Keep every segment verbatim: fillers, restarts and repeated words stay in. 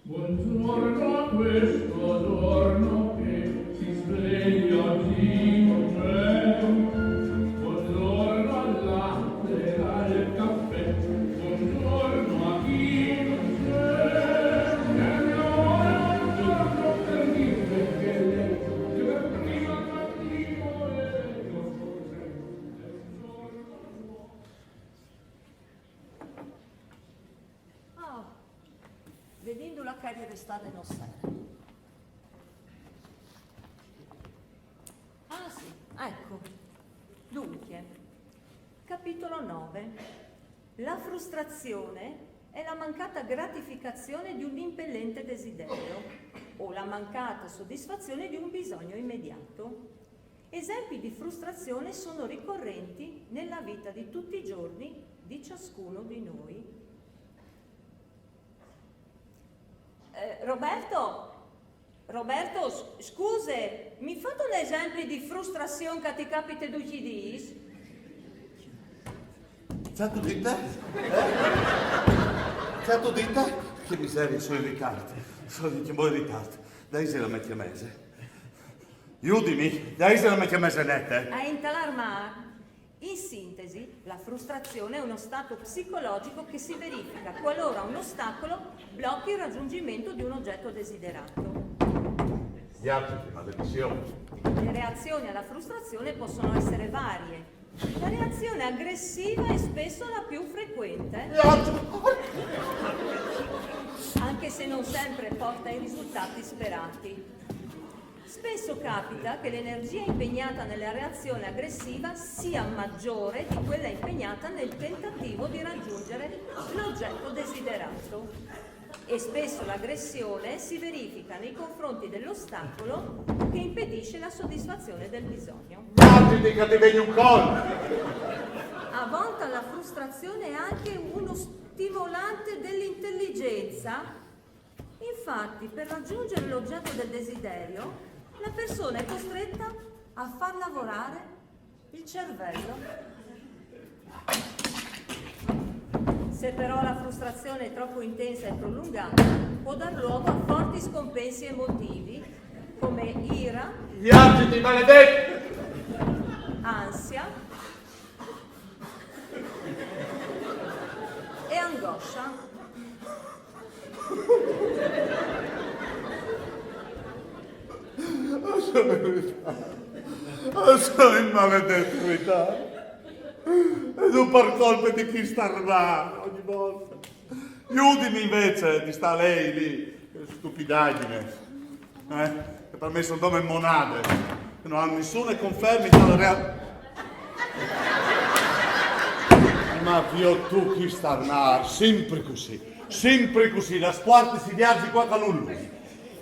Buongiorno a questo giorno che si sveglia oggi con me. Buongiorno al latte e al caffè. Buongiorno a chi non c'è. È ora un giorno per dirle che lei, che per prima trattivo e io scorrendo, è un giorno nuovo. Ah, vedendo la carriera è stata nostra. Ah, sì, ecco. Dunque, capitolo nove. La frustrazione è la mancata gratificazione di un impellente desiderio o la mancata soddisfazione di un bisogno immediato. Esempi di frustrazione sono ricorrenti nella vita di tutti i giorni di ciascuno di noi. Eh, Roberto, Roberto, s-, scuse, mi fate un esempio di frustrazione che ti capita tutti i giorni? Certo di te? Eh? Certo di te? Che miseria, sono in ritardo. Sono in ritardo. Dai, se la metti a mese. Aiutami, dai, se la metti a mese nette. A intalarma. In sintesi, la frustrazione è uno stato psicologico che si verifica qualora un ostacolo blocchi il raggiungimento di un oggetto desiderato. Gli altri, maledizione. Le reazioni alla frustrazione possono essere varie. La reazione aggressiva è spesso la più frequente, anche se non sempre porta i risultati sperati. Spesso capita che l'energia impegnata nella reazione aggressiva sia maggiore di quella impegnata nel tentativo di raggiungere l'oggetto desiderato. E spesso l'aggressione si verifica nei confronti dell'ostacolo che impedisce la soddisfazione del bisogno. Datti che ti vedi un colpo! A volte la frustrazione è anche uno stimolante dell'intelligenza. Infatti, per raggiungere l'oggetto del desiderio, la persona è costretta a far lavorare il cervello. Se però la frustrazione è troppo intensa e prolungata, può dar luogo a forti scompensi emotivi come ira, Viaggi di maledetti! Ansia e angoscia. Sono in ritardo. Sono in maledetto ritardo. E tu per colpa di chi sta arrivando ogni volta. Aiutami invece di stare lei lì. Che stupidaggine. Eh? Che per me sono come monade. Che non hanno nessuna conferma in tale realtà. Ma Dio, tu chi sta arrivando? Sempre così. Sempre così. La squarta si viaggi qua con lui.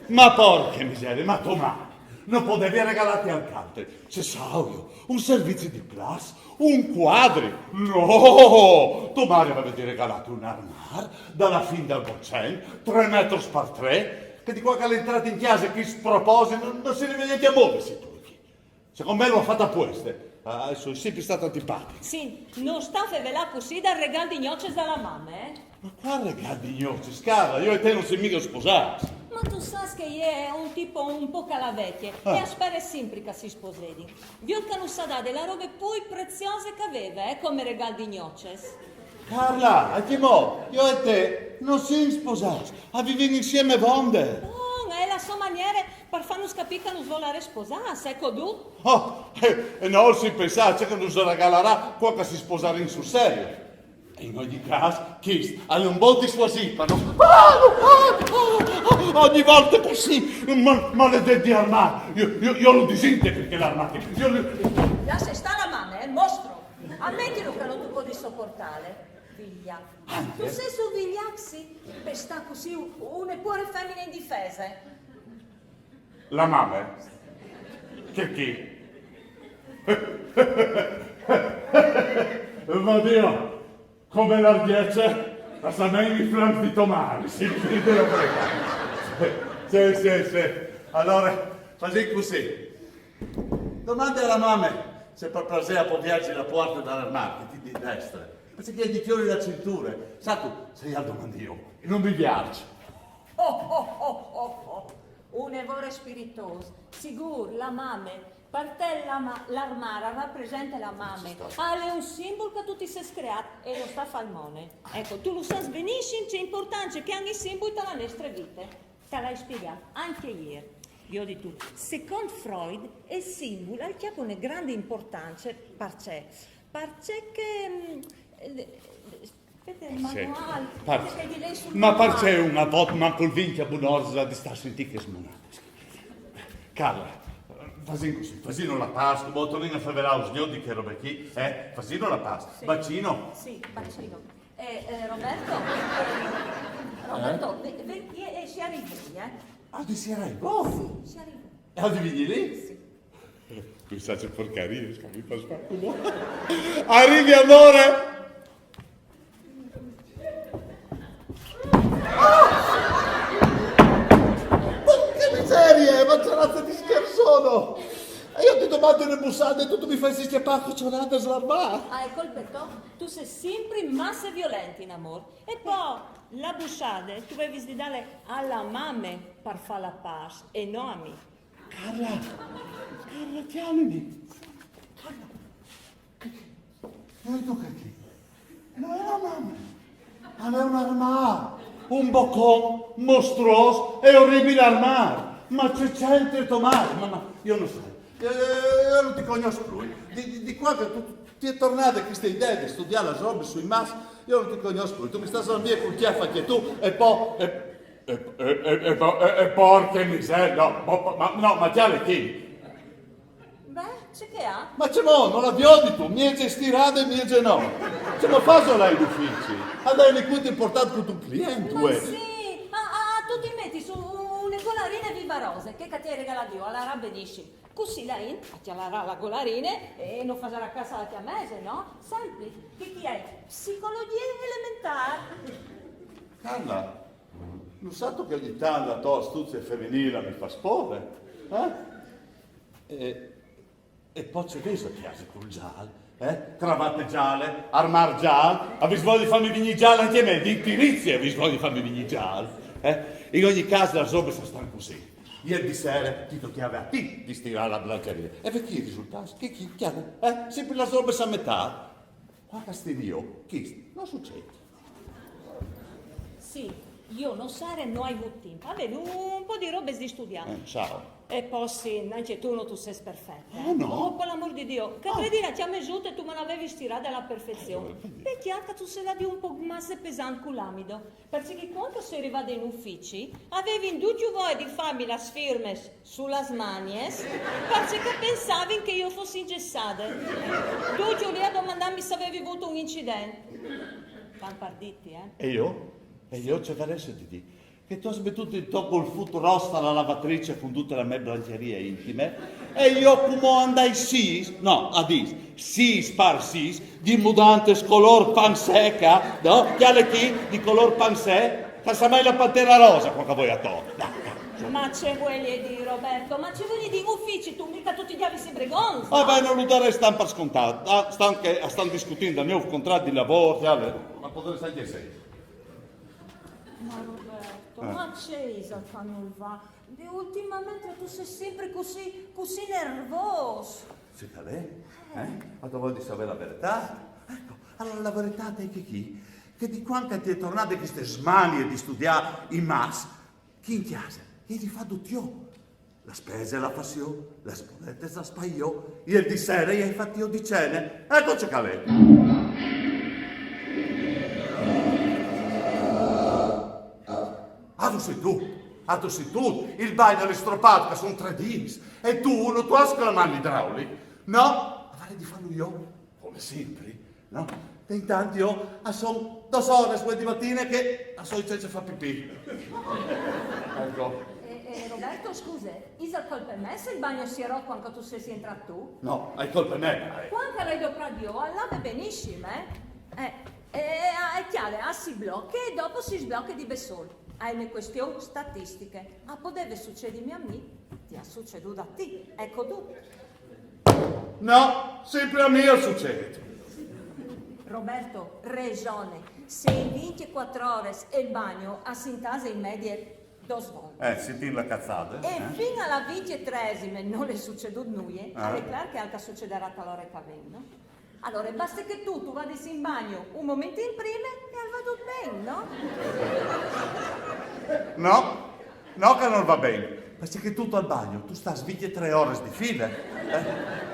Ma porca miseria, ma Tomà, non potevi regalarti anche altro. Se so io, un servizio di classe, un quadri. No! Tomà aveva di regalare un armar dalla fin del Bocen, tre metri per tre, che di qua che l'entrata in casa, che sproposito, non, non si ne vede niente a muoversi, tu. Secondo me l'ho fatta apposta. Ah, sono sempre stato antipatico. Sì, non sta fevelà così dal regal di gnoces dalla mamma, eh? Ma quale regal di gnoces, cara? Io e te non siamo mica sposati. Ma tu sai che io è un tipo un po' calavecchie Ah. E spera sempre che si sposedi. Io che non sa dare la robe più preziose che aveva, eh, come regal di gnoces. Carla, a che mo? Io e te non siamo sposati. A vivere insieme vonde. Oh, è la sua maniera per farnos capire che non vuole sposarsi, ecco tu. Oh, eh, e no, si pensa che non si regalerà qua che si sposarà in sul serio. E in ogni caso, questo è un buon dissuasivo, no? Ogni volta così, ma, maledetti armadi. Io, io, io lo disintegro che l'armadio. Io lo... Lascia stare la mano, eh, mostro. Ammettilo che non tu puoi sopportare, figlia. Tu sei su vigliacci per sta così un, un pure femmina indifesa, eh. La mamma, eh? Chi? Oddio, come larghezze, la sa ben i flanchi di Tomari, sì, sì, te lo prego. Sì, sì, sì. Allora, facciamo così. Domande alla mamma se per piacere può viaggiare la porta dall'armadio, che ti di destra. Perché gli chiodi la cintura. Sa tu, se io domando io, e non mi piace. Oh, oh, oh, oh, oh. Un evore spiritoso. Sigur, la mame. Per te la ma- l'armar rappresenta la mame. Al è un simbol che tu ti sei creat e non sta fal mone. Ecco, tu lo sai benissimo che è importante che ogni simbol te la nostra vita. Te l'hai spiegato anche ieri. Io ho detto, secondo Freud, il simbolo ha una grande importanza per te. Perché che... mm, eh, Aspetta, il Sì. manuale, Par- perché di lei sul Ma manuale. Perché una volta manco il vinchia buon'orza di sta a sentire che smonate? Carla, facciamo così, facciamo la Pasqua, boh, torniamo a fare un sgno di che robe qui, eh? Facciamo la Pasqua, Sì. Bacino. Sì, bacino. Eh, eh, Roberto, eh, Roberto, ve- ve- eh, eh, si arriva, eh? Ah, ti si arriva? Si arriva. E arrivi lì? Sì. Pensate porcarie, che mi fa spacco. Arrivi, amore! Porca miseria, ma c'è razza di scherzono! E io ti domando le bussate e tu mi fai schiappare con ciorate slarmà. Ah, è colpa tua. Tu sei sempre massa violento in amore. E poi, la bussata, tu devi sdare alla mamma per fare la pace e non a me. Carla, Carla, chiamami. Carla, che, che, non è tu che, non è la mamma. Ma è un armar, un boccon mostruoso e orribile armar. Ma c'è centro Tommaso, ma, ma io non so. Io, io non ti conosco più. Di, di, di qua che tu, tu ti è tornata questa idea di studiare la roba sui mas, io non ti conosco più. Tu mi stai via con chiaffa che tu e po... E, e, e, e, e, e porca miseria, no, ma, ma, no, ma chiale chi? Beh, c'è che ha? Ma c'è mo, non la viodi tu, mieze stirate e mieze no. C'è mo fa sola in ufficio. Andai in incontro importante con un cliente, Ma uè. Sì, ah, ah, tu ti metti su una golarina viva rosa che ti ha regalato io alla Rabbenisci. Così lei ti la golarina e non farà casa la tua mese, no? Sempre, che chi è? Psicologia elementare. Carla, non sa tu che ogni tanto la tua astuzia femminile mi fa spore, eh? E, e poi c'è questo che piace col giallo, eh? Cravatte gialle, armar giallo, avete voglia di farmi venire giallo anche a me, di Tirizia avete voglia di farmi venire giallo, eh? In ogni caso la roba sta così. Ieri di sera ti toccava a ti di stirare la bilanciaria. E perché i risultati? Che chi? Chiaro? Eh? Sempre la roba sa metà. Qua a Castiglio, chi? Non succede. Sì, io non sarei, non hai avuto tempo. Avevo un po' di robe di studiare. Eh, ciao. E poi sì, neanche tu non tu sei perfetta. Ah, no? Oh, per l'amor di Dio, che Ah. vedi la chiama giù e tu me l'avevi stirata alla perfezione. Eh, vedi. Peccato che tu sei la di un po' massa pesante con l'amido, perché quando sei arrivata in uffici avevi in dubbio voi di farmi la firme sulle mani, perché che pensavi che io fossi ingessata. Dubbio lì a domandarmi se avevi avuto un incidente. Tamparditi, eh? E io? E io ci avrei di dire che tu hai smettuto in tocco il foot rossa alla lavatrice con tutta la mia bilanciaria intime e io come andai sis, no, a dis, sis par sis, di mudante color pansè, no? Chiale chi? Di color pansè? Che sa mai la pantera rosa quando voi a to? Dai, dai. Ma ce vuoi dire, Roberto? Ma ce vuoi dire in uffici tu, mica tutti gli avi si bregoni? Ah, beh, non lo darei stampa scontato. Ah, stanno, che, stanno discutendo il mio contratto di lavoro, chiale. Ma potete stare sei. Ma Roberto, Eh. Ma ce isa che non va? Ultimamente tu sei sempre così, così nervoso. Sì, lei? Eh? Ma tu vuoi sapere la verità? Ecco, allora la verità è che chi? Che di quando che ti è tornata queste smanie di studiare i mas, chi in casa? Che ti fa tutto? La spesa la faccio, la spoletta la spaio, ieri di sera hai fatto io di cene. Ecco ciò che l'è. Ah, tu sei tu, ah, tu sei tu, il bagno l'è stroppato, che sono tre dins, e tu non tu hai la mano idraulica, no? Avrei di farlo io, come sempre, no? E intanto io, ah, sono due ore, due di mattina che ah, sono senza fare pipì. Ecco. Eh, Eh, Roberto, scuse, isal colpe mê se il bagno si è rot cuant che tu sês jentrât tu? No, al è colpe mê, eh. Cuant che lu ai doprât jo, al lave benissim, eh? Eh, eh, eh, cjale, ah, si bloche e dopo si sbloche di bessôl. Ah, e je une cuestion statistiche. Ah, al podeve sucedimi a mi, ti à sucedût a ti. Eco dut. No, simpri a mi al sucêt. Roberto, resone. Se in vincjecuatri ores il bagno al si intase in medie dôs voltis. Eh, si tien la cazade, E eh? fin a la vincjetresime nol è sucedût nuie, Ah. al è clâr che alc al sucederà tal ore che al ven, no? Alore, baste che tu, tu vadis in bagno un momentin prime e al va dut ben, no? No, no che nol va ben. Parcè che tu tal bagno, tu stâs vincjetrê ores di file, eh?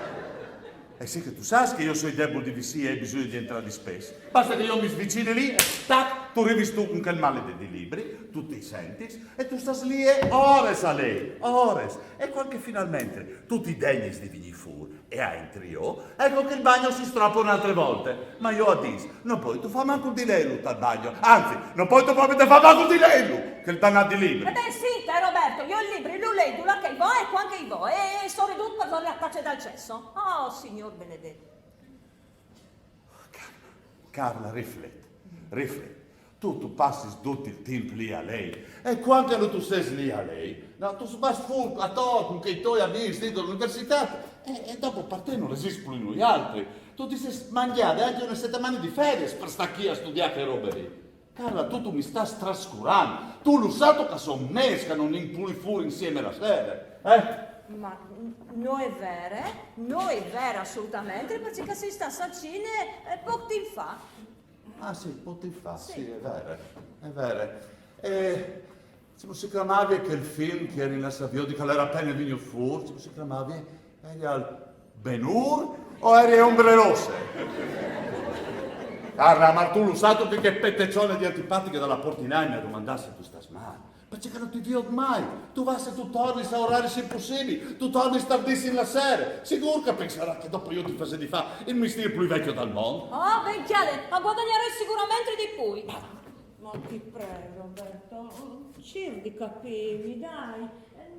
E sì che tu sâs che jo o soi debul di vessie e ai bisugne di jentrâ di spès. Baste che jo mi svicini li, e tac, tu rivis tu cun chel maledet di libri, tu ti sentis, e tu stâs li e ores a lei, ores. E cuant che finalmentri tu ti degnis di vignî fûr e a jentri jo, eco che il bagno si strope une altre volte. Ma jo o dîs, no puedio fâ mancul di lei lu tal bagno, anzit, no puedio propit fâ mancul di lei lu, chel danât di libri. E ben sì, te, Roberto, jo i libris lu lei dulà che i voi e cuant che i voi, e, e soredut par fâ la tace dal cesso. Oh, Signôr benedet. Carla, riflet, riflet. Tu, tu passis dut il timp li a lei. E cuant che no tu sês li a lei, no, tu sbâs fûr ator cun chei toi amîs li de la universitât, e, e dopo par te nol esist plui nuialtri. Tu ti sês mangjade ancje une setemane di feriis par stâ chi a studiâ chê robe li. Carla, tu, tu mi stâs trascurant. Tu lu sâstu che a son mês che no 'nd ìn plui fûr insiemi la sere, eh? Ma n-, no je vere, no je vere assolutamentri, parcè che o sin stâts al cine, eh, pôc timp fa. Ah sì, pôc timp fa, sì, al è vêr, al è vêr. E cemût si clamavie chel film che o jerin lâts a viodi, che al jere apene vignût fûr, cemût si clamavie? Al jere Ben-Hur o al jere Ombre Rosse? Carla, ma tu lu sâstu che chê petecione di antipatiche de la Portinaie mi à domandât se tu stâs mâl? Parcè che no ti viôt mai. Tu vâs e tu tornis a oraris impussibii, tu tornis tardissim la sere. Sigûr che al pensarà che dopo jo ti fasedi fâ il mistîr plui vecjo dal mont. Ah, ben cjale, al guadagnarai siguramentri di plui. Ma ti prei, Roberto, circ di capîmi, dai. Eh,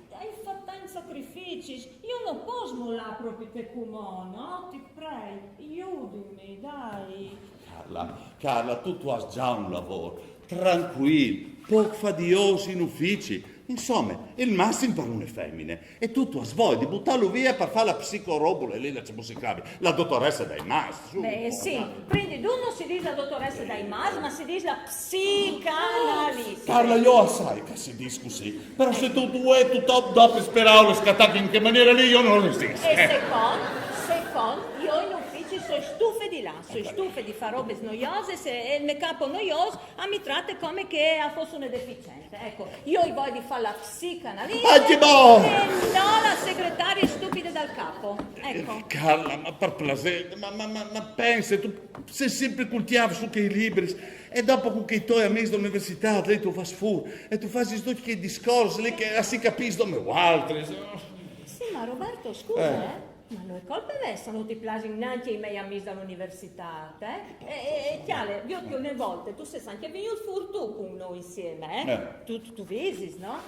o ai fat tancj sacrificis, jo no pues molâ propit cumò, no? Ti prei, judimi, dai. Carla, Carla, tu, tu âs za un lavôr trancuil, pôc fadiôs in ufici. Insome, il massim par une femine. E tu, tu âs voie di butâlu vie par fâ la psicorobule li, la, cemût si clame, la dotoresse dai mats. Su, Ben sì, dai. Prin di dut no si dîs la dotoresse dai mats, ma si dîs la psicanalista. Carla, jo o sai che si dîs cussì, però se tu, tu e tu top dopis peraulis che a tachin in chê maniere li, jo no resist. E secont, secont, jo in ufici o soi stufe di lâ, o soi stufe di fâ robis noioses e, e il me capo noiôs al mi trate come che o fos une deficiente. Eco, jo o ai voie di fâ la psicanalista. Ah, che bon! E no la segretarie stupide dal capo. Eco. Carla, ma par plasê, ma, ma, ma, ma pense, tu sês simpri cul cjâf su chei libris, e dopo cun chei toi amîs de la universitât, li tu vâs fûr, e tu fasis ducj chei discors li che, ah, si capìs dome voaltris. Sì, ma Roberto, scuse, eh. Ma no je colpe mê se no ti plasin nancje i miei amîs de la universitât, eh? E, e, e cjale, viôt che une volte tu sês ancje vignût fûr tu cun nô insiemi, eh? Eh. Tu, tu, tu visis, no?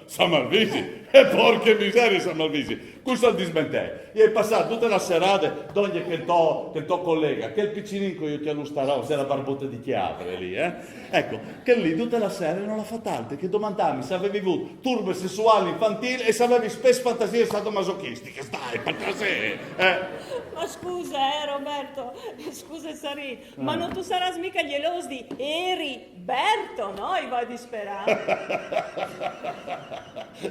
Se malvisi, e porche miserie, se malvisi. Cui sal dismentee? I ai passât dute la serade dongje chel to, chel to colega, chel picinin che jo o cjalûs taros, de la barbote di cjavre li, eh? Eco, chel li dute la sere nol à fat altre che domandâmi se o vevi vût turbe sessuâl infantîl e se o vevi spes fantasiis sadomasochistichis. Dai, par plasê, eh? Ma scuse, eh, Roberto, scuse, sarì, ma no tu sarâs mighe gjelôs di Eriberto, no? I voi disperât.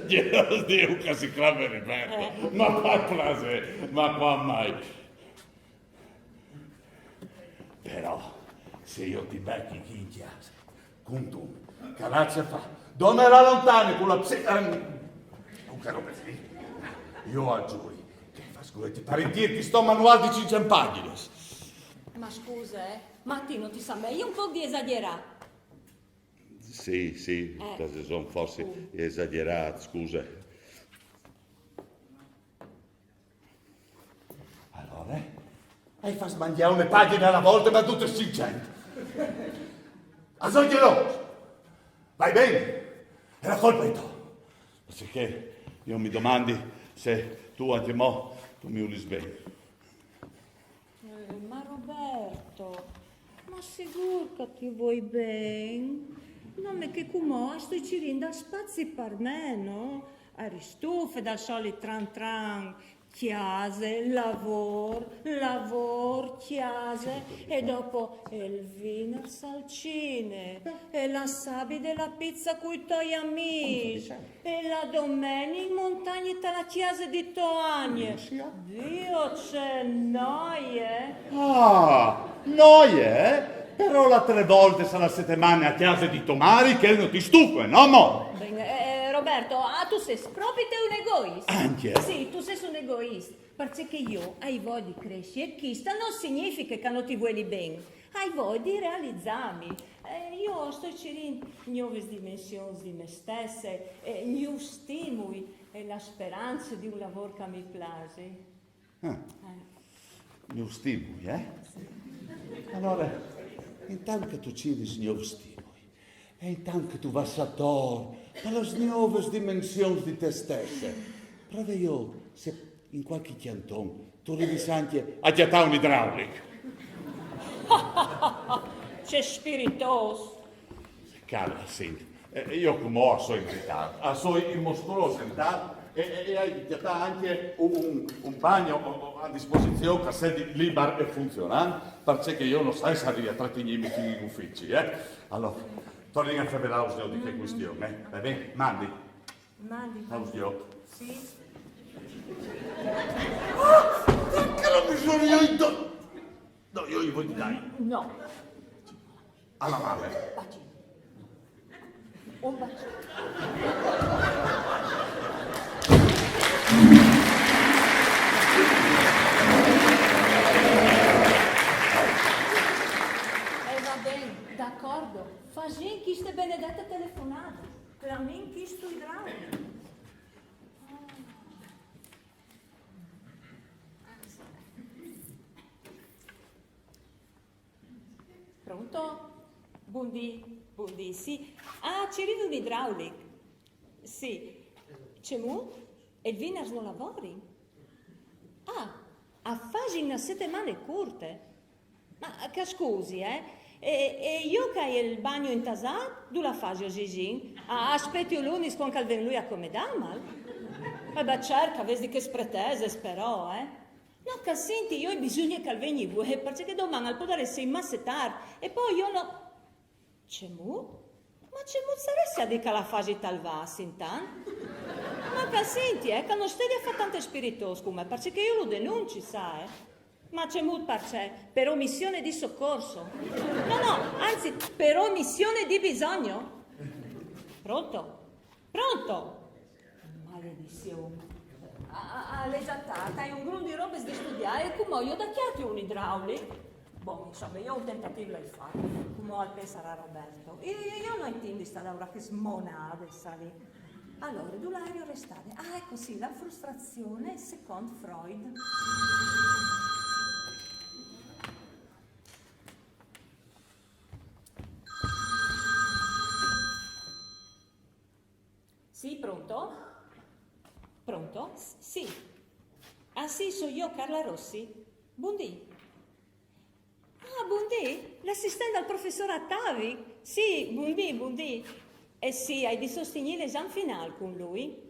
Gjelôs di un che si clame Eriberto. Eh. Ma par plasê, ma cuant mai? Però, se jo ti bechi chi in cjase, cuntun, che al lassi fâ, dome la lontane cu la psi-, ehm, cu chê robe li, jo al zuri che o fâs cueti par intîr chest manuâl di cinccent pagjinis. Ma scuse, eh, ma ti no ti somee un pôc di esagjerât? Sì, sì, eh, o ai rason, forsit o ai esagjerât, scuse. Alore? O ai fat mangjâ une pagjine a la volte, ma dutis cinccent. O soi gjelôs. Va ben. Era colpa di to. Parcè che jo mi domandi se tu ancjemò tu mi vulis ben. Eh, ma Roberto, ma sigûr che ti vuei ben? Nome che cumò o stoi cirint dal spazi par me, no? O eri stufe dal solit tran tran, cjase, lavôr, lavôr, cjase, e dopo il vinars al cine, e la sabide e la piza cui toi amîs, e la domenie in montagne ta la cjase di tô agne. Dio, ce noie! Ah, noie, eh? Però la tre voltes a la setemane a cjase di tô mari, chel no ti stufe, no mo? Ben, eh, Roberto, ah, tu sês propit un egoist. Ancje? Sì, tu sês un egoist. Parcè che jo o ai voie di cressi, e chest nol significhe che no ti vueli ben. O ai voie di realizâmi. Eh, jo o stoi cirint gnovis dimensions di me stesse, eh, gnûfs stimui e la sperance di un lavôr che mi plasi. Ah, gnûfs stimui, eh? Alore, intant che tu ciris gnûfs stimui, e intant che tu vâs ator a las gnovis dimensions di te stesse, prove jo se in cualchi cjanton tu rivis ancje a cjatâ un idraulic. Ce spiritôs! Cara, sint, eh, jo cumò o soi in ritart, o soi in mostruôs ritart, e, e, e o ai di cjatâ ancje un, un, un bagno o, o, a disposizion che al sedi libar e funzionant, parcè che jo no sai se o rivi a tratignîmi fin in ufici, eh? Alore, tornìn a fevelâ usgjot di chê cuistion, eh? Va ben? Mandi. Mandi. A usgjot. Sì. Ah, parcè la mi soi jo in do-, no, jo i voi di dâi. No. A la mame. Bacin. Un bacin. E va ben, d'acordo. Fasìn cheste benedete telefonade. Clamìn chest idraulic. Pronto? Bundì, bundì, sì. Ah, cirît un idraulic. Sì. Cemût? E il vinars no lavorin? Ah, a fasin une setemane curte. Ma che scusi, eh? E, e jo che o ai il bagno intasât, dulà fasio a Gigin? A, a spieti il lunis cuant che al ven lui a comedâmal? Eh ben, cert, che o vês di chês pretesis, però, eh? No, che al sinti, jo o ai bisugne che al vegni vuê, parcè che doman al podarès jessi masse tart, e po jo no... Cemût? Ma cemût saressial a dî che al fasi tal vâs intant? Ma che al sinti, eh, che no al stedi a fâ tant il spiritôs cun me, parcè che jo lu denunci, sa, eh? Ma cemût parcè? Per omissione di soccorso? No, no, anzi, per omissione di bisogno. Pronto? Pronto? Maledizion. Ah, ah, ah, al è za tart, o ai un grum di robis di studiâ e cumò jo da cjati un idraulic? Bon, insome, jo un tentatîf lu ai fat, cumò al pensarà Roberto. Jo, jo, jo no intindi stâ a lavorâ chês monadis, sa li. Alore, dulà eri restade? Ah, eco sì, la frustrazion secont Freud. Sì, pronto? Pronto? S-, sì. Ah, sì, soi jo, Carla Rossi. Bundì. Ah, bundì, l'assistent dal professôr Atavi. Sì, bundì, bundì. Eh sì, o ai di sostignî l'esam finâl cun lui.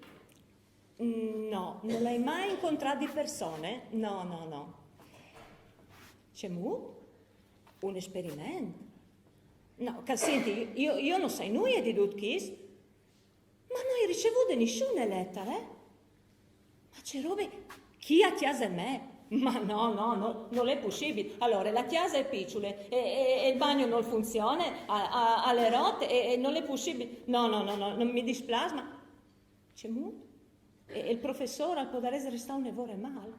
No, no lu ai mai incontrât di persone. No, no, no. Cemût? Un esperiment? No, che al sinti, jo, jo no sai nuie di dut chest. Ma no ai ricevude nissune letare, eh? Ma ce robe, chi a cjase mê? Ma no, no, no, nol è pussibil. Alore, la cjase e je piçule, e, e, e il bagno nol funzione, a, a, al è rot, e, e nol è pussibil. No, no, no, no, no, mi displâs, ma cemût? E, e il professôr al podarès restâ une vore mâl?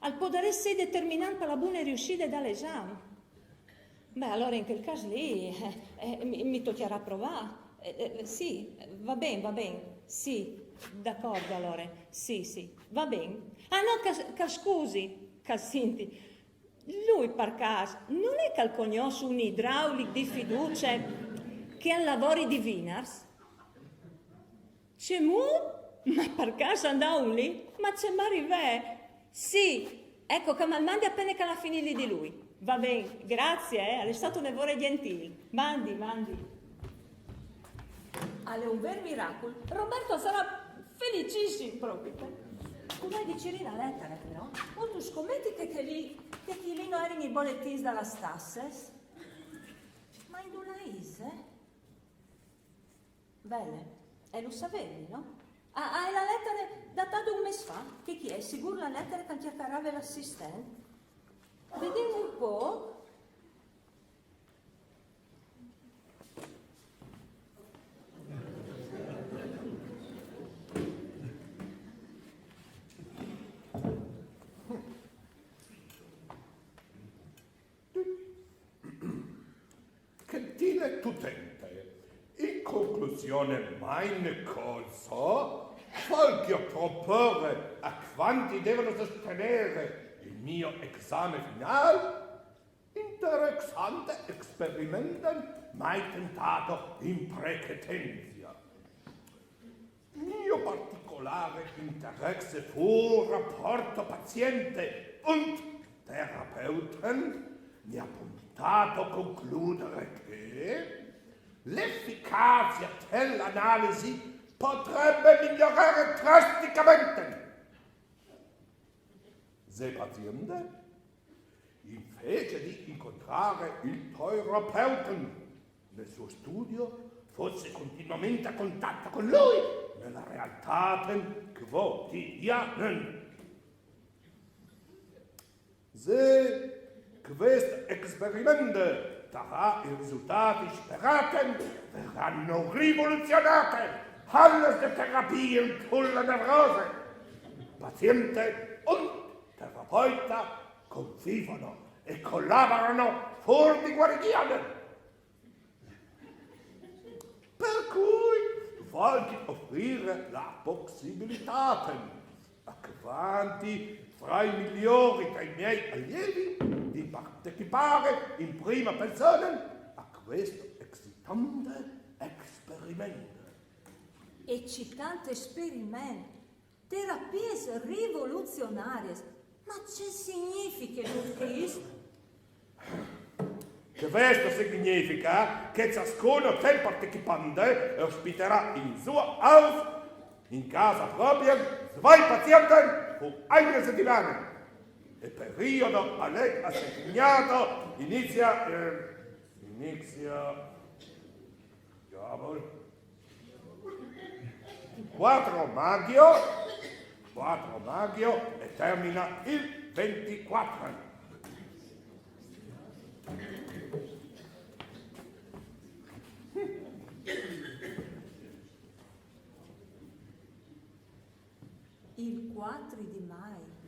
Al podarès jessi determinant par la bune riusside dal esam. Beh, alore in chel câs li, eh, eh, mi, mi tocjarà provâ. Eh, eh, sì, va ben, va ben. Sì, d'acordo alore. Sì, sì, va ben. Ah no, che, che al scusi, che al sinti. Lui, par câs, nol è che al cognòs un idraulic di fiducie che al lavori di vinars? Cemût? Ma par câs a 'nd à un li? Ma ce maravee! Sì, eco, che mal mandi apene che al à finît li di lui. Va ben, graciis, eh, al è stât une vore gjentîl. Mandi, mandi. Al è un vêr miracul. Roberto al sarà felicissim propit. Cumò i ai di cirî la letare, però. O tu scometi che, che li, che chei li no jerin i boletins da las tasses? Ma indulà ise? Vele, e lu savevi, no? Ah, ah, e je la letare datade un mês fa, che chê e je sigûr la letare che al cjacarave l'assistent. Viodìn un pôc. Gentile tutente, in conclusione, mein corso, voglio proporre a quanti devono sostenere il mio esame finale interessante Experimenten, mai tentato in precedenza. Mio particolare interesse fu il rapporto paziente und Therapeuten, mi ha portato a concludere che l'efficacia dell'analisi potrebbe migliorare drasticamente. Se paziente, invece di incontrare il Therapeuten nel suo studio, fosse continuamente a contatto con lui nella realtà quotidiana. Se questo esperimento darà i risultati sperati, verranno rivoluzionate alle terapie con la nevrosi. Paziente und Therapeuten convivono e collaborano vor di guarigione. Per cui voglio offrire la possibilità a quanti fra i migliori dei miei allievi di partecipare in prima persona a questo eccitante esperimento. Eccitante esperiment. Terapiis rivoluzionariis. Ma ce significhe dut chest? Questo significa che ciascuno dei partecipanti ospiterà in suo house, in casa propria, due pazienti per una settimana. Il periodo a lei assegnato inizia, eh, inizia, cavolo, quattro maggio, quattro maggio e termina il ventiquattro. Il quattro di maggio.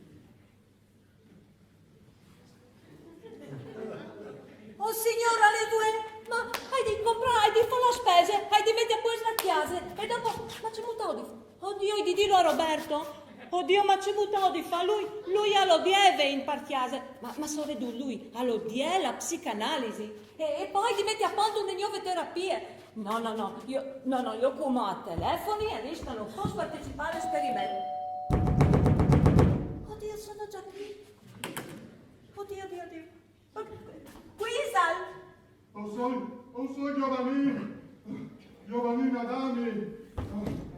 Oh Signôr, al è vuê, ma o ai di comprâ, o ai di fâ la spese, o ai di meti a puest la cjase, e dopo, ma cemût aio di fâ? Odio, o ai di dîlu a Roberto? Odio, ma cemût aio di fâ? Lui, lui al odieve in par cjase. Ma, ma soredut lui al odieve la psicanalisi. E, e po o ai di meti a pont une gnove terapie. No, no, no, jo, no, no, jo cumò o telefoni e o dîs che no pues partecipâ al esperiment. Odio, o soi za chi. Odio, odio, odio. Cui isal? O soi, o soi Giovannine. Giovannine Adami.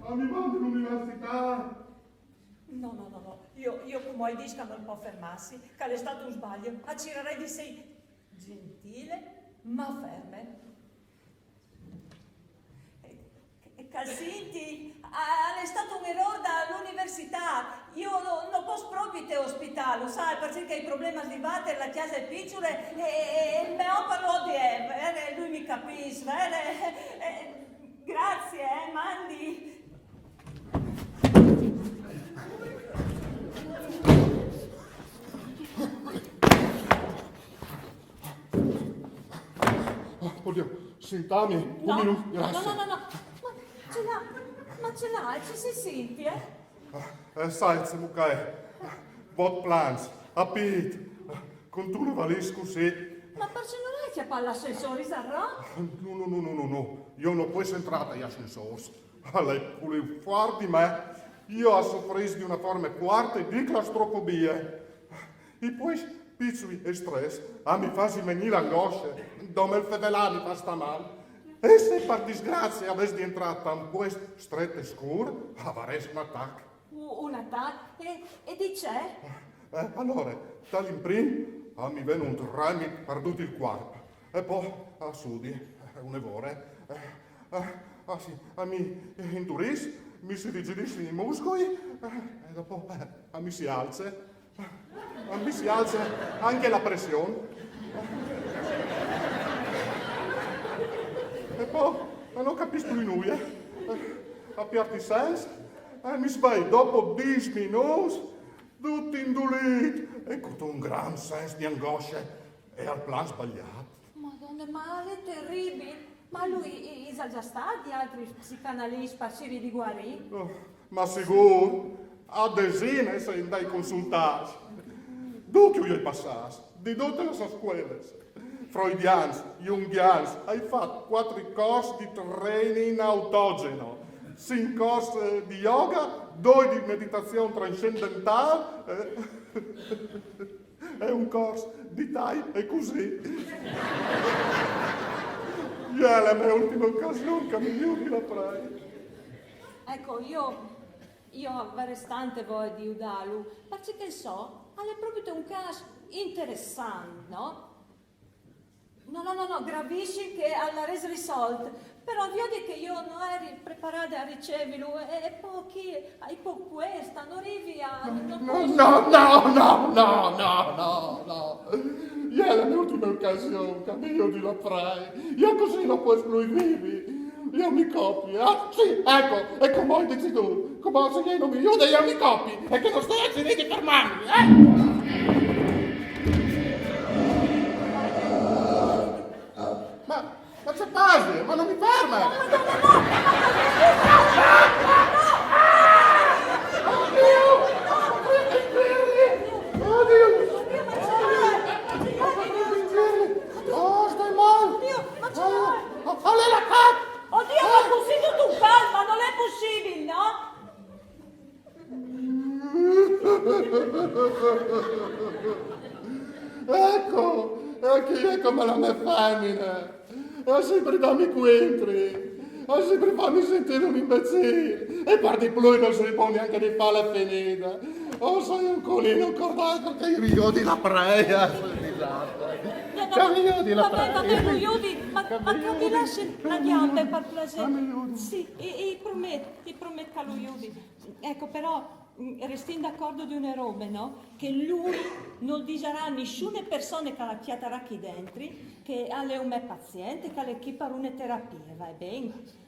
Ah, mi mandi in universitât. No, no, no, no. Jo, jo cumò o dîs che nol pues fermâsi, che al è stât un sbali. O cirarai di sei gjentile, ma ferme. Che al sinti, al è stât un erôr da la universitât. Jo no, no pues propit ospitâlu, sâstu, parcè che o ai problemis di vater, la cjase e je piçule, e, e, e il me omo al odieve, eh, lui mi capìs, vêr? Eh, graciis, eh, mandi. Oh, odio, sintimi, un minût, graciis. No, no, no, no. Ma ce al à, ma ce al à, ce si sint, eh? Ah, eh, sâstu cemût che al è? Vot plans, a pît, cuntune valîs cussì. Ma parcè no âstu cjapât l'assensôr, isarà? No, no, no, no, no, no. Jo no pues jentrâ tai assensôrs. Al è plui fuart di me. Jo o sufrìs di une forme fuarte di claustrofobie. I puescj piçui e strets a mi fasin vignî la angosce, dome il fevelâ mi fâs stâ mâl. E se par disgracie o ves di jentrâ in un puest stret e scûr, o varès un atac. U-, un atac? E, e di ce? Eh, alore, tal imprin a mi ven un tremit par dut il cuarp. E po a sudi, eh, une vore. Eh, eh, ah, sì, a mi indurìs, mi si rigjirissin i muscui, eh, e dopo, eh, a mi si alce. A mi si alce ancje la pression. E po, ma no capìs plui nuie. A piert i sens, e mi svei dopo dîs minûts, dut indulît e cun un grant sens di angosce e al plan sbaliât. Madone, ma al è teribil. Ma lui, i-, isal za stât di altris psicanaliscj par cirî di guarî? Oh, ma sigûr, a desine o sin 'ndai consultâts. Ducj ju ai passâts, di dutis lis scuelis. Freudians, junghians, o ai fat cuatri cors di training autogeno, cinc cors, eh, di yoga, doi di meditazion trascendentâl, eh. E un cors di tai e cusì. Jê al è la mê ultime ocasion, che mi judi, la prei. Eco, jo, jo o varès tante voie di judâlu, parcè che o soi, al è propit un câs interessant, no? No, no, no, no, gravissim, che al larès risolt. Però viodi che jo no jeri preparade a ricevilu, e, e po chi, o ai pôc puest, no rivi a... No, no, no, no, no, no, no, no. Jê al è la mê ultime ocasion, che mi judi, la prei. Jo cussì no pues plui vivi. Jo mi copi. Ah, sì, eco, e cumò o dîs tu. Cumò se jê no mi jude, jo mi copi. E che no stoi a cirî di fermâmi, eh? Ma, ma ce fâs? Ma no mi ferme! Oddio! Oddio! Oddio! Oh, stoi mâl! Oddio, ma ce... Oh, al è la cat! Oddio, ma cussì dut un colp, ma nol è pussibil, no? Eco, e chi e je come la mê femine. E simpri dâmi cuintri. E simpri fâmi sintî un imbecil. E par di plui no soi bon nancje di fâle finide. O soi un culin, un cordacul, che mi judi, la prei, eh, o soi un disastri. Che mi judi, la prei. Va ben, va ben, lu judi, ma, ma che mi lassi la gjambe, par plasê. Sì, i, i promet, i promet che lu judi. Eco, però, mm, restìn d'acuardi di une robe, no? Che lui nol disarà a nissune persone che al cjatarà chi dentri, che al è un me pazient, che al è chi par une terapie, va ben?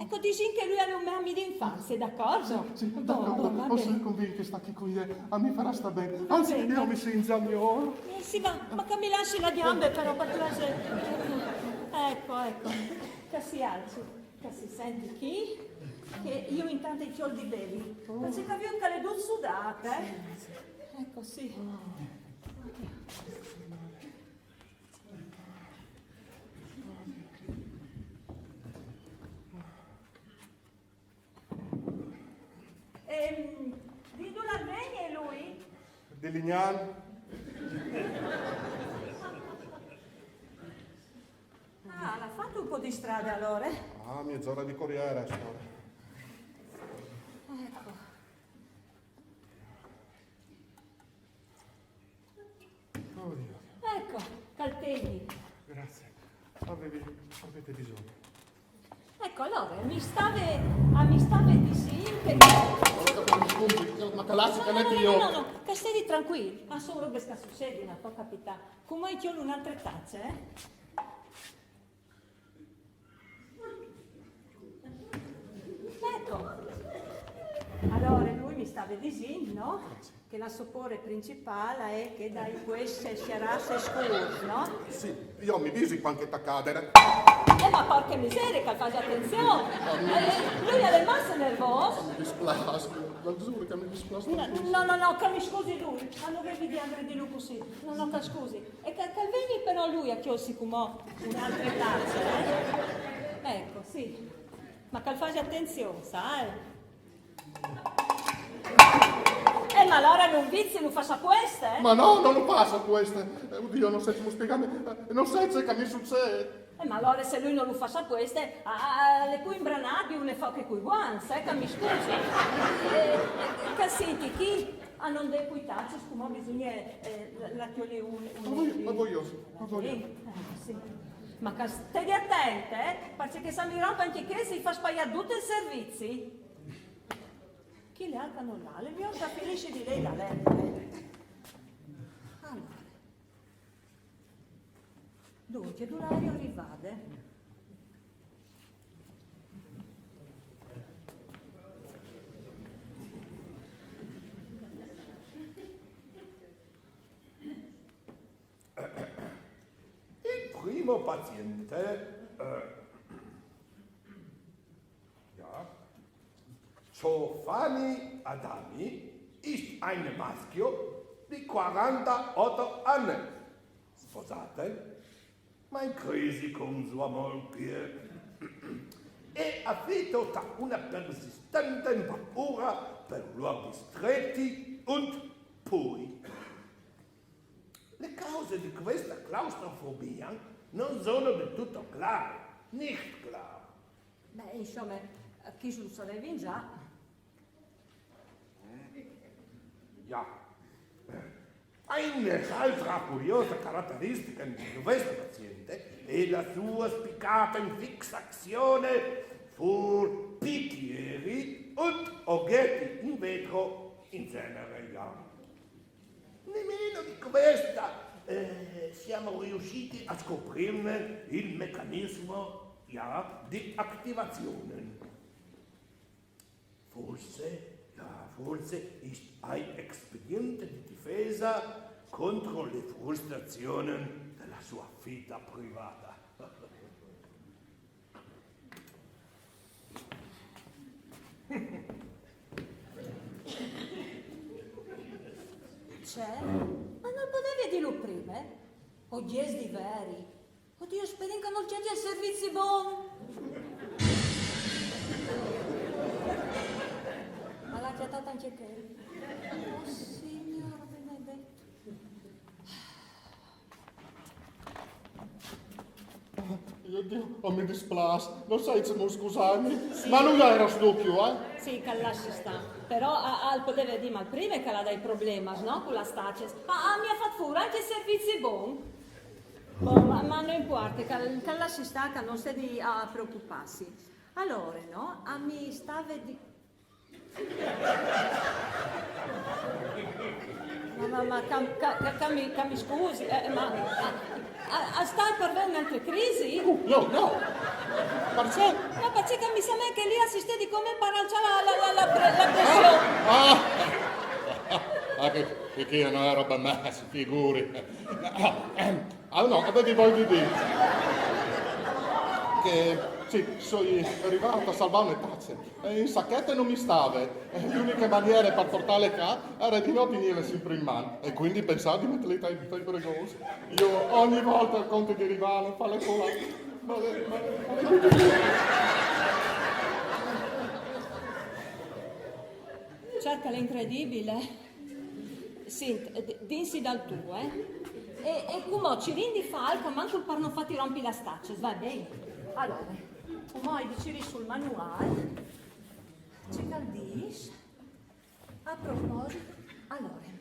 Eco, disìn che lui al è un me amì di infanzie, d'acuardi? Sì, sì, d'acuardi. Bon, va ben. O soi convint che stâ chi cun jê a mi farà stâ ben. Anzit, jo mi sint za miôr. Eh, sì, ma, ma che mi lassi la gjambe, però, par plasê. Eco, eco. Che si alzi. Che si senti chi? Che jo intant i cjol di bevi. Parcè che o viôt che al è dut sudât, eh? Eco, sì. Ehm, di dulà al vegnie lui? Di Lignan. Ah, al à fat un pôc di strade alore? Ah, miezore di coriere, siore. Eco. Oddio. Eco, che al tegni. Grazie. Avevi, avete bisogno. Eco, alore, mi stave, ah, mi stave disint che... Scusi, ma che lassi che metti no, io? No, no, no, che stedi trancuil. Ma a son robis che a sucedin, a pol capitâ. Cumò i cjol une altre tace, eh? Eco. Alore, lui mi stave disint, no? Che la sô pôre principâl e je che dai puescj e sierâts e scûrs, no? Sì, jo mi visi cuant che tu cadis. Eh, ma porche miserie, che al fasi atenzion! Eh, lui al è masse nervôs. Mi displâs, lu zuri che mi displâs. No, no, no, che mi scusi lui, ma no vevi di agredîlu cussì. No, no, che al scusi. E che, che al vegni però lui a cjolsi cumò une altre tace, eh? Eco, sì. Ma che al fasi atenzion, sai? Eh, ma alora no vizi, lu fâs a pueste, eh? Ma no, no lu fâs a pueste. Eh, Dio, no sai come spiegâmi. Eh, no sai ce che mi sucêt. Eh, ma alora se lui no lu fâs a pueste, ah, al è plui imbranât di une foche cui guants, eh, che mi scusi. Eh, che sintî, chi a no 'nd è plui tacis, cumò bisugne, eh, lâ, lâ a tiei un, un... Ma voi, ma voi, ma voi. Eh, sì. Ma che stedi atente, eh, parcè che se mi romp ancje chest, i fâs paiâ dut il servizi. Chi le altre no le à, le mi sta finint di lei la letere. Alora. Duncje, dulà eri rivade? Il primo Patient, eh, ja, Ciofani Adami ist ein Maschio di quarantaotto anni, sposato, ma in crisi con sua moglie, e afflitto da una persistente paura per luoghi stretti und pui. Le cause di questa claustrofobia non sono del tutto clare, nicht klar. Beh, insome, chest lu savevin za. Ja. Eine altra curiosa caratteristica di questo paziente è la sua spiccata fissazione per bicchieri und oggetti in vetro in genere, ja. Nemmeno di questa, eh, siamo riusciti a scoprirne il meccanismo, ja, di attivazione. Forse, ja, forse ist ein Expedient di difesa contro le frustrazioni della sua vita privata. Cioè? Ma no podevi dîlu prime? O Dies di veri. O Dio, sperìn che nol cjati il servizi bon. Ma al à cjatât ancje chel. Oh, Signôr benedet. Dio, oh, mi displâs, no sai se scusâmi. Ma no jere stupido, eh? Sì, che al lassi stâ. Però a, al podeve dîmal prime che al à dai problemis, no? Cu las tacis. Ma, ah, mi à fat fûr ancje il servizi bon. Bon, ma, ma no impuarte, che al, che al lassi stâ, che no stedi a preocupâsi. Alore, no? A mi stave di... Ma, ma, ma che, che, che, che mi, che mi scusi, eh, ma a, a, al sta par vê une altre crisi? No, no. Parcè? Ma parcè che mi somee che li al si stedi come par alçâ la, la, la, la pre-, la pression. Ah! Ah, che, che, che no jere robe mê, si figuri. Ah, no, o vevi voie di dî che sì, soi rivât a salvâ une tace. E in sachete no mi stave. E la uniche maniere par puartâle ca jere di no tignîle simpri in man. E cuindi pensâ di metêle tai, tai bregons. Jo ogni volte o conti di rivâ a no fâle colâ. Ma, ma, ma, Cert che al è incredibil. Sint, d-, dînsi dal tu, eh? E, e cumò cirìn di fâ alc almancul par no fâti rompi las tacis, va ben? Alore, cumò o ai di cirî sul manuâl ce che al dîs. A proposit, alore,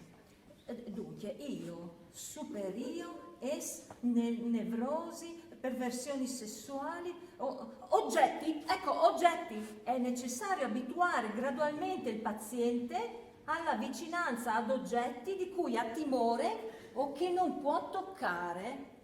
eh, duncje, io superio es ne-, nevrosi, perversioni sessuali, o-, oggetti, ecco, oggetti. È necessario abituare gradualmente il paziente alla vicinanza ad oggetti di cui ha timore o che non può toccare.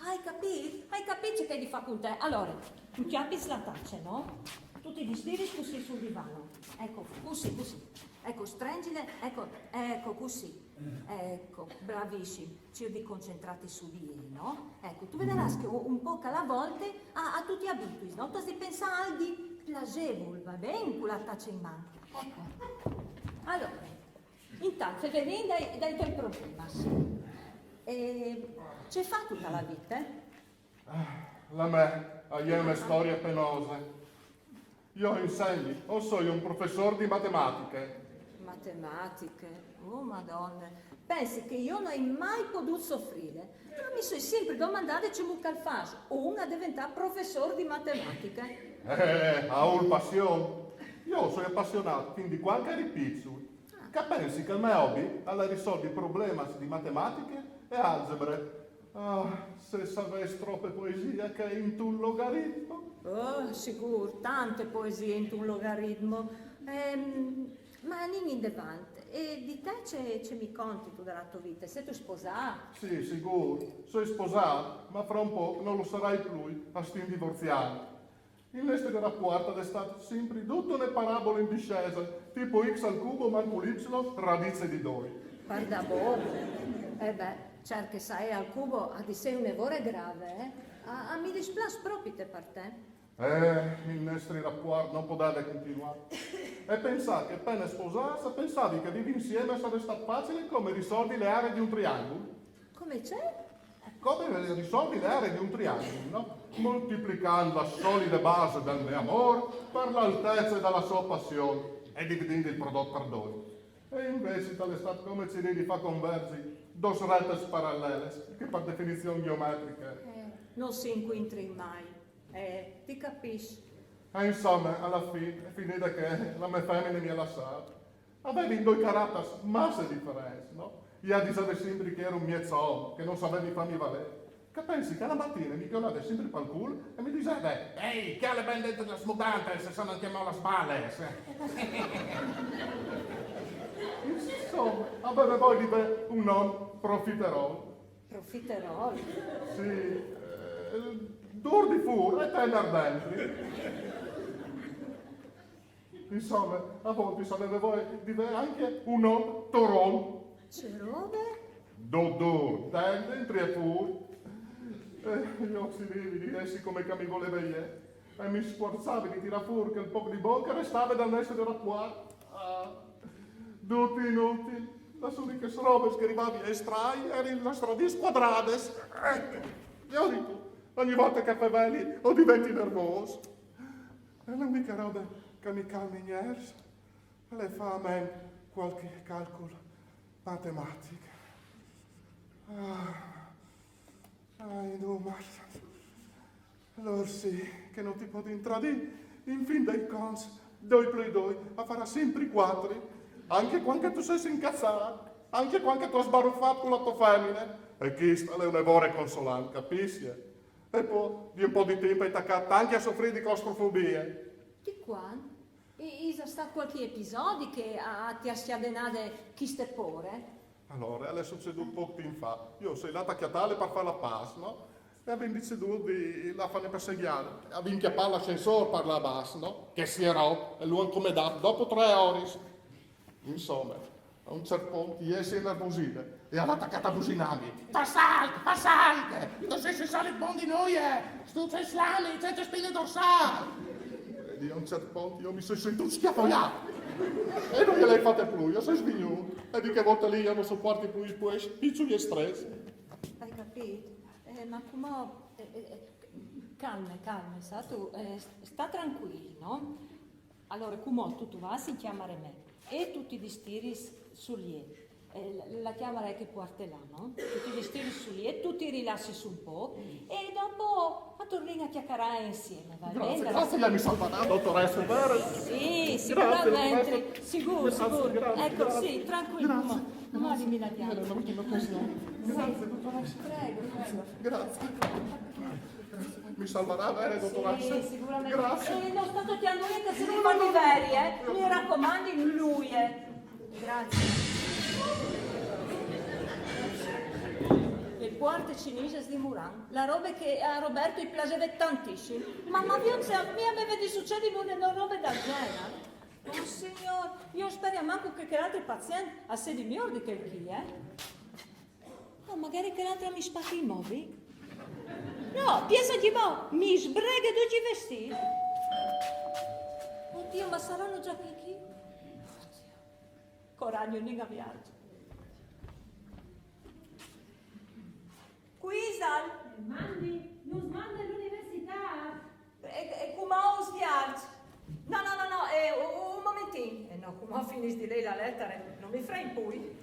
Ai capît? Ai capît ce che o ai di fâ cun te? Alore, tu cjapis la tace, no? Tu ti distiris cussì sul divan. Eco, cussì, cussì. Eco, strengjile, eco, eco, cussì. Eco, bravissim. Circ di concentrâti su di jê, no? Eco, tu vidarâs che un, un pôc a la volte a, a tu ti abituis, no? Tu âs di pensâ a alc di plasevul, va ben? Cu la tace in man. Eco. Alore, intant, fevelìn dai, dai toi problemis. E ce fâstu da la vite? La mê, e je une storie penose. Jo o insegni, o soi un professôr di matematiche. Matematiche? Oh, Madone. Pensi che jo no ai mai podût sofrîle. Ma mi soi simpri domandade cemût che al fâs un a deventâ professôr di matematiche. Eh, a vûl passion. Jo o soi apassionât fin di cuant che o jeri piçul. Che pensi che il me hobby al è risolvi problemas di matematiche e algebre. Ah, se o savès trope poesie che e je intun logaritmo. Oh, sigûr, tante poesie intun logaritmo. Ehm, ma anìn indevant. E di te ce, ce mi contitu de tô vite? Sêstu sposât? Sì, sigûr. Soi sposât, ma fra un pôc no lu sarai plui, o stin divorziant. Il nestri rapuart al è stât simpri dut une parabole in discese, tipo x al cubo mancul y, radice di doi. Pardabon. Eh beh, cert che saê al cubo al à di sei une vore grave, eh? A, a mi displâs propit par te. Eh, il nestri rapuart no podeve continuâ. E pensâ che, pene sposâts, o pensavi che vivi insiemi al sarès stât facil come risolvi le aree di un triangul. Come ce? Come risolvi le aree di un triangul, no? Multiplicant la solide base dal me amôr par la altece de sô passion e dividint il prodot par doi. E invezit al è stât come cirî di fâ converzi dôs retes paraleles, che par definizion gjeometriche. Eh, no si incuintrin mai. Eh, ti capìs. E insome, a la fin, e je finide che la me femine mi à lassât. O vevin doi caratars masse diferents, no? Jê e diseve simpri che o jeri un mieç om, che no savevi fâmi valê. Che pensi che a la matine mi cjoleve simpri pal cûl e mi diseve: «Ehi, cjale ben dentri las mudantes, se no ti mol las bales.» Insome, o veve voie di vê un om profiterol. Profiterol? Sì, eh, dûr di fûr e tenar dentri. Insome, a voltis o veve voie di vê ancje un om toron. Ce robe? Dut dûr, dentri e fûr. Eh, jo o cirivi di jessi come che mi voleve jê. E mi sfuarzavi di tirâ fûr chel pôc di bon che al restave dal nestri rapuart. Ah, dut inutil. Las uniches robes che o rivavi a estrâi a jerin las radîs cuadrades. Eco, jo o disu, ogni volte che o feveli o deventi nervôs. E la uniche robe che mi calme i gnerfs al è fâ a ment cualchi calcul matematic. Ah, ah, Indumar. Alore sì, che no ti podìn tradî, in fin dai conts, doi plui doi al farà simpri cuatri, ancje cuant che tu sês incazât, ancje cuant che tu âs sbarufât cu la tô femine. E chest al è une vore consolant, capissie? E po, di un pôc di timp o ai tacât ancje a sofrî di claustrofobie. Di cuant? E, e isal stât cualchi episodi che a, a ti à scadenade cheste pôre? Alore, al è sucedût pôc timp fa. Jo o soi lât a cjatâle par fâ la pâs, no? E o vin decidût di lâ a fâ une passegjade. O vin cjapât l'ascensôr par lâ a bas, no? Che si è rot, e lu àn comedât dopo trê oris. Insome, a un ciert pont jê si è nervoside e al à tacât a businâmi: «Fâ salt, fâ salt! Tu sês il solit bon di nuie! Tu sês slanis, cence spine dorsâl!» E a un ciert pont jo mi soi sintût scjafoiât. E no je le ai fate plui, jo o soi svignût. E di chê volte li jo no sopuarti plui i puescj piçui e strets. Ai capît. Eh, ma cumò, eh, eh, eh, calme, calme, sâstu, eh, sta trancuîl, no? Alore, cumò tu, tu vâs in cjamare mê e tu ti distiris sul jet. Eh, la, la cjamare che o puarte là, no? Tu ti distiris sul jet, tu ti rilassis un pôc e dopo o tornìn a cjacarâ insieme, va ben? Grazie, grazie, lei mi salvarà, dottoressa, vero? Sì, Grazie, sicuramente, dottoressa. Sigûr, Grazie, sigûr. grazie, Ecco, grazie. Sì, tranquillo, Grazie. Ma, ma dimmi la Era l'ultima occasione. Grazie, dottoressa. Prego, prego. Grazie. Mi salvarà, vero, dottoressa? Sì, sicuramente. Grazie. Eh, no sta tocjâ nuie che si li fa veri, eh. Mi racomandi, nuie. Grazie. Le puarte cinises di Muran, la robe che a Roberto i plaseve tantissim. Ma, ma viôt se a mi al veve di sucedi une robe dal gjenar. Oh, signôr, jo o speri almancul che chel altri pazient al sedi miôr di chel chi, eh? Oh, magari chel altri mi spache i mobii? No, piensa, tipo, mi sbreghe ducj i vestîts. Oddio, ma saran za chei chi? Coragjo, nin a viarzi. Cui isal? Mandi, nus mande l'universitât. E, e cumò us viarzi? Coma finìs di lei la letare, no mi frei plui.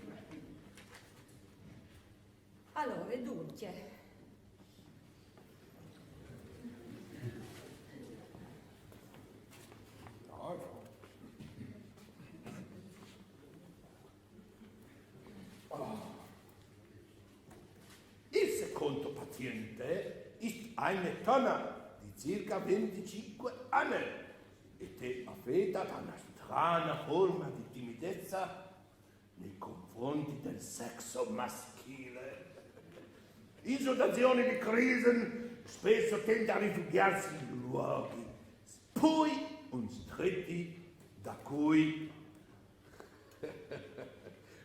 Alore, duncje. Il secondo paziente ist eine Donna di circa venticinque anni e te affetta da una strana forma di timidezza nei confronti del sesso maschile. In situazioni di crisi spesso tende a rifugiarsi in luoghi spui o stretti da cui,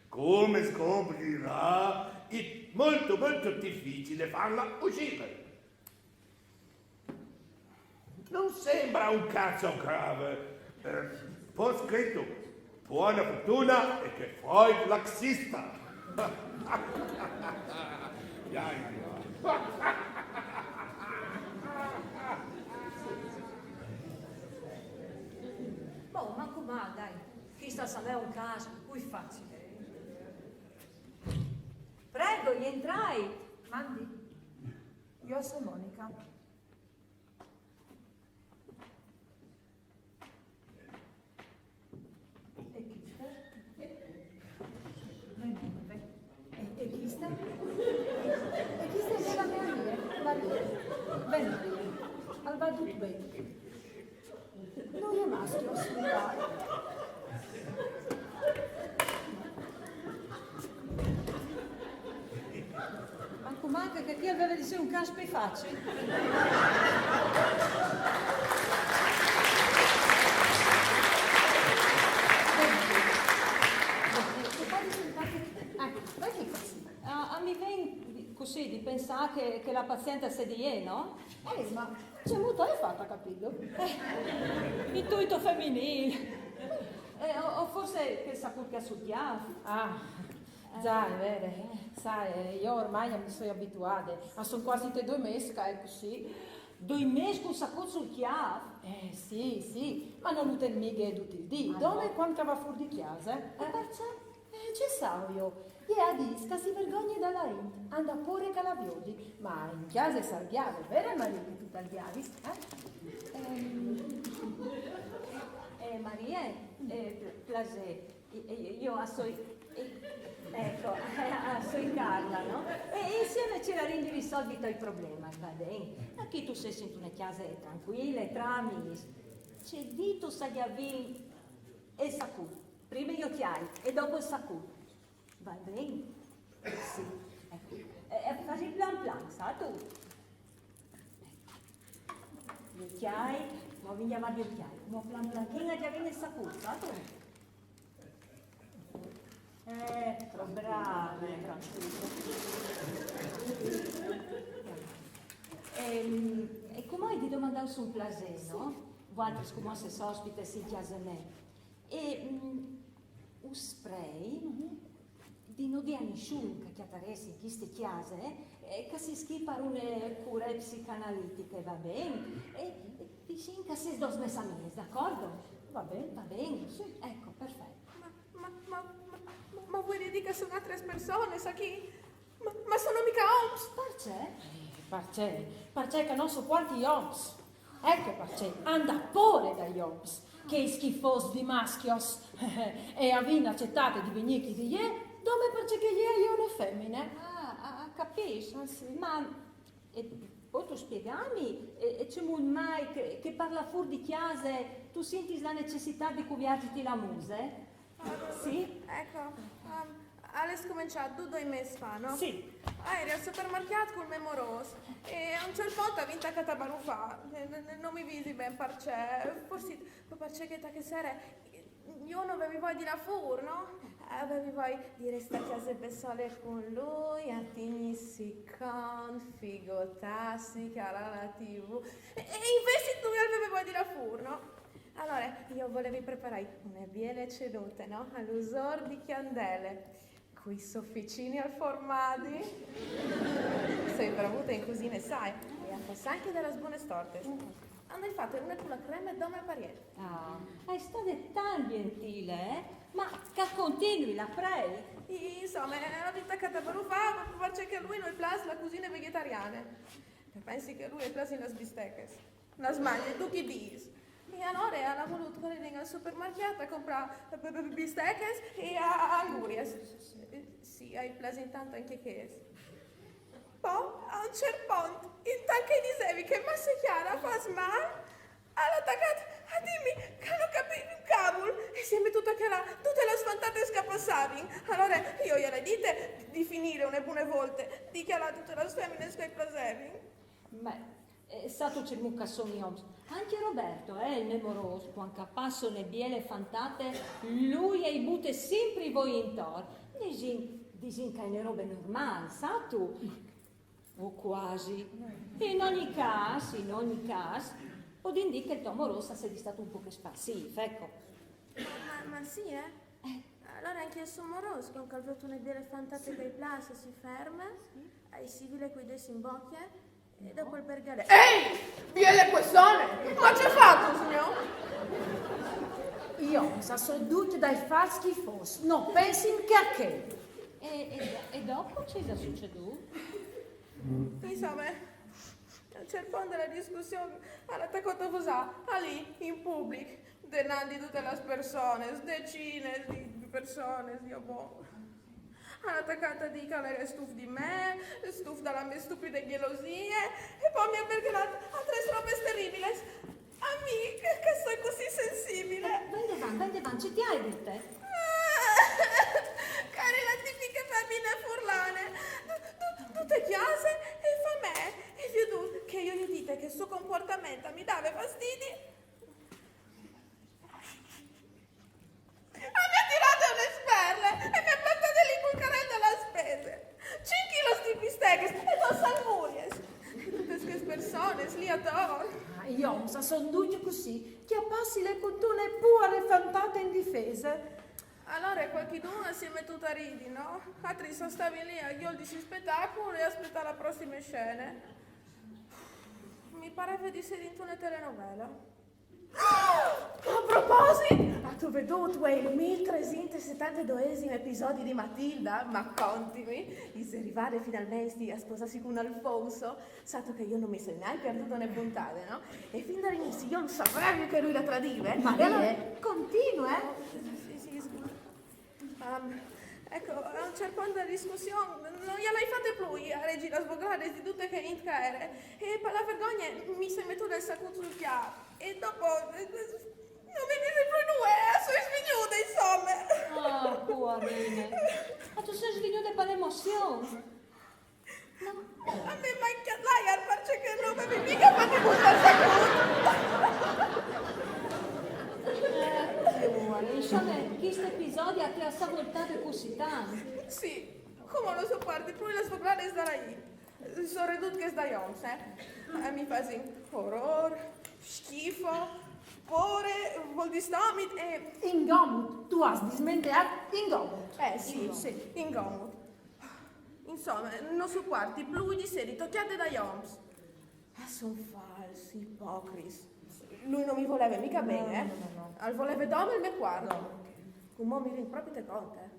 come scoprirà, è molto molto difficile farla uscire. Non sembra un caso grave. Eh, ho scritto: buona fortuna e che Freud laxista. Bon, ma cumò, dai, chest al è un câs plui facil. Prego, jentrait. Mandi. Jo o soi Monica. E chiste? E, e chiste? E chiste e je la mê amie, Marie. Ben, Marie, al va dut ben. No je mascjo, siore. Ma cumò, anca chi al veve di jessi un câs plui facil. Eco, parcè che, ah, mi ven cussì di pensâ che, che la paziente e sedi jê, no? Eh, ma cemût tu âs fat a capîlu? Eh, intuito feminîl. Eh, o, o forsit che al à sacût cjâf sul cjâf. Ah, za, al è vêr. Sâstu, eh, jo ormai mi soi abituade. A son cuasi doi mês che al è cussì. Doi mês che al à sacût sul cjâf? Eh, sì, sì, ma no lu ten mighe dut il dì. Ah, dome no? Cuant che al va fûr di cjase. E parcè? Eh, ce sai jo? Jê e à dit che si vergogne da la int, e à pôre che la viodi, ma in cjase e sarà gjave, vêr, Marie, che tu tal gjavis, eh? Ehm, eh, Marie, eh, pl-, plasê, eh, eh, jo o soi, eh, eco, eh, o soi Carla, no? E insieme o cirarìn di risolvi i tiei problemis, va ben? Achì tu sês intune cjase trancuile, tra amîs. Ce dîstu se o vin il sacût? Prime jo o cjai e dopo il sacût. Va ben? Sì. Eco. E, e fasìn plan plan, sâstu? Jo o cjai, mo o vin a gjavâ, jo o cjai. Mo plan planchin o gjavìn il sacût, sâstu? Eco, brave. Ehm, e cumò o ai di domandâus un plasê, no? Sì. Vualtris cumò o sês ospitis in cjase mê. E, mm, us prei di no dî a nissun che o cjatarês in cheste cjase, eh, che si scje par une cure psicanalitiche, va ben? E, e disìn che o sês dôs mês amiis, d'acordo? Va ben. Va ben? Sì. Eco, perfet. Ma, ma, ma, ma, ma vuei dî che a son altris personis achì? Ma, ma a son mighe oms! Parcè? Eh, parcè? Parcè che no supuarti i oms. Eco parcè, e à pôre dai oms, chei schifôs di mascjos. E a vin acetade di vignî chi di jê, dome parcè che jê e je une femine. Ah, ah, ah, capìs. Ah, sì. Ma, e, pôstu spiegâmi, e, e cemût mai che, che par lâ fûr di cjase tu sintis la necessitât di cuviarziti la muse? Sì? Eco, ehm, al è scomençât doi mês fa, no? Sì. O jeri al supermarcjât cul gno morôs e a un ciert pont o vin tacât a barufâ. Eh, n-, n-, no mi visi ben parcè, forsit parcè che ta chê sere jo no vevi voie di lâ fûr, no? O vevi voie di restâ a cjase bessole cun lui, a tignisi cont, figotâsi, cjalâ la T V. E, e invezit lui al veve voie di lâ fûr, no? Alore, jo o volevi preparâi une biele cenute, no? A lusôr di cjandele, cui sofficini al formadi. Soi bravute in cusine, sai? E o fâs ancje des bonis tortis. Nel fate une cu la creme dome parier. Ah, è stata tan gentile, eh? Ma che continui, la prei. Insomma, ho detto che devo fare, perché lui non piace la cucina vegetariana. Pensi che lui piace le bistecche. Las magna tuti i dis. E alore al à volût che o ridin al supermarcjât a comprâ bistechis e anguriis. Sì, a i plasin tant ancje chês. Po, a un ciert pont, intant che i disevi che masse cjâr a fâs mâl, al à tacât a dîmi che nol capìs un cavul e si è metût a cjalâ dutis lis fantatis che a passavin. Alore jo i ai dite di finî une bune volte, di cjalâ dutis lis feminis che i plasevin. Beh, eh, sâstu cemût che a son i oms? Ancje Roberto, eh, il gno morôs, cuant che a passe une biele fantate, lui i bute simpri i voi intor. Disìn, disìn che e je une robe normâl, sâstu? O cuasi. In ogni câs, in ogni câs, podìn dî che il to morôs al sedi stât un pôc sparsît, eco. Ma, ma sì, eh? Alore ancje il so morôs, cuant che al vês une biele fantate che i plâs, si ferme, i sivile cui dêts in bocje, e dopo al bergale: Ehi! Biele cuessone! Ma ce fâstu, siôr? Jo, a son ducj dai fats schifôs, no pensin che a chel. E, e, e dopo ce isal sucedût? Insome, a un ciert pont de discussion al à tacât a vosâ, alì, in public, denant di dutis lis personis, decines di personis, jo, boh. Al à tacât a dî che al jere stuf di me, stuf de mê stupide gjelosie, e po mi à bergalât altris robis teribilis. A mi, che, che o soi cussì sensibile. Eh, va indevant, va indevant, ce ti à dite? Che e jere la tipiche femine furlane, dute cjase e famee, e viodût che jo i ai dite che il so compuartament mi dave fastidi, a mi à tirade une sberle e mi à plantade lì cul carel de spese. Cinc chilos di bistechis e dôs anguriis. Dutis chês personis lì ator. Ah, i oms a son ducj cussì, che a passin le cuntune puare fantate indifese. Alore cualchidun si è metût a ridi, no? Altris a stavin lì a gjoldi il spetacul e a spietâ la prossime scene. Mi pareve di sedi intune telenovele. A proposit, âstu viodût il mil tresinte e setantedoesim episodi di Matilda? Ma contimi, ise rivade finalmentri a sposâsi cun Alfonso? Sâstu che jo no mi soi mai pierdude une puntade, no? E fin dal inizi jo lu savevi che lui le tradive. Ma e alore continue, eh? Sì, sì, sicûr. Eco, a un ciert pont de discussion no i ai fate plui a regî lis vogradis di dute chê int che e jere, e par la vergogne mi soi metût il sacut sul cjâf e dopo no mi disi plui nuie, o soi svignude, insome. Ah, puarine. Ma tu sês svignude par emozion. A mi al manche l'aiar, parcè che no mi vevi mighe fat butâ il sacut. Eh, insome, chest episodi ti à savoltade cussì tant. Sì, cumò no supuarti plui lis vogradis de int. Soredut chês dai oms, eh. A mi mi fasin orôr, schifo, pôre, vôl di stomit e... Ingomut, tu âs dismenteât ingomut. Eh sì, sì, ingomut. Insome, no supuarti plui di sedi tocjade dai oms. A son fals, ipocrits. Lui no mi voleve mighe ben, eh. Al voleve dome il gno cuarto. Cumò mi rint propit cont, eh.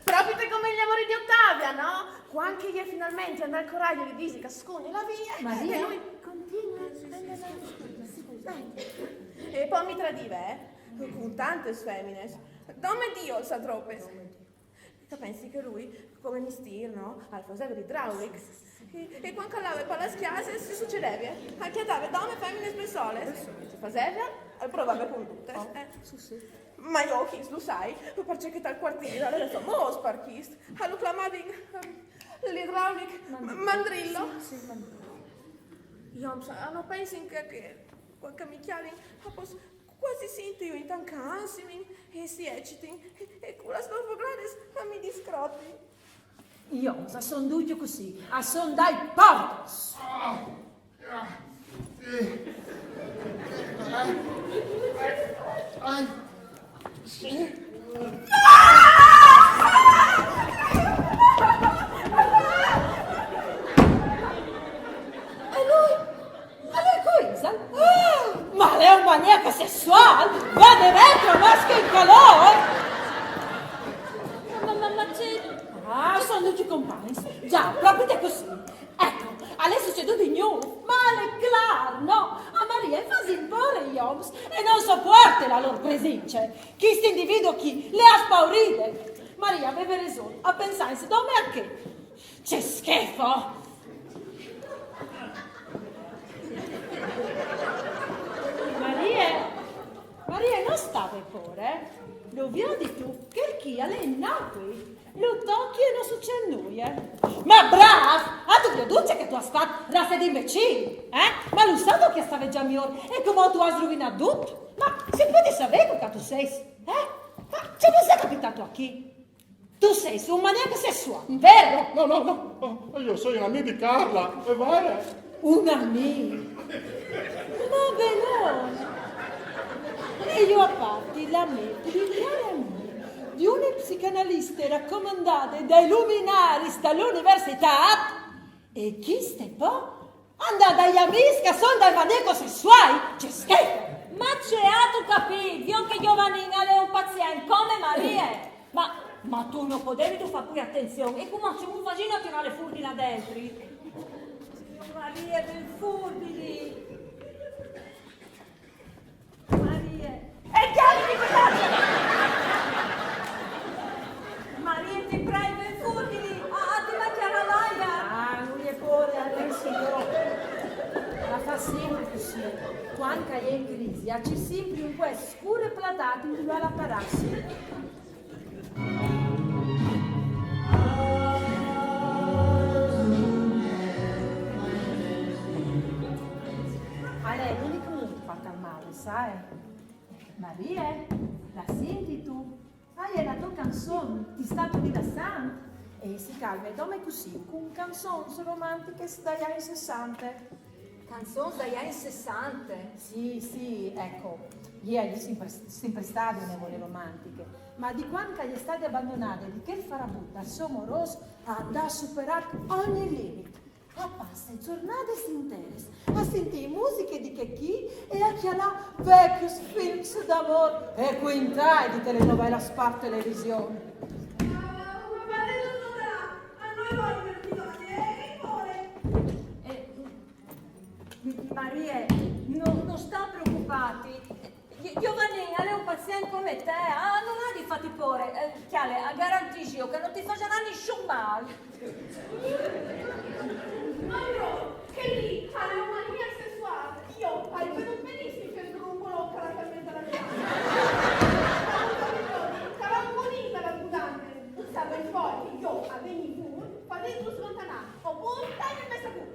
Propit come il gno morî di Ottavia, no? Cuant che e je finalmentri a dâi il coragjo di dîsi che e scugni la vie. Maria? E lui continua. E po mi tradive, eh? Cun tantis feminis. Dome Diu al sa tropis. Tu pensis che lui, come mistîr, no? Al faseve l'idraulic. E, e cuant che al lave par lis cjasis, ce sucedeve? Al cjatave dome feminis bessolis. Ce faseve? Al provave cun dutis. Eh. Ma jo chest lu sai, parcè che tal cuartîr al jere famôs par chest. A lu clamavin, ehm, l'idraulic Mandrillo. Sì, sì, Mandrillo. Jo, insome, no pensin che, che cuant che mi cjalin, a pos cuasi sintiju intant che a ansimin e si ecitin e, e cu lis vogradis a mi discrotin. Jo, a son ducj cussì, a son dai porcos. Ah, ah, sì. Ai, ai, sì. E lui? E lui cui? Ah! Ducj i compagns. Già, propit cussì. Eco, al è sucedût di gnûf, ma al è clâr, no? A Marie i fasin pôre i oms e no supuarte la lôr presince. Chest individui chi le à spauride. Marie e veve reson a pensâ dome a chê. Ce schifo! Marie, Marie, no sta vê pôre, eh? Lu viodistu, chel chi al è inocui. Lu tochi e no sucêt nuie. Ma brâf! Âstu viodût ce che tu âs fat, raze di imbecîl, eh? Ma lu sâstu che al stave za miôr e cumò tu âs ruvinât dut? Ma si pues savê cui che tu sês, eh? Ma ce vûl capitâ tu achì? Tu sês un maniac sessuâl, vêr? No, no, no, no, jo o soi un amì di Carla, e vêr? Un amì? Ma ben no! E jo o ai fat l'amì di un cjâr amì, di une psicanaliste racomandade dai luminaris de universitât, e cheste po e va dai amîs che a son dai maniacs sessuâi, ce schifo! Ma ce âstu capît, jo che Giovanin al è un pazient come Marie? Ma, ma tu no podevistu fâ plui atenzion? E cumò cemût fasìno a tirâle fûr di là dentri? Marie, ben fûr di li. Marie. E cjalimi, guardate! Marie, ti prei, ben fûr di li. Ah, ti mancjarà l'aiar. Ah, no vê pôre, al pensi jo. La fâs simpri cussì. Cuant che e je in crisi, e cîr simpri in cuest scûr e platât indulà la parassi. Al è l'unic mût par calmâle, sâstu? Marie, la sintistu? Ah, e je la tô cançon, ti sta rilassant? E si calme, dome cussì, cun cançons romantichis dai agns sessante. Cançons dai agns sessante? Sì, sì, eco. Jê e je simpri, simpri stade une vore romantiche, ma di cuant che e je stade bandonade di chel farabut dal so morôs, e à superât ogni limit. E passe zornadis interis a sintî musiche di chê chi e a cjalâ vecjos films d'amôr e cuintai di telenovelas par television. Eh, Marie, no, no sta preocupâti. Gio-, Giovanin al è un pazient come te, ah, no à di fâti pôre. Eh, cjale, a garantissi jo che no ti fasarà nissun mâl. Ma no, chel li al è un maniac sessuâl. Jo o ai viodût benissim chel grumbolo che al à fermentât la mê... Che al à un conin tes budandes. Savêso che jo a vegni fûr, fasêtlu slontanâ, opûr dâi un bel sacut.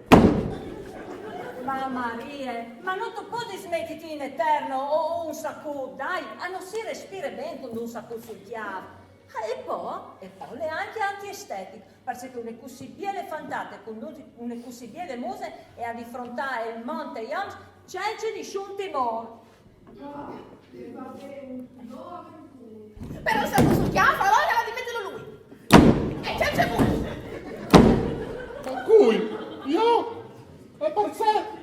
Ma Marie, ma no tu podis metiti in eterno o, o un sacut, dai, a no si respire ben cun un sacut sul cjâf. Ah, e po, e po al è ancje antiestetic, parcè che une cussì biele fantate cun un-, une cussì biele muse e à di frontâ il mont e i oms cence nissun timôr. Però se no si cjale, alore al à di metile lui. E cence vût. Cui? Jo? E parcè?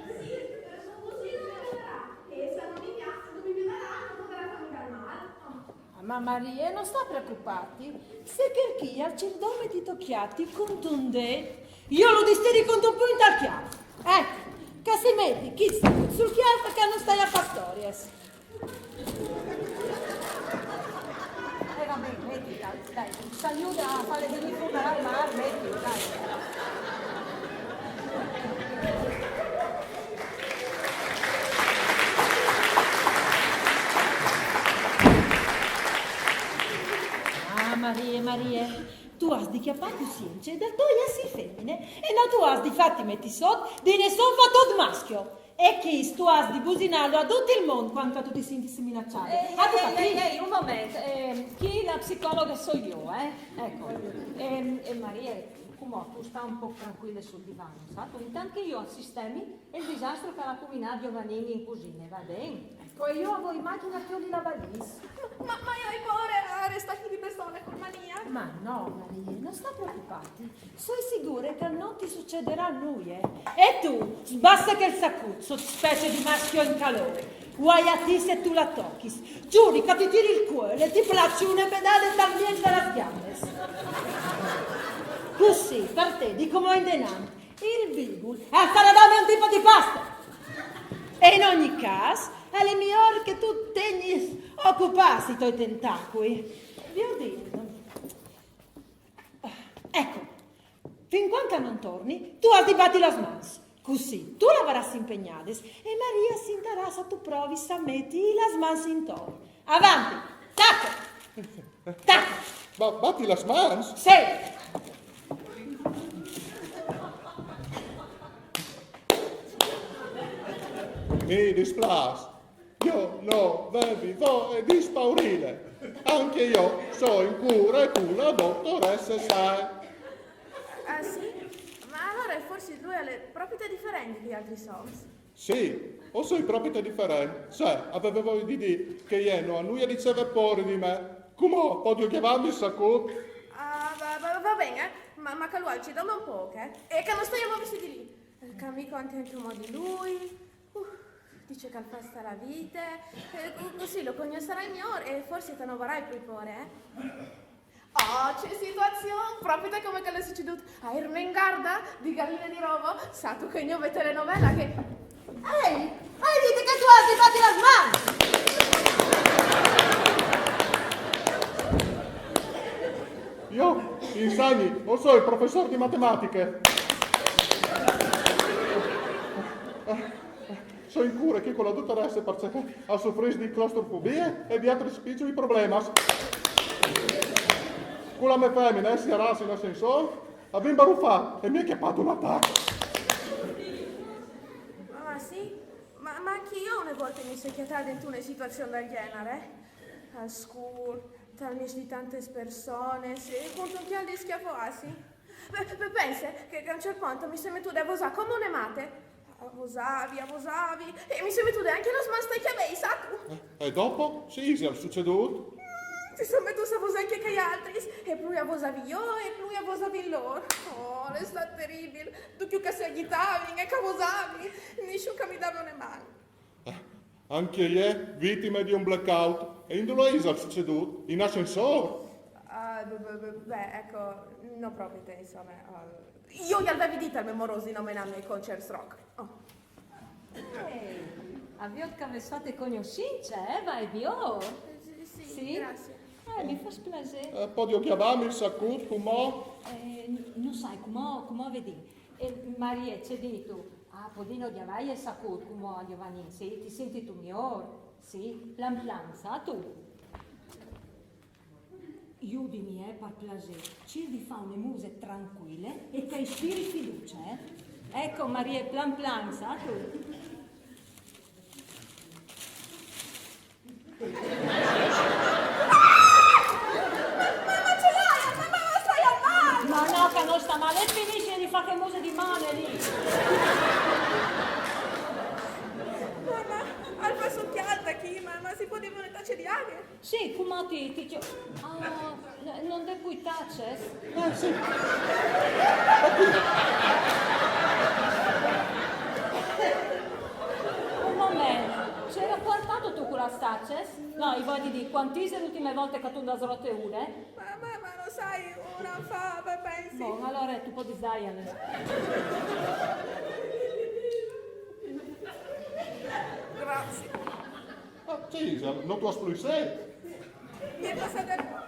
Ma Marie, no sta preocupâti. Se chel chi al cîr dome di tocjâti cuntun dêt, jo lu distiri cuntun pugn tal cjâf. Eco, che si meti chest sul cjâf che no stai a fâ storiis. Eh, va ben, metiti, dai, dai, ti aiuti a fâle vignî fûr dal mâr, metiti, dai. Ah, Marie, Marie, tu âs di cjapâ cussience de tô jessi femine e no tu âs di fâti meti sot di nissun fatut mascjo. E chest tu âs di businâlu a dut il mont cuant che tu ti sintis minaçade. Âstu capît? Ehi, ehi, un moment. Eh, chi la psicologhe o soi jo, eh? Eco. Ehm, eh, Marie, cumò tu sta un pôc trancuile sul divan, sâstu? Intant che jo o sistemi il disastri che al à cumbinât Giovanin in cusine, va ben? Eco, e jo o voi in machine a cjoli la valîs. Ma, ma jo o ai pôre a restâ chi di bessole cul maniac. Ma no, Marie, no sta preocupâti. Soi sigure che no ti sucedarà nuie. E tu, sbasse chel sacut, sotspecie di mascjo in calôr. Vuaie a ti se tu la tochis. Zuri che ti tiri il cuel e ti placi une pedade tal mieç des gjambis. Sì, per te, di cumò indenant, il bigul al sarà dome un tipo di pasta. E in ogni cas, al è miôr che tu tegnis ocupâts i toi tentacui. Viodìn. Eco, fin cuant che no torni, tu âs di bati las mans. Cussì tu le varâs impegnadis e Maria sintarà se tu provis a meti las mans intor. Avanti! Taca! Taca! Ma bati las mans? Sì! Mi displâs. Jo no vevi voie di spaurîle. Ancje jo o soi in cure cu la dotoresse Sae. Ah sì? Ma alore forsit lui al è propit diferent di chei altris oms. Sì, o soi propit diferent. Cioè, o vevi voie di dî che jê no à nuie di ceve pôre di me. Cumò, podio gjavâmi il sacut? Ah, va, va, va ben, eh? Ma, ma che lu al cedi un pôc, eh? E che no staie a movisi di li. Eh, che mi contenti un mô di lui. Uh, disi che al fâs sta la vite. Eh, cu-, cussì lu cognossarai miôr e forsit no varai plui pôre, eh? Oh, ce situazion! Propit come chê che al è sucedût a Ermengarda di Galine di Rovo, sâstu, chê gnove telenovele che... Ehi! Ai dit che tu âs di bati las mans! Jo, insegni, o soi il professôr di matematiche. O soi in cure chi cu la dotoresse parcè che e sufrìs di claustrofobie e di altris piçui problemis. Cu la mê femine, eh, sierâsi in ascensôr, o vin barufât e mi è cjapât un atac. Ah, sì? Ma, ma ancje jo une volte mi soi cjatade intune situazion dal gjenar, eh? Al scûr, tal mieç di tantis personis, e cuntun cjâl di scjafoâsi. Pe-, pe-, pense che, che a un ciert pont mi soi metude a vosâ come une mate. A vosavi, a vosavi, e mi soi metude ancje las mans tai cjavei, sâstu? E dopo? Ce isal sucedût? Si son metûts a vosâ ancje chei altris, e plui a vosavi jo, e plui a vosavin lôr. Oh, al è stât teribil. Ducj che si agjitavin e che a vosavin, nissun che mi dave une man. Ancje jê, vitime di un blackout. E indulà isal sucedût? In ascensôr? Ah, be-, be-, be-, beh, eco, no propit, insome. Oh. Jo i al vevi dit al gno morôs di no menâmi ai concerts rock. Oh. Eh, o viôt che o vês fate cognossince, eh, va e viôt. Sì, sì, Sì? graciis. Eh, mi fâs plasê. Eh, podio gjavâmi il sacut, cumò? Eh, no sai, cumò, cumò o vedìn. Eh, Marie, ce dîstu? Ah, podìno gjavâ il sacut, cumò, Giovanin, sì, ti sintistu miôr? Sì, plan plan, sâstu? Judimi, eh, par plasê. Cîr di fâ une muse trancuile e che e ispiri fiducie, eh. Eco, Marie, plan plan, sâstu? Ma no, che no sta mâl, e finissie di fâ chê muse di mane li. Mama, al fâs cjalt chi, mama, si pues dâmi une tace di aghe? Sì, cumò ti, ti chio-, ah, no, no 'nd è plui taces? Eh, sì. Un moment, ce âstu puartât tu cu las taces? No, i vuei dî, cuant ise la ultime volte che tu 'nd âs rote une? Ma, ma, ma no sai, un an fa, pe-, pensi. Bon, alore tu puedis dâjale. Graciis. Ah, ce isal, no tu âs plui set? Mi è passade...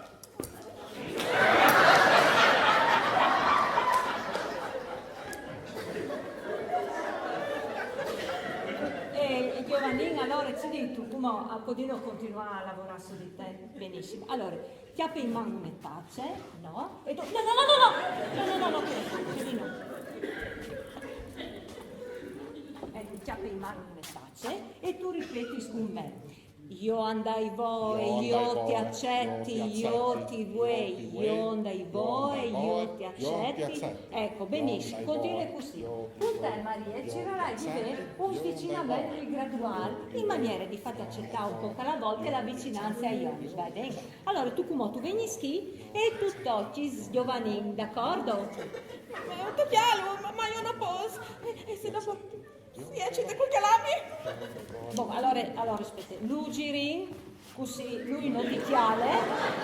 E, e Giovanin, alore, ce dîstu, cumò, a podìno continuâ a lavorâ su di te? Benissim. Alore, cjape in man une tace, no? E tu, no, no, no, no, no, no, no, no, no, cusì no. Eh, cjape in man une tace e tu ripetis cun me. Jo o 'nd ai voie, jo ti aceti, jo ti vuei, jo o 'nd ai voie, jo ti aceti. Eco, benissim, continue cussì. Cun te, Marie, o cirarai di vê un svicinament graduâl, in maniere di fâti acetâ un pôc a la volte la vicinance ai oms, va ben? Alore tu cumò tu vegnis chi e tu tochis Giovanin, dacuardi? Ma, ma tocjalu, ma, ma jo no pues. E, e se dopo si acide cul cjalâmi? Bon, alore, alore spiete, lu zirìn, Cussì lui no ti cjale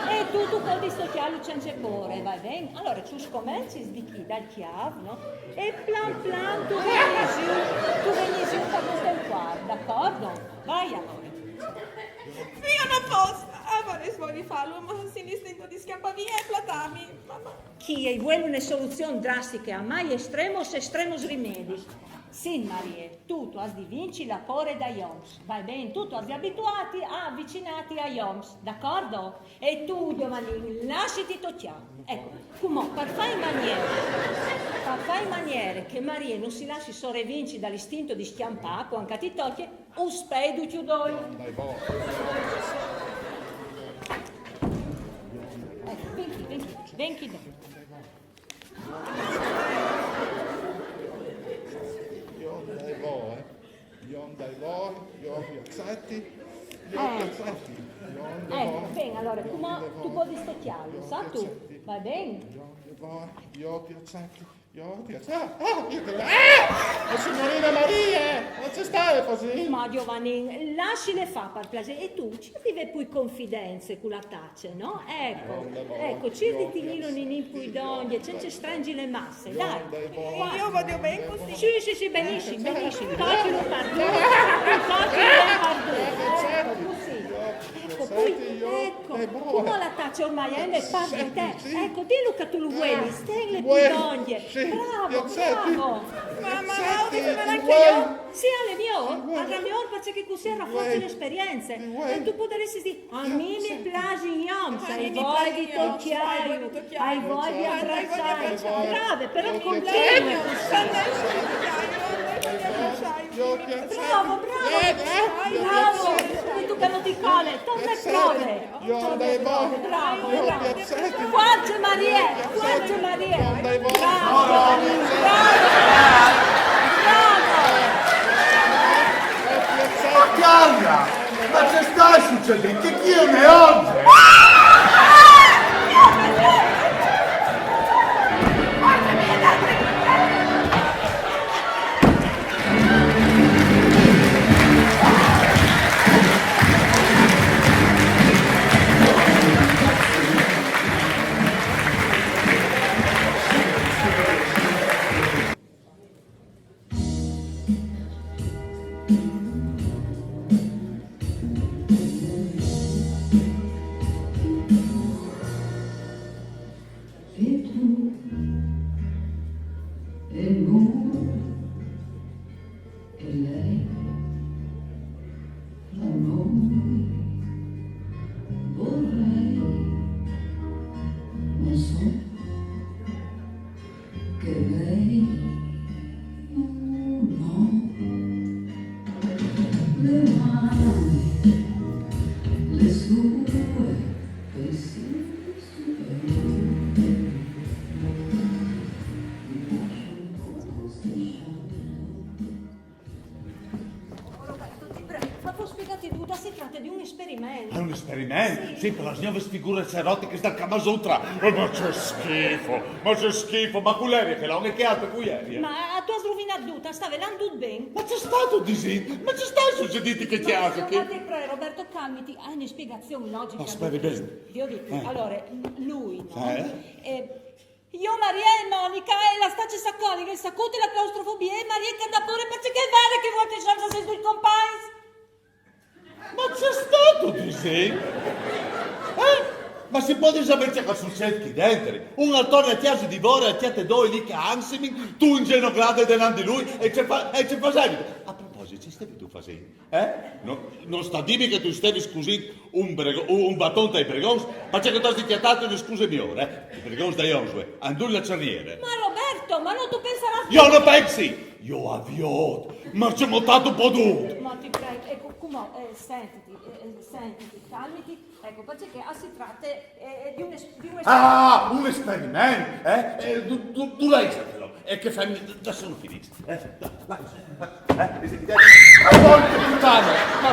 e tu, tu podis tocjâlu cence pôre, va ben? Alore, tu scomencis di chi? Dal cjâf, no? E plan plan tu vegnis jù, tu vegnis jù par dut il cuarp, d'acordo? Vai alore. Io no pues, a vorès voie fâlu, ma sint l'istinto di scjampâ vie e platâmi. Mama. Chi e vuei une soluzion drastiche, amai extremos, extremos remedis. Sint, Marie, tu, tu âs di vinci la pôre dai oms. Va ben, tu, tu âs di abituâti a avicinâti ai oms, d'acordo? E tu, Giovanin, lassiti tocjâ. Eco, cumò, par fâ in maniere, par fâ in maniere che Marie no si lassi sorevinci dal istinto di scjampâ, cuant che ti tocje, us spei ducj i doi. Eco, ven chi, ven chi, ven chi dentri. Jo ndai voi, eh. Jo ndai voi, jo vi aceti, jo vi aceti. Jo ndai voi. Eco, ben, alore, cumò tu podis tocjâlu, sâstu? Va ben? Jo ndai voi, jo vi aceti, jo vi aceti. Ah, ah, jo vi aceti. Ah! La signorine Marie, ma ce stais fasint? Ma Giovanin, lassile fâ par plasê, e tu, circa di vê plui confidence cu la Cioè, no? Eco, eco, circa di tignîlu un ninin plui dongje, cence strengjile masse, dai. Jo voio ben cussì. Sì, sì, sì, benissim, benissim. Tocjilu par dut, tocjilu par dut. Eco, cussì. Eco, plui, eco, cumò la tace ormai e je par di te. Eco, dilu che tu lu vuelis, tenile plui dongje. Bravo, bravo. Mama, no, dîseme ancje jo. Sì, al è miôr, al è miôr parcè che cussì al raforce la esperience. E tu podaressis dî: a mi mi plasin i oms, ai voie di tocjâju, ai voie di abraçâju. Brave, però continue cussì. Bravo, bravo. Bravo. E tu che no ti cole, torne e prove. Bravo, bravo. Forze, Marie, forze, Marie. Bravo, bravo, bravo. Carla, ma ce sta sucedint? Che chi je oggi? E tu, e lui, e lei, l'amore vorrei, ma so che lei no. Le mani, le sue, pensieri. Ma po spiegâti dut, si trate di un esperiment. Al è un esperiment? Sì. Sì, par lis gnovis figures erotichis dal Kama Sutra. Eh, ma ce schifo, ma ce schifo, ma cui jerie chel om? E chê altre cui jerie? Ma tu âs ruvinât dut, al stave lant dut ben. Ma ce stâstu disint? Ma ce sta sucedint in chê cjase chi? Ma ti prei, Roberto, calmiti, al è une spiegazion logiche. Ah, speri ben. Viôt, alore, lui, no? Eh? Eh, jo, Marie e Monica, e la stace sacoliche, il sacut e la claustrofobie, e Marie che al à pôre parcè che al vede che vuatis oms o sês ducj compagns. Ma ce stâstu disint? Eh? Ma si pues savê ce che al sucêt chi dentri? Un al torne a cjase di vore, e cjate doi li che a ansimin, tu inzenograde denant di lui, e ce fa-, e ce fasevit? A proposit, ce stevistu fasint? Eh? No, no sta dîmi che tu stevis cusint un brego-, un, un baton tai bregons, parcè che tu âs di cjatâti une scuse miôr, eh? I bregons dai oms, uè, a àn dut la cjarniere. Ma Roberto, ma no tu pensarâs... Jo no pensi! Jo o viôt, ma ce motâ tu podût? Ma ti prei, eco, cumò, eh, sentiti, eh, eh, sentiti, calmiti, eco, parcè che, ah, si trate, eh, eh, di un es-, di un es- Ah, un esperiment, eh? Eh, du-, du-, dulà isal chel om? E chê femine, dulà sês finîts? Eh, dai, eh, eh, eh, eh, eh, porca putana! Ma,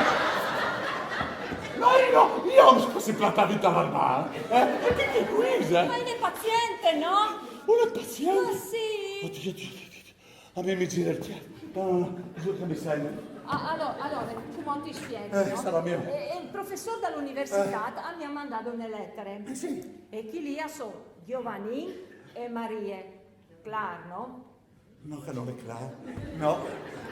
ma jo, jo no mi pues platâ tal armâr, eh? E chi, chi, cui isal? Ma e je une paziente, no? Une paziente? Ma sì. Oddio, Dio, Dio, Dio. A mi mi zire il cjâf. No, no, no, jur che mi sent. Ah, alora, alora, cumò ti spieghi, eh, no? Sara mia. Eh, eh, il professor da l'università, eh, mi ha mandato une letare. Eh, sì. E chi lì a so Giovanin e Marie. Clar, no? No, che no l'è clar. No.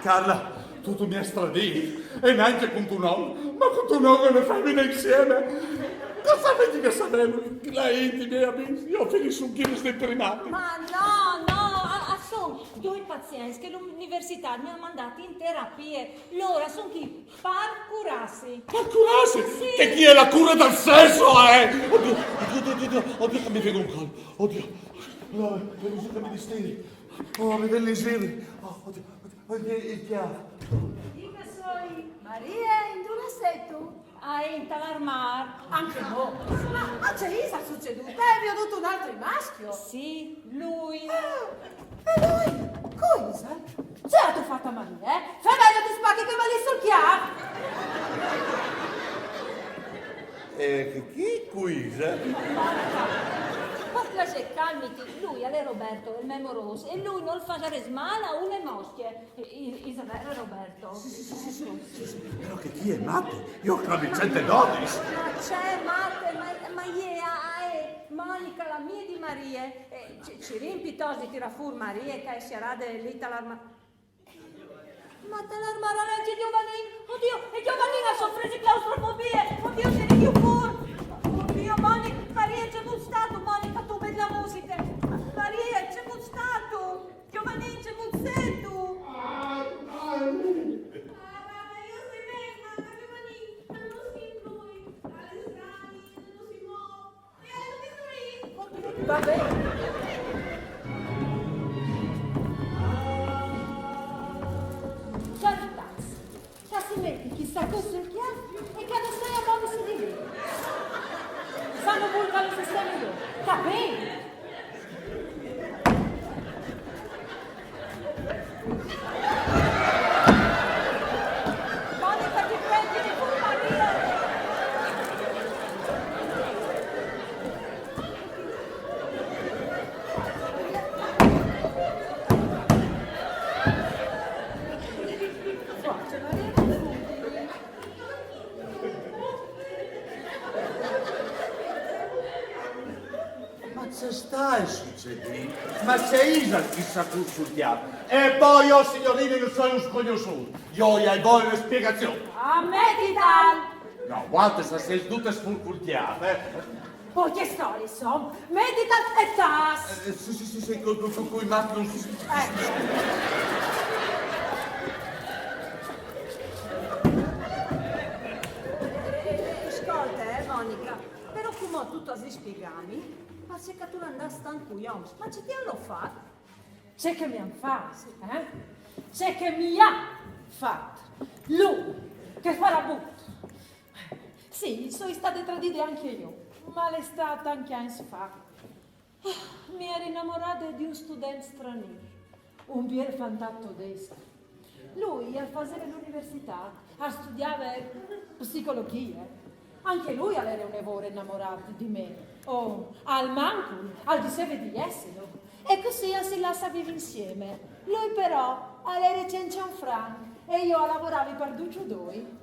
Carla, tu, tu mi âs stradît. E nancje cun to non. Ma cun to non e une femine insieme. Cosa vedi che savelu? Là intimi e amîs. Jo finìs un chilo di primati. Ma no, no, a, a son doi pazients che l'università mi ha mandât in terapie. Lôr a son chi par curâsi. Par curâsi? Sì. Che chi è la cura dal sesso, eh? Oddio, oddio, oddio, oddio, oddio, che mi venga un colpo. Oddio. No, che mi, che mi distiri. Oh, mi vegn il zîr. Oh, oddio, oddio, oddio, il chiave. Dica, soi Marie, induve sêstu? Ah, intal armâr. Ancjemò? Ma, ma ce isal sucedût? Âstu viodût un altri mascjo? Sì, lui. Ah, e lui? Cui isal? Ce âstu fat a Marie, eh? Fevele, ti spachi chê mani sul chiav! E chi, chi, cui isal? Monica, par plasê, calmiti. Lui al è Roberto, il me morôs, e lui nol fasarès mâl a une moscje. I-, i-, isal vêr, Roberto? Sì, sì, sì, sì, sì, sì, sì. Però che chi è, mate? Jo clami cent e dodis. Ma ce mate, ma, ma e je, a, a, eh, Monica, la mie di Marie. Eh, ci, cirìn piutost di tirâ fûr Marie, che e je sierade li tal armâr. Ma tal armâr al è ancje Giovanin. Oddio, e Giovanin al sofrìs di claustrofobie. Oddio, tirìnju fûr. Oddio, Moni-, Marie, cemût stâstu? Monica, tu met la musiche. Marie, cemût stâstu? Giovanin, cemût sêstu? Ah, ah, ah, jo o soi ben, ma Giovanin, ma no sint plui. Al è strani, no si mûf. E al è tut strani. Va ben. Caritât, che si meti chest cus sul chiav e che no staie a movisi di li. Se no vûl, lu sistemi jo. Capît? Ma ce sta sucedint? Ma ce isal chest cus sul chiav? E po jo, signorine, jo o soi un scognossût. Jo o ai voie une spiegazion. Ah, metital! No, vualtris o sês dutes fûr cul chiav, eh? Po ce storie, insome. Metital e tâs. Eh, sì, sì, sì, sì, co, co, co, cui mat no si... Eh. Eh, eh, eh, scolte, eh, Monica, però cumò tu tu âs di spiegâmi parcè che tu âs di stâ cui oms. Ma ce ti àn fat? Ce che mi àn fat, eh? Ce che mi àn fat? Lu, chel farabut. Sì, o soi stade tradide ancje jo, ma al è stât ancje agns fa. Ah, mi eri inamorade di un student stranîr, un biel fantat todesc. Lui al faseve l'universitât, al studiave psicologjie. Ancje lui al ere une vore inamorât di me. Oh, almancul al diseve di jessi, no? E cussì a si lassà vivi insieme. Lui però al ere cence un franc e jo a lavoravi par ducj i doi.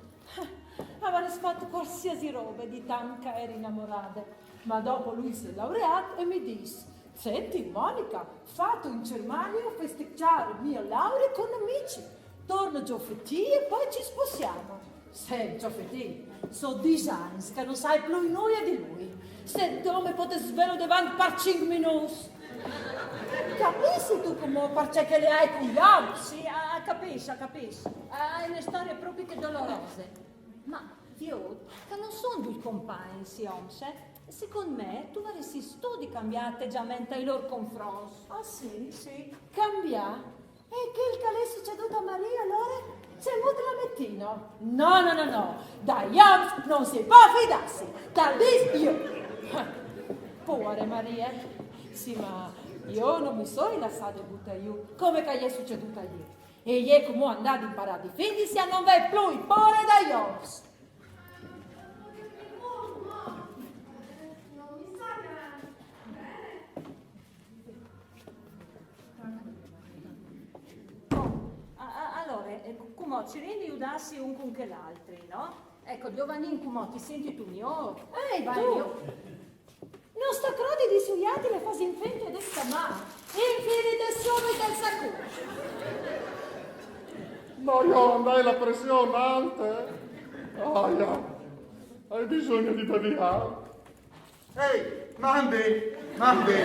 Avarès fat cualsiasi robe di tant che eri inamorade. Ma dopo lui si è laureât e mi dîs: «Senti, Monica, vado in Germania a festeggiare mia laurea con amici. Torno giovedì e poi ci sposiamo.» Sint, Giofetì, a son dîs agns che no sai plui nuie di lui. Se tu mi podès vê devant par cinc minûts. Capìs tu cumò parcè che le ai cui oms? Sì, a, a capìs, a capìs. A, a è une storie propit dolorose. Ma viôt che no son doi compagns i oms, eh? Secont me, tu varessis tu di cambiâ ategjament ai lôr confronts. Ah, sì? Sì. Cambiâ? E chel che al è sucedût a Marie, alore? Cemût la metìno? No, no, no, no. Dai oms no si pò fidâsi. Tal dîs jo. Puare Marie. Sì, ma jo no mi soi lassade butâ jù, come che al è sucedût a jê. E je cumò a imparâ a difindisi, a no vê plui pôre dai oms. Oh, a, a, alore, eh, cu-, Mo, cirìn di judâsi un cun chel altri, no? Eco, Giovanin, cumò ti sintistu miôr? Ehi, tu! No sta crodi di suiâti le fâs in frente de sta man. Infiliti subit il sacut. Ma jo, dai, la pression alta, eh? Aia, hai bisogno di bevi alto? Ehi, mandi, mandi,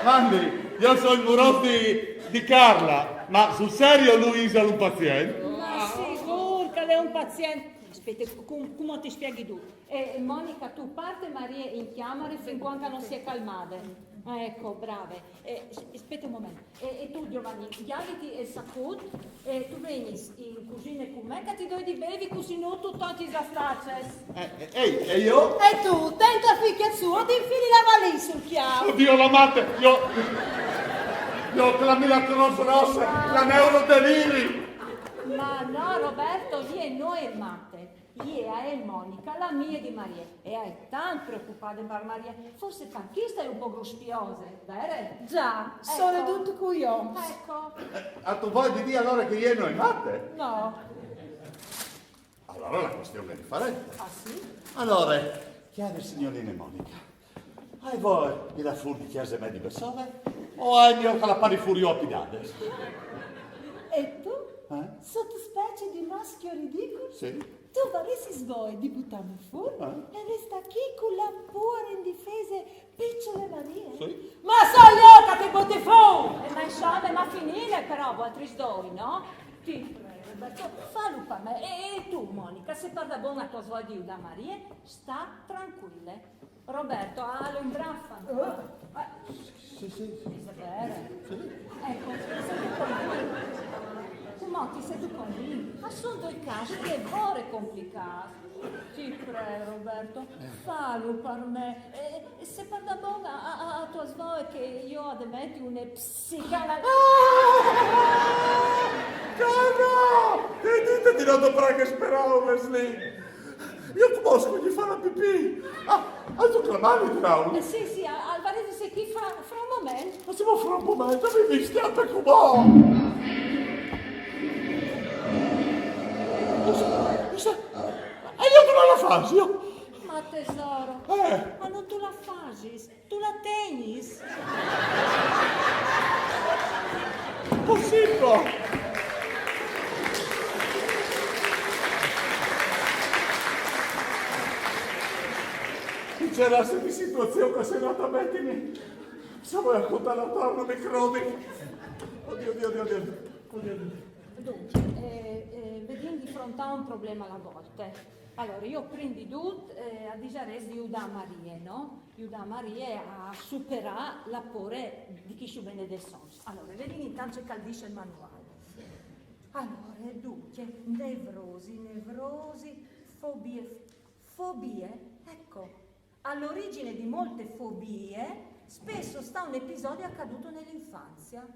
mandi, jo o soi il murôs di, di Carla, ma sul serio lui isal un pazient? Ma sigûr che al è un pazient. Spiete, cum, cumò ti spieghi dut. Eh, Monica, tu puarte Marie in cjamare fin cuant che no si è calmade. Ah, eco, brave. Eh, s-, spiete un moment. Eh, e tu, Giovanni, gjaviti il sacut e tu vegnis in cusine cun me che ti doi di bevi, cussì no tu tocjis lis tacis. Eh, eh, ehi, e jo? E tu, tenta fin che tu ti infili la valîs sul cjâf. Oddio, la mate, jo, jo clami la Croce Rossa, la neurodeliri. Ma no, Roberto, jê no je mate. Jê e je Monica, la amie di Marie. E e je tant preocupade par Marie. Forsit par chest e je un pôc gruspiose, vere? Za, sole dut cui oms. Eco. Ah, tu vûs dî alore che jê no je mate? No. Alore la cuestion e je diferente. Ah, sì? Alore, cjare signorine Monica, aie voie di lâ fûr di cjase me di bessole, o aie miôr che la pari fûr jo a pidades? E tu? Eh? Sot specie di mascjo ridicul? Sì. Tu varessis voie di butâmi fûr? Eh? E restâ chi cu la puare indifese piçule Marie? Sì. Ma soi jo che ti buti fûr! Eh, ma insome, ma finile però, vualtris doi, no? Ti prego, Roberto, fâlu par me. E, e tu, Monica, se pardabon tu âs voie di judâ Marie, sta trancuile. Roberto, ah, lu imbrafa. Eh, Sì, sì, sì. Isabele. Eco, sêstu convint? Cumò ti sêstu convint? Ma a son doi casis vore complicâts. Ti prego, Roberto, fâlu par me. E, e se pardabon a, a, a tu âs voie che jo o meti une psicanal... Caro! E dite di no doprâ chês peraulis li! Jo cumò o scugni fâ la pipì! Ah, âstu clamât, Raul? Eh, sì, sì, al, al varès di jessi chi fra, fra un moment. Ma se vo fra un moment, mi vistiate cumò! Scusa, scusa, e jo no la fasio? Ma tesoro, Eh. Ma no tu la fasis, tu la tegnis. Possibile! Che cjarasse di situazion che o soi lât a metimi. Se o voi a contâle a Tor no mi crodi. Oddio, oddio, oddio, oddio. Oddio, oddio. Duncje, eh, eh, o vin di frontâ un probleme a la volte. Alore, jo prin di dut, eh, o disarès di judâ Marie, no? Judâ Marie a superâ la pôre di chescj benedeçs oms. Alore, o vin intant ce che al dîs il manuâl. Alore, duncje, nevrosi, nevrosi, fobie, fobie, eco. All'origine di molte fobie spesso sta un episodio accaduto nell'infanzia.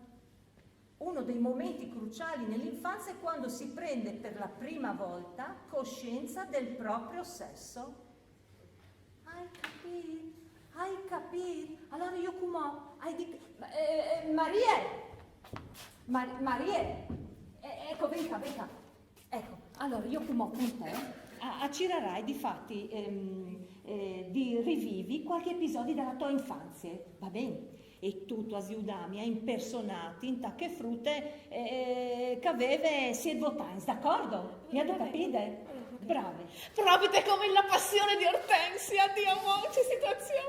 Uno dei momenti cruciali nell'infanzia è quando si prende per la prima volta coscienza del proprio sesso. Hai capito? Hai capito? Alore jo cumò o ai di... Eh, eh, Marie! Mar-, Marie! Eh, eco, ven ca, ven ca. Eco, alore jo cumò cun te o, o cirarai di fâti, ehm, eh, di rivivi cualchi episodi de tô infanzie, va ben? E tu, tu âs di judâmi a impersonâti inta chê frute, eh, che e veve siet vot agns, d'acordo? Mi âstu capide? Brave. Propit come in La passione di Ortensia, Diu mo, ce situazion!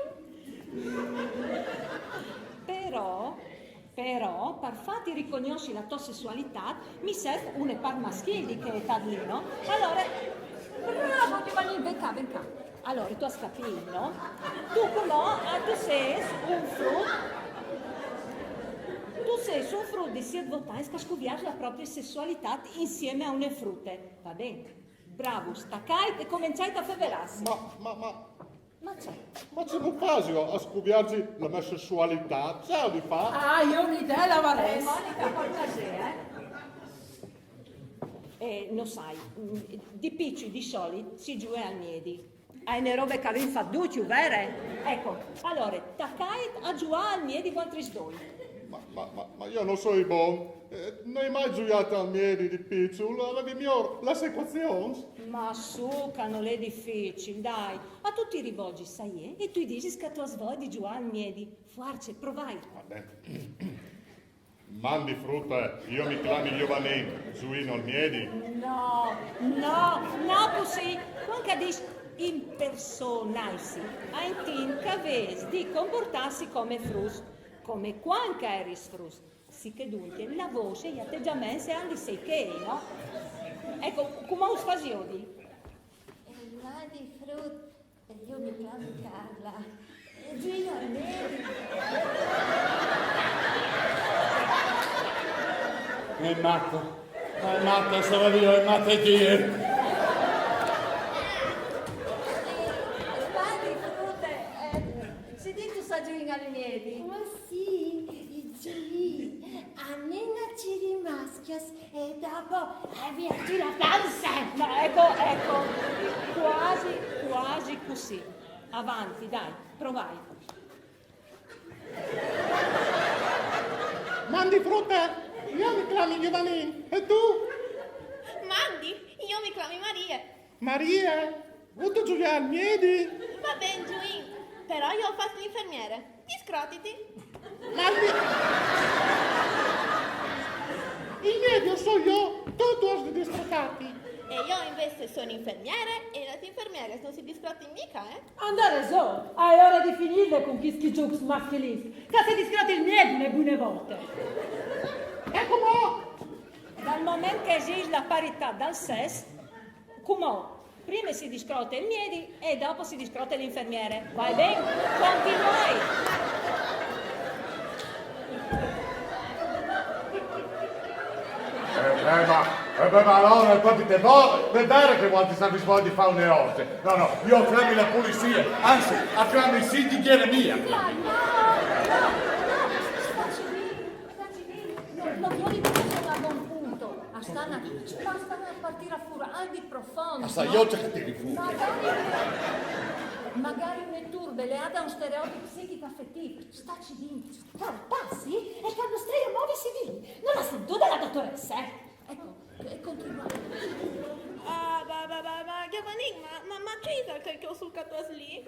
Però, però, par fâti ricognossi la tô sessualitât, mi serf une part maschîl di chê etât li, no? Alore, bravo, Giovanni, ven ca, ven ca. Alore, tu âs capît, no? Tu cumò, eh, tu sês un frut, tu sês un frut di siet vot agns che al scuvierç la proprie sessualitât insiemi a une frute, va ben? Bravus, tacait e començait a fevelâsi. Ma, ma, ma, Ma ce? Ma ce no fasio a scuvierzi la mê sessualitât? Ce aio di fâ? Ah, jo une idee la varès. Eh, Monica, par plasê, eh? Eh, no sai, mm, di piçui di solit si zuie al miedi. E je une robe che o vin fat ducj, vere? Eco, alore, tacait a zuiâ al miedi vualtris doi. Ma, ma, ma, ma jo no soi bon. Eh, no ai mai zuiât al miedi di piçul, al vevi miôr las ecuazions. Ma su, ca nol è dificil, dai. A tu ti rivolgis a jê e tu i disis ca tu âs voie di zuiâ al miedi. Fuarce, provait. Va ben. Mandi frute, jo mi clami Giovanin, zuìno al miedi? No, no, no cussì. Cuant ca al dîs impersonâsi, al intint ca vês di compuartâsi come fruts, come cuant ca a eris fruts. Sichè duncje la vôs e i ategjaments a àn di sei chei, no? Eco, cumò us fâs jodi. Eh, mandi frut, jo mi clami Carla. Eh, zuìno al miedi. È matta, è matta, sarà io, è matta chi è? Mandi frute, eh, sêstu tu a zuî al miedi? Ma sì, zuìn. Anìn a cirî mascjos e dopo, eh, via, tu la panze. Ma eco, eco, cuasi, cuasi cussì. Avanti, dai, provait. Mandi frute, jo mi clami Giovanin, e tu? Mandi, jo mi clami Marie. Marie, vûstu zuiâ al miedi? Va ben, zuìn, però jo o fâs l'infermiere. Discrotiti. Ma al mi... Il miedi o soi jo, tu tu âs di discrotâti. E jo invezit o soi infermiere e las infermieres no si discrotin mica, eh? Àn resòn, e je ore di finîle cun chescj zûcs mascjolins, ca si discrotin il miedi une buine volte. E cumò? Dal moment che esist la paritât dal sès, cumò prime si discrote il miedi e dopo si discrote l'infermiere. Va ben? Continuait! Eh, eh, ma, eh, beh, ma alore, propit, te vês, vês di dî che vualtris o vês voie di fâ une orge. No, no, jo o clami la pulizie, anzit, o clami il sindic Jeremia. Dai, no, no, no, sta zît, sta zît, no, no, jo li vês a un bon pont. A stan a, a stan a tirâ fûr alc di profont, Ma sai no? jo ce che tiri fûr? Magari, magari une turbe leade a un stereotip psichic afetîf. Sta zît, tarpassi e che no stoi a movisi di li. No la sint la dotoresse, eh? Eco, e continuait. Ah, va, va, va, va, Giovanin, ma, ma, ma ce isal chel che o sulcat li?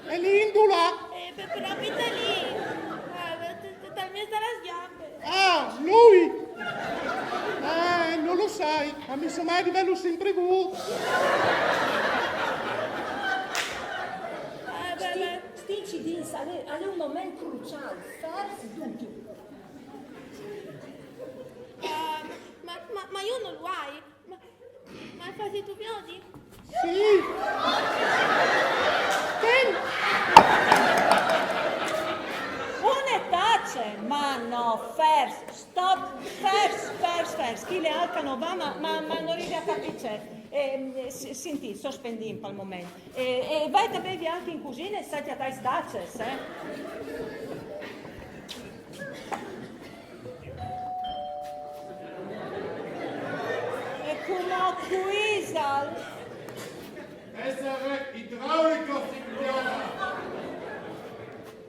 E li indulà? Eh, pe-, propit li. Ah, te, te, tal mieç da las gjambes. Ah, lui! Eh, no lu sai, a mi somee di vêlu simpri vût. Ah, va, va. Sti, sti incidints, al è, al è un moment cruciâl, fers duncje. Ah, ma, ma, ma jo no lu ai. Ma, ma fasìstu viodi? Sì! Ten! Une tace! Ma no, fers, stop, fers, fers, fers. Chel al è alc che no va, ma, ma, ma no rivi a capî ce. Eh, s-, sintît, sospendìn pal moment. Eh, e vait a bevi alc in cusine e sai cjatâ lis tacis, eh? E cumò cui isal? Essere idraulico, signora!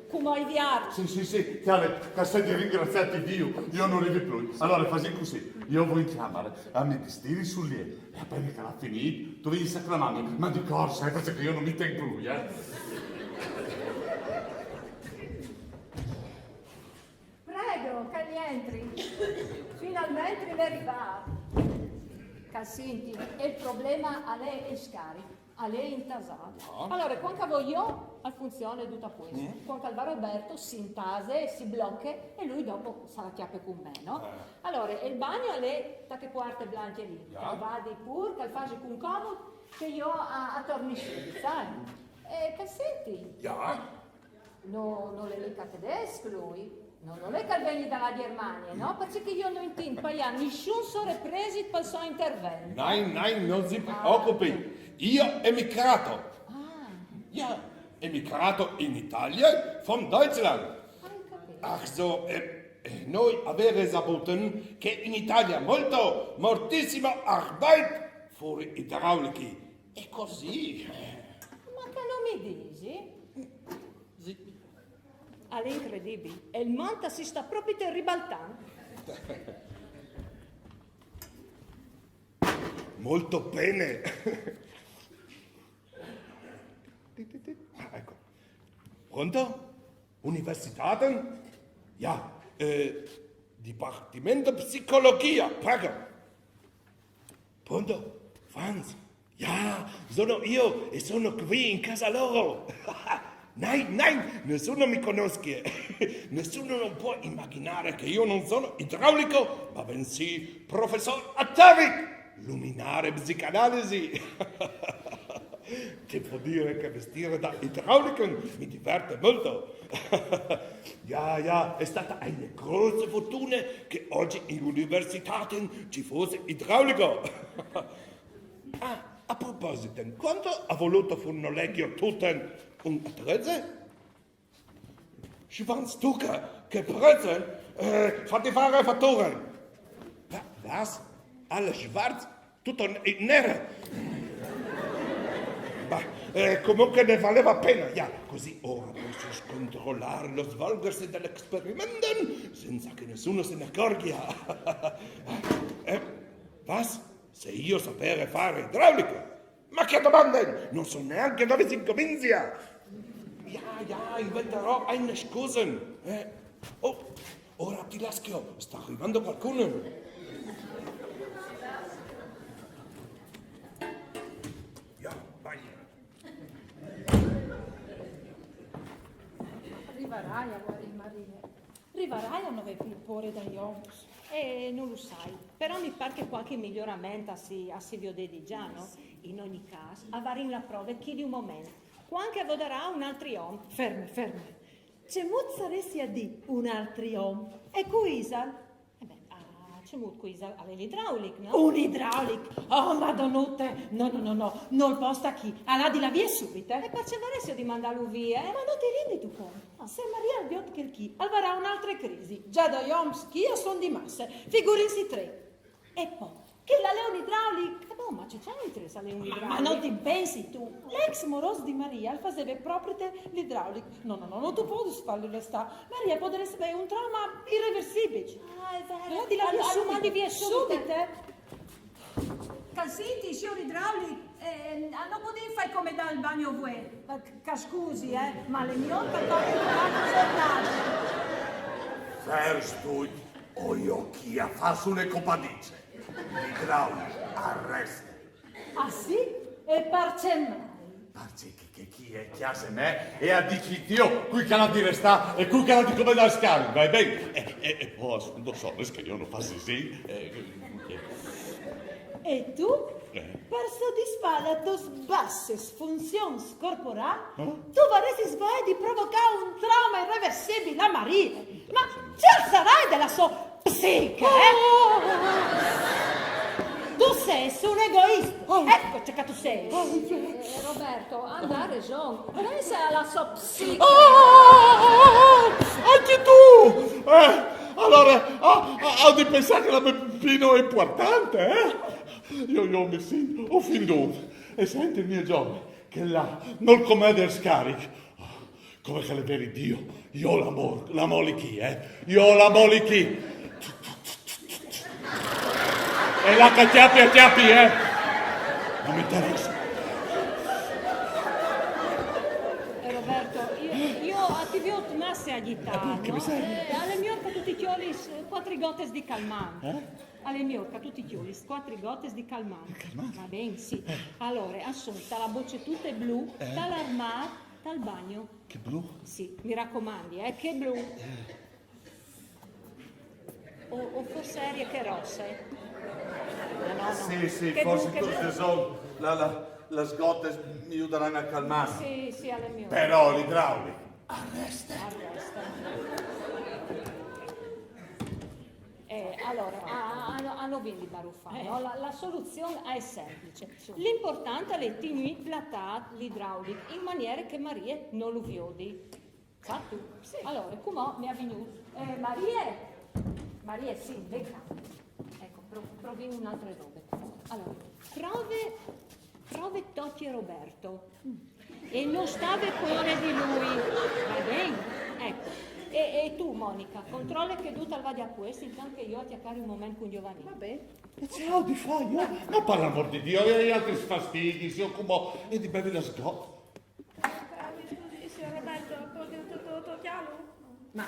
Cumò i vierç. Sì, sì, sì, cjale, che o soi di ringraziâti Diu, jo no rivi plui. Alore, fasìn cussì, jo o voi in cjamare, a mi distiri sul jet, e apene che al à finît, tu vegnis a clamâmi, ma di corse, eh, parcè che jo no mi ten plui, eh. Prego, che al jentri. Finalmentri al è rivât. Che al sinti, e il probleme al è il scaric, al è intasât. Alore, cuant che o voi jo, al funzione dut a puest. Cuant che al va Roberto, si intase, si bloche e lui dopo se la cjape cun me, no? Alore, il bagno al è ta chê puarte blancje li. Che al vadi pûr, che al fasi cun comut, che jo o, o torni subit, sai? E che al sinti? No, nol è mica tedesc lui. No, nol è che al vegni da la Gjermanie, no? Parcè che jo no intint paiâ nissun sorepresit pal so intervent. Nein, nein, non si preoccupi. Io emigrato. Ah, Ja, emigrato in Italia von Deutschland. Hai capito. Ach so, eh, eh, noi avere saputo che in Italia molto, moltissimo arbeit fuori idraulici. E così. Ma che no mi disi? Sì. Al è incredibil. E il mont si sta propit ribaltant. Molto bene. Ah, ecco. Pronto? Universitaten? Ja, eh, Dipartimento Psicologia, prego. Pronto? Franz? Ja, sono io e sono qui in casa loro. Nein, nein, nessuno mi conosce. Nessuno non può immaginare che io non sono idraulico, ma bensì professor Attavic, luminare psicanalisi. Devo dire che vestire da idraulico mi diverte molto. Ja, ja, è stata una grossa fortuna che oggi in università ci fosse idraulico. Ah, a proposito, quanto ha voluto far noleggio tutto un attrezzo? Schwanzduca, che prezzo? Eh, fatti fare fatture. Wa-, was? Alles schwarz? Tutto in nero? Ma eh, comunque ne valeva pena, ja, così ora posso controllare lo svolgersi dell'esperimento senza che nessuno se ne accorga. Eh, was? Se io sapere fare idraulico? Ma che domande? Non so neanche dove si incomincia. Ja, ja, inventerò eine Scusen. Eh? Oh, ora ti lascio, sta arrivando qualcuno. Ja, vai. Rivarai a guarì, Marie. Rivarai a no vê pì pôre dai oms. Eh, no lu sai. Però mi par che qualchi migliorament a si, a si viodedi già, no? In ogni cas, a varìn la prove chì di un moment. Cuant che a vodarà un altri om. Ferme, ferme. Cemût saressi a dì un altri om? E cui isal? Eh beh, ah, cemût, cui isal? Al è l'idraulic, no? Un idraulic? Oh, madonute! No, no, no, no, nol pò stâ chì. Al à di lâ vie subit, eh. E parcè varessi di mandâlu vie? Ma no ti rindit cont? Ah, se Maria al viôt chel chì, al varà une altre crisi. Già doi oms chì a son di masse. Figurinsi trê. E po, chel al è un idraulic. E bon, ma ce c'entre se al è un idraulic? Ma, ma no ti pensi tu. L'ex morôs di Maria al faseve propit l'idraulic. No, no, no, no tu podis fâlu restâ. Maria al podarès vê un trauma irreversibil. Ah, è vero. Al à di lâ vie subit. Al, al lu mandi vie subit. Subit, eh. Che al sinti, siôr idraulic, eh, no podìn fâ come dal bagno vuê. Che al scusi, eh, ma al è miôr che al torni a fâ la giornade. Fers tu, o jo chì a fâs une copadice. L'idraulic al reste. Ah sì? E parcè mai? Parcè che, che chì e je cjase mê e a dîs jo cui che al à di restâ e cui che al à di comandâ il scaric, va ben? E, e, e po, no so, che jo no fasi cusì, eh, che, che... E tu? Eh. Par sodisfâ las tôs basses funzions corporâls, eh? Tu varessis voie di provocâ un trauma irreversibil a Marie. Ma ce al sarà de la sô psiche, eh? Tu sês un egoist. Eco ce che tu sês. Eh, Roberto, al à reson. Pense a la sô psiche. Ah, ancje tu! Eh, alore, ah, ah, o ai di pensâ che la mê pì no è impuartante, eh? Jo, jo mi sint ofindût. E sintimi, Gio, che là nol comandi il scaric. Come che al è vêr Diu, jo la moli, la moli chì, eh? Jo la moli chì. E là che a cjapi, a cjapi, eh? No mi interessa. Eh, Roberto, jo, jo a ti viôt masse agitât, no? Eh, che miseria. Eh, al è miôr che tu ti cjolis cuatri gotis di calmant. Eh? Al è miôr che tu ti cjolis cuatri gotis di calmant. Calmant? Va ben, sì. Eh. Alore, a son ta la bocetute blu, eh, tal armâr, tal bagno. Chê blu? Sì, mi racomandi, eh, chê blu. Eh. O, o forsit a ere chê rosse. No, no, no. Sì, sì, forsit tu âs reson. La, la, las gotes mi judaràn a calmâmi. Sì, sì, al è miôr. Però l'idraulic al reste. Al reste. Eh, alore, a, a, a no, a no vin di barufâ, no? La, la soluzion e je semplice. L'impuartant al è tignî platât l'idraulic in maniere che Marie no lu viodi. Fat tu? Sì. Alore, cumò mi è vignût. Eh, Marie! Marie, sì, ven ca. Eco, pro-, provìn une altre robe. Alore, prove, prove tocje Roberto. E no sta vê pôre di lui. Va ben? Eco. Monica, controle che dut al vadia a puest, intant che jo o a cjacari un moment cun Giovanni. Va ben. E ce aio di fâ jo? Ma par l'amôr di Diu, e i altris fastidis, jo cumò, e di bevi la sgot. Mi scusi, signor Roberto, pôr dî dut, dut, dut cjâr? Ma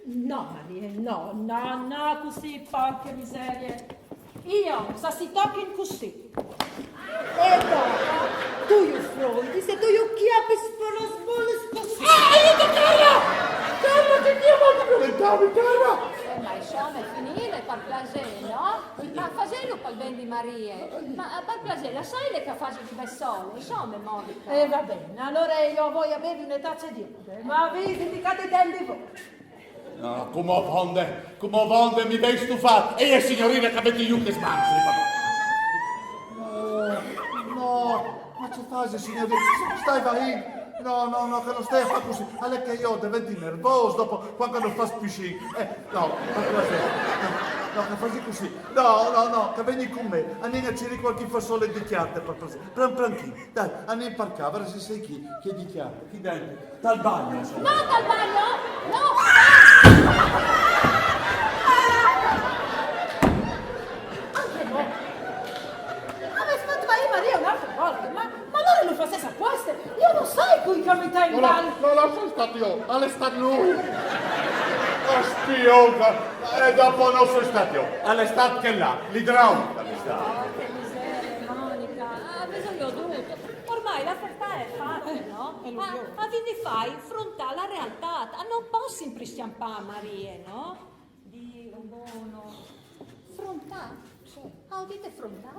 no, Marie, no, no, no, cussì, porche miserie. Jo, se si tochin cussì. E dopo, tu ju frontis e tu ju cjapis par las bolas cussì. Ah, aiut, Carlo! Carlo, che Diu voglia violentarmi, Carlo! Eh, ma insome, finìle, par plasê, no? Ma fasêlu pal ben di Marie. Ma, eh, par plasê, lassêle che e fasi di bessole, insome, Monica. Eh, va ben, alore jo o voi a bevi une tace di ove. Ma vêso disincjatât di voi. No, cumò vonde, cumò vonde, mi vês stufât. E je signorine che e met jù chês mans, li, ma... No, no, ma ce fâs, signorine? Stai vaint. No, no, no, che no stai a fâ cussì. Al è che jo o deventi nervôs dopo, cuant che no fâs piscin. Eh, no, par plasê. No, che o fasi cussì. No, no, no, che e vegni cun me. Anìn a cirî cualchi fassolet di cjarte, par plasê. Plan, planchin. Dai, anìn par ca, varda se e je chi, chi di cjarte, chi dentri. Tal bagno, insome. No, tal bagno! No! Anche no! Ma vês fat vaî Marie une altre volte, ma, ma alore lu fasês a pueste? Jo no sai cui che o metês in... No, no, no, no, o soi stât jo, al è stât lui! O spion! E dopo no o soi stât jo, al è stât chel là, l'idraulic al è stât. Oh, che miserie, Monica. Ah, vêso viodût. Ormai la ferta e je fate, no? E lu viôt. Ma, ma o vin di fâi frontâ la realtât. Ah, no o pues simpri scjampâ Marie, no? Dî, oh, bono. Frontâ? Sì. Ah, o dite frontâ?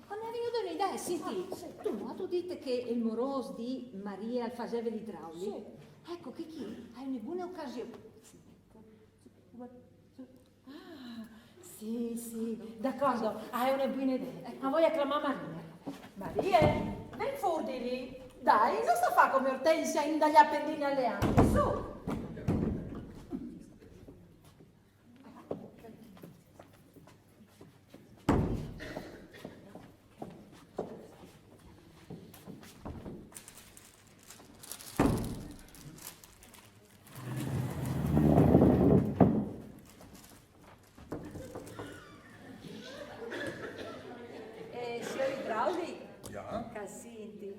Ma mi è vignude une idee, sint. Ah, sì. Tu no âstu dite che il morôs di Marie al faseve l'idraulic? Sì. Eco che chi e je une bune ocasion. Ah, sì, sì, d'acordo, e je une buine idee. O voi a clamâ Marie. Marie, ven fûr di li. Dai, no sta a fâ come Ortensia, indagliâ pendine ae ante, su. Eh, siôr idraulic? Ja? Che al sinti.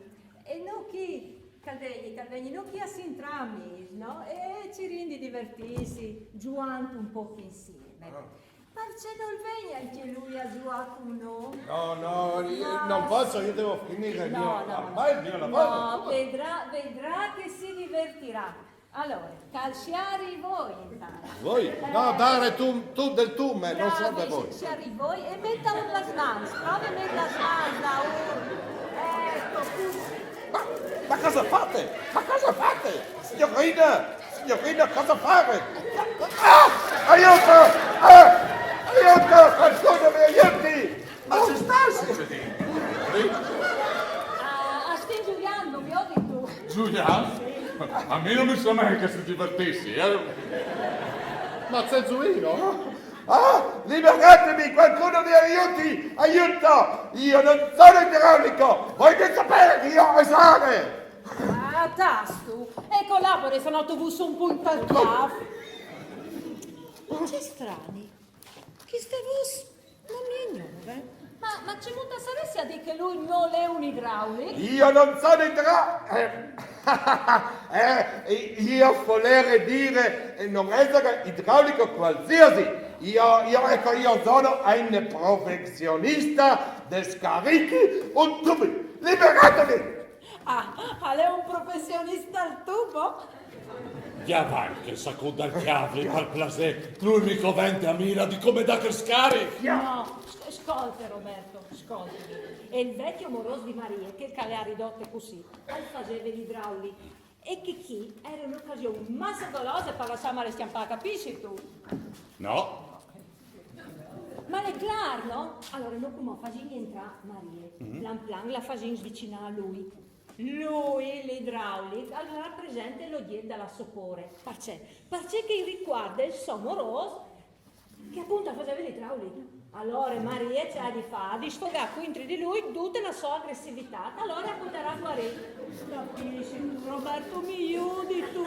E nô chi, che al vegni, che al vegni, nô chi o sin tra amîs, no? E o cirìn di divertîsi, zuiant un pôc insiemi. Ah. Parcè nol vegni ancje lui a zuiâ cun nô? No, no, io non posso, io devo finire il mio, ormai il mio lavoro. No, vedrà, vedrà che si divertirà. Alore, che al siari voi intant. Voi? No, dare tu, tu del tu, me, non serve voi. Siari voi e metâ las mans, prove a metâ las mans, Laur. Eco, cussì. Ma, ma cosa fate? Ma cosa fate? Signorina, signorina, cosa fare? Ah! Aiuto! Ah! Aiuto! Qualcuno mi aiuti! Ma ce sta succedendo? Ah, o stin zuiant, lu viodistu? Zuiant? A mi no mi somee che si divertissi, eh? Ma ce zuîno? Ah, liberatemi, qualcuno mi aiuti! Aiuto! Io non sono idraulico! Voi ben sapere che io ho esame! Ah, tastu! E colabore, se no tu vûs un pugn tal cjâf. Ce strani. Cheste vôs no mi è gnove. Ma, ma cemût o saressio a dî che lui nol è un idraulic? Io non sono idra... Eh, eh, io volere dire, eh, non essere idraulico qualsiasi. Io, io, ecco, io sono ein professionista des Scarichi und Tubi. Liberatemi! Ah, al è un professionist dal tubo? Gjavait chel sacon dal cjavli, par plasê, lui mi covente a mi la di come dâ chel scaric. No, sc-, scolte, Roberto, scolte. E il vecjo morôs di Marie, chel che le à ridote cussì, al faseve l'idraulic. E che chi e jere une ocasion masse golose par lassâmale scjampâ, capissistu? No. Ma al è clâr, no? Alore, nô cumò o fasìn jentrâ Marie. Plan plan la fasìn svicinâ a lui. Lui, l'idraulic, al rapresente l'ogjet de la sô pôre. Parcè? Parcè che al ricuarde il so morôs, che apont al faseve l'idraulic. Alore Marie ce à di fâ? Di sfogâ cuintri di lui dute la sô agressivitât, alore al podarà guarî. Capissistu, Roberto, mi judistu?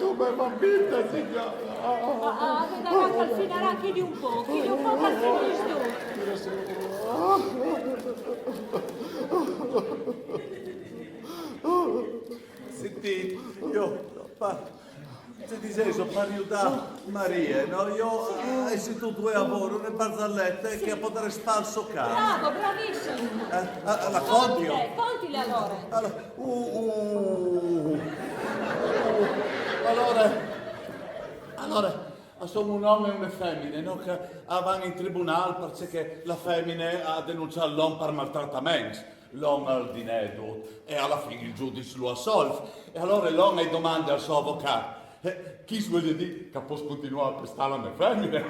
tu me m'han vist, signora. Ah, ah, vedarà che al finarà, chidi un po', chidi un po' che al finìs tut. Sentì, jo, par, se disèiso, par judà Maria, no? Jo, eh, ai sentùt vué a vore une barzalete che a podarès fâ il so câr. Bravo, bravissim. Eh, eh, la conti jo? Eh, contile alore. Alore, uh, uh, uh, alore, alore, a son un om e une femine, no? Che a van in tribunâl parcè che la femine e à denunciât l'om par maltrataments. L'om al dinè dut, e a la fin il judiç lu assolv. E alore l'om al domande al so avocât: "Eh, chist vûl dî che a pues continuâ a pestâ la mê femine?"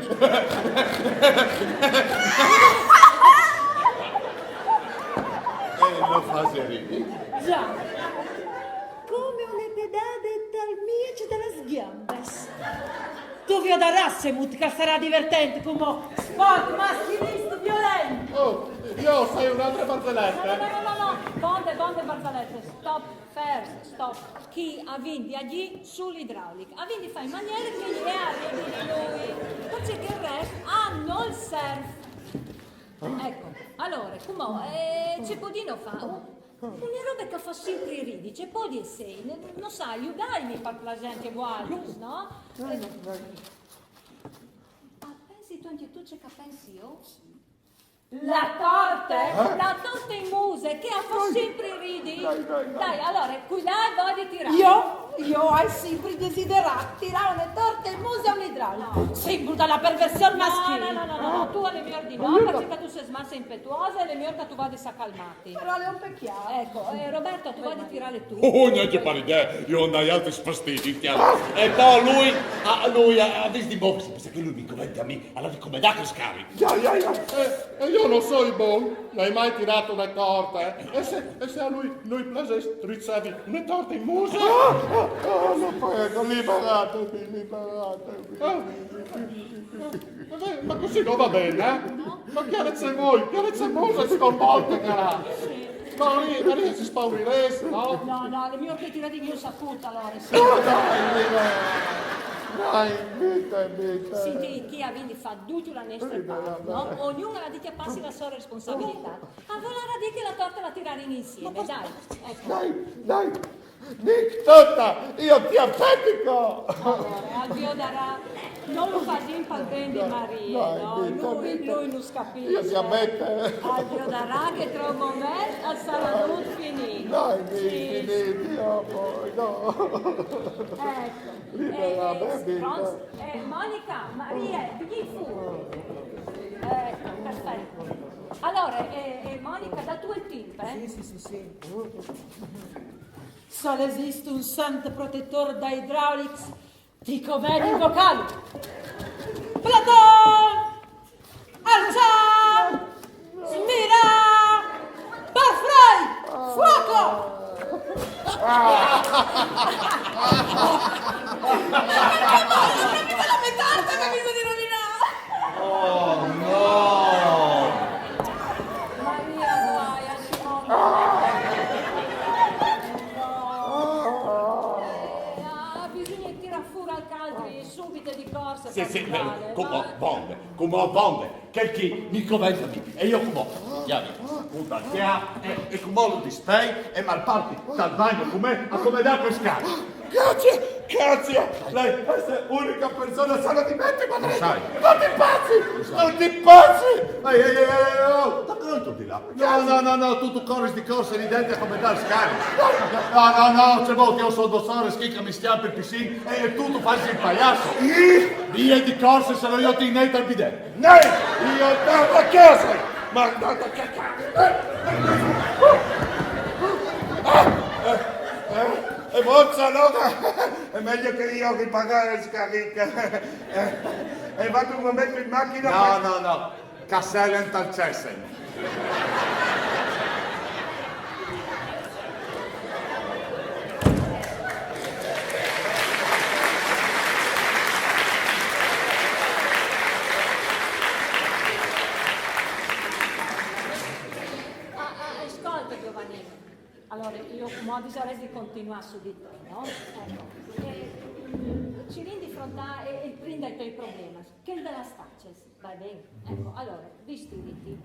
E lu fâs ridi. Za. Come une pedade tal mieç das gjambas. Tu viodarâs cemût che al sarà divertent, cumò, sport maschilist violent. Oh, jo o sai une altre No, barzalete. no, no, no, no. Bonde, bonde barzalete. Stop, ferms, stop. Chi a vin di agjî sul idraulic. A vin di fâ in maniere che jê e rivi di lui. Parcè che il rest a nol Serve. Ecco, alore, cumò, eh, ce podìno fâ? Une robe che e fâs simpri ridi, ce pol jessi? No sai, judàimi par plasê ancje vualtris, no? Eh, ma pensistu ancje tu ce che o pensi jo? La torte? Eh? La torte in muse, che e fâs simpri ridi. Dai, dai, dai. Dai, alore, cui là al vûl tirâ? Jo, jo o ai simpri desiderât tirâ une torte in muse a un idraulic. No. Simbul de perversion maschile. No, no, no, no, no, tu al è miôr di no, parcè che tu sês masse impetuose, al è miôr che tu vadis a calmâti. Però al è un pecjât. Eco, eh, Roberto, tu vâs di tirâle tu. Oh, nancje par idee, jo o ai altris fastidis, cjale. E po lui, ah, lui, ah, al vês di movisi, parcè che lui mi covente a mi, al à di comedâ chel scaric. Dai, dai, dai. Eh, e jo no soi bon, no ai mai tirât une torte, eh. E se, e se a lui no i plasès, ricevi une torte in muse. Ah, ah, ah, lo prego, liberatemi, liberatemi. Ah. Ma, ma cussì no va ben, eh? Ma cjale ce vûl, cjale ce muse sconvolte che al à. Ma lui, ma lui si spaurìs, no? No, no, al è miôr che o tiri via un sacut, alore, sì. Dai, vite, vite. Sintì, chi, o vin di fâ ducj la nestre part, no? Ognun al à di cjapâsi la sô responsabilitât. Al volarà dî che la torte la tirarìn insiemi, dai. Eco. Dai, dai. Dîs, Tota, jo ti aspeti ca. Alore, al viodarà, no lu fasìn pal ben di Marie, no? Lui, lui nus capìs. Jo ti aspeti. Al viodarà che tra un moment al sarà dut finît. Dai, sì, finît, jo po, no. Eco. Libera, eh, eh, pronto? Eh, Monica, Marie, vignît fûr. Eco, perfet. Alore, eh, eh, Monica, dâ tu il timp, eh? Sì, sì, sì, sì. Se al esist un sant protetôr dai idraulics, ti covent invocâlu. Platon! Alçan! Smirà! Barfrei! Fuoco! Oh, no! Maria, guai, Simone. Eh, ah, bisugne tirâ fûr alc altri subit di corse. Sì, sì, cumò, vonde, cumò vonde, chel chi mi covente a mi, e jo cumò, cjale, cumò, e, e cumò lu dispei e mal parti dal bagno cun me a comedâ chel scaric. Grazie, grazie. Lei è l'unica persona sana di mente, ma... Lo sai. Non ti passi! Non ti passi! Ehi, ehi, ehi, ehi, oh, da dove tu di là? No, no, no, no, tu, tu corris di corse lì dentri a comedâ il scaric. No, no, no, ce vûl, jo o soi dôs ores chi che mi scjampi il pissin e tu, tu fâs il paiasso. Vie di corse, se no jo ti inei tal bidet. Nei! Io andavo a casa! Ma andate a cacare! Ah! Eh, eh, e forza, no? Al è miôr che jo o paghi il scaric. Eh, e vado un momento in macchina. No, no, no. Casselen tal Cessen. Ah, ah, scolte, Giovannine. Alore, jo cumò o disarès di continuâ sù di te, no? Eco. E, mm, cirìn di frontâ, eh, il prin dai tiei problemis, chel des tacis, va ben? Eco, alore, vistiditi.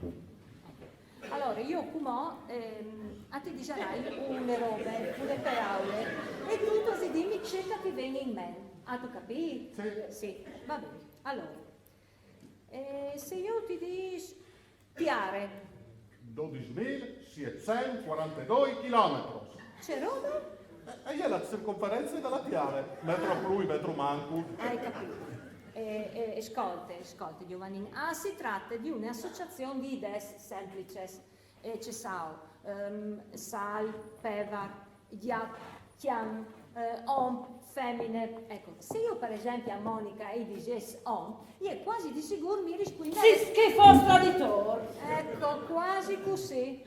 Eco. Alore, jo cumò, ehm, a ti disarai une robe, une peraule, e tu tu âs di dîmi ce che ti ven in ment. Âstu capît? Sì. Sì, va ben. Alore, eh, se jo ti dîs Tiare. Dodis mil sietcent cuarantedoi chilometris. Ce robe? Eh, e je la circonference de Tiare. Metro plui, metro mancul. Ai capît. Eh, eh, scolte, scolte, Giovannin. Ah, si trate di une associazion di ideis semplicis. Eh, ce sau, ehm, sâl, pevar, gjat, cjan, eh, om, femine. Eco, se jo, par esempli, a Monica i disès om, jê cuasi di sigûr mi rispuindarès: Sì, schifôs traditôr. Eco, cuasi cussì.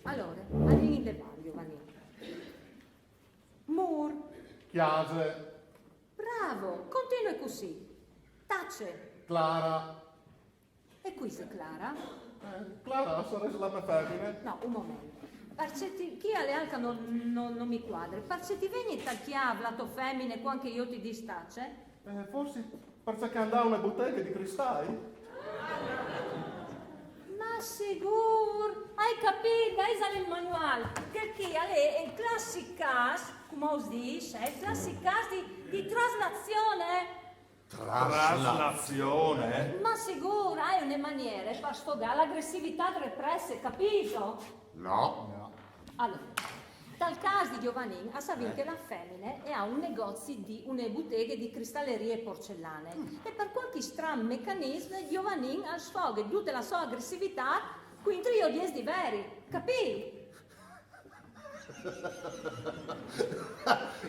Alore, anìn indevant, Giovannin. Mûr. Cjase. Bravo, continue cussì. Tace. Clara. E cui ise Clara? Eh, Clara, a sarès la mê femine. No, un moment. Parcè ti, chi al è alc che no, no, no mi cuadre? Parcè ti ven tal cjâf la tô femine cuant che jo ti dîs tace? Eh, forsit, Parcè che a 'nd à une buteghe di cristai? Ma sigûr, ai capît, dai, isal il manuâl. Chel chi al è il classic câs, cumò us dîs, eh, il classic câs di, di traslazion. Traslazion? Traslazion? Ma sigûr, al è une maniere par sfogâ la agressivitât represse, capît? No. Alore, tal câs di Giovanin, a savìn che la femine e à un negozi di une buteghe di cristalerie e porcelane e par cualchi stran mecanism Giovanin al sfoghe dute la sô agressivitât cuintri i ogjets di veri, capît?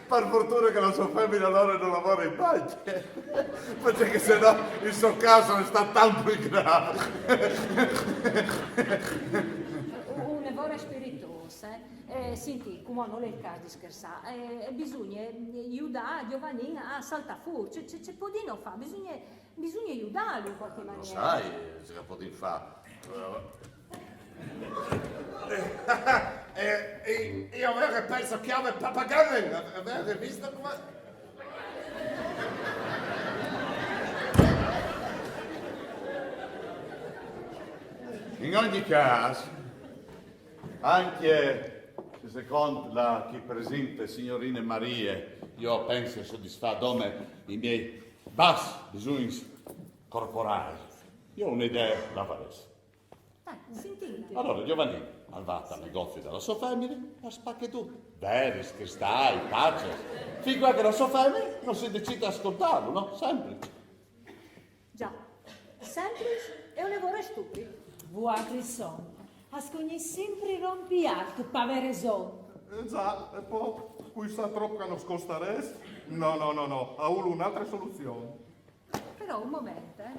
Par fortune che la sô femine alore no lavore in bancje, parcè che se no il so câs al sarès stât tant plui grâf. Une vore spiritôs, eh? Eh, sintît, cumò nol è il câs di schersâ. Eh, bisugne judâ Giovanin a saltâ fûr. Ce, ce, ce podìno fâ? Bisugne, bisugne judâlu in cualchi maniere. No sai ce che podìn fâ. Eh, eh, eh, jo o veve perso cjave, papagal, o veve vist come... In ogni câs, ancje se secont la chi presinte, signorine Marie, jo o pensi di sodisfâ dome i miei bas bisugns corporâi, jo une idee la varès. Dai, sintìn. Alore, Giovanin al va tal negozi de sô femine, al spache dut. Veris, cristai, tacis. Fin cuant che la sô femine no si decît a scoltâlu, no? Sempliç. Za, sempliç e une vore stupit. Vualtris insome, o scugnìs simpri rompialc, par vê reson. Eh, za, e po, cui sa trop che nus costarès? No, no, no, no, o vûl une altre soluzion. Però un moment, eh.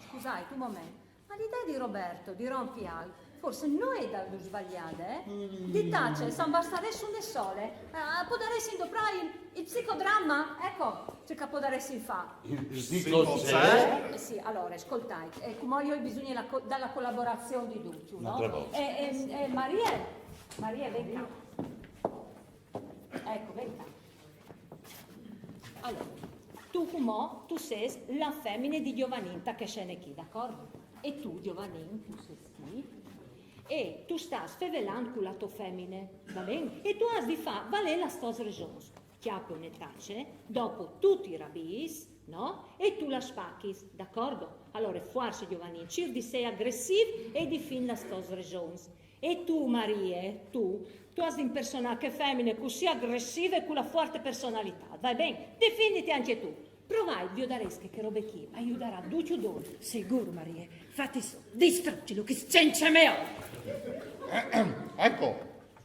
Scusait, un moment. Ma la idee di Roberto di rompialc forsit no è dal dut sbaliade, eh? Di tacis, a 'nd bastarès une sole. Eh, podaressin doprâ il, il psicodramma, eco ce che podaressin fâ. Il psico ce? Eh sì, alore, scoltait, eh, cumò jo o ai bisugne la co-, de colaborazion di ducj, no? Un'altre volte. Eh, eh, eh, Marie, Marie, ven ca. Eco, ven ca. Alore, tu cumò, tu sês la femine di Giovanin ta chê scene chi, dacordo? E tu, Giovanin, tu sês chi? E tu stâs fevelant cu la tô femine, va ben? E tu âs di fâ valê las tôs resons. Cjape une tace, dopo tu ti rabiis, no? E tu la spachis, dacordo? Alore, fuarce, Giovanin, cîr di sei agressîf e difint las tôs resons. E tu, Marie, tu, tu âs di impersonâ chê femine cussì agressive e cu la fuarte personalitât, va ben? Difinditi ancje tu. Provait, viodarês che chê robe chi a judarà ducj i doi. Sigûr, Marie, fâti sù, distrucilu, chest cence meu! Eco,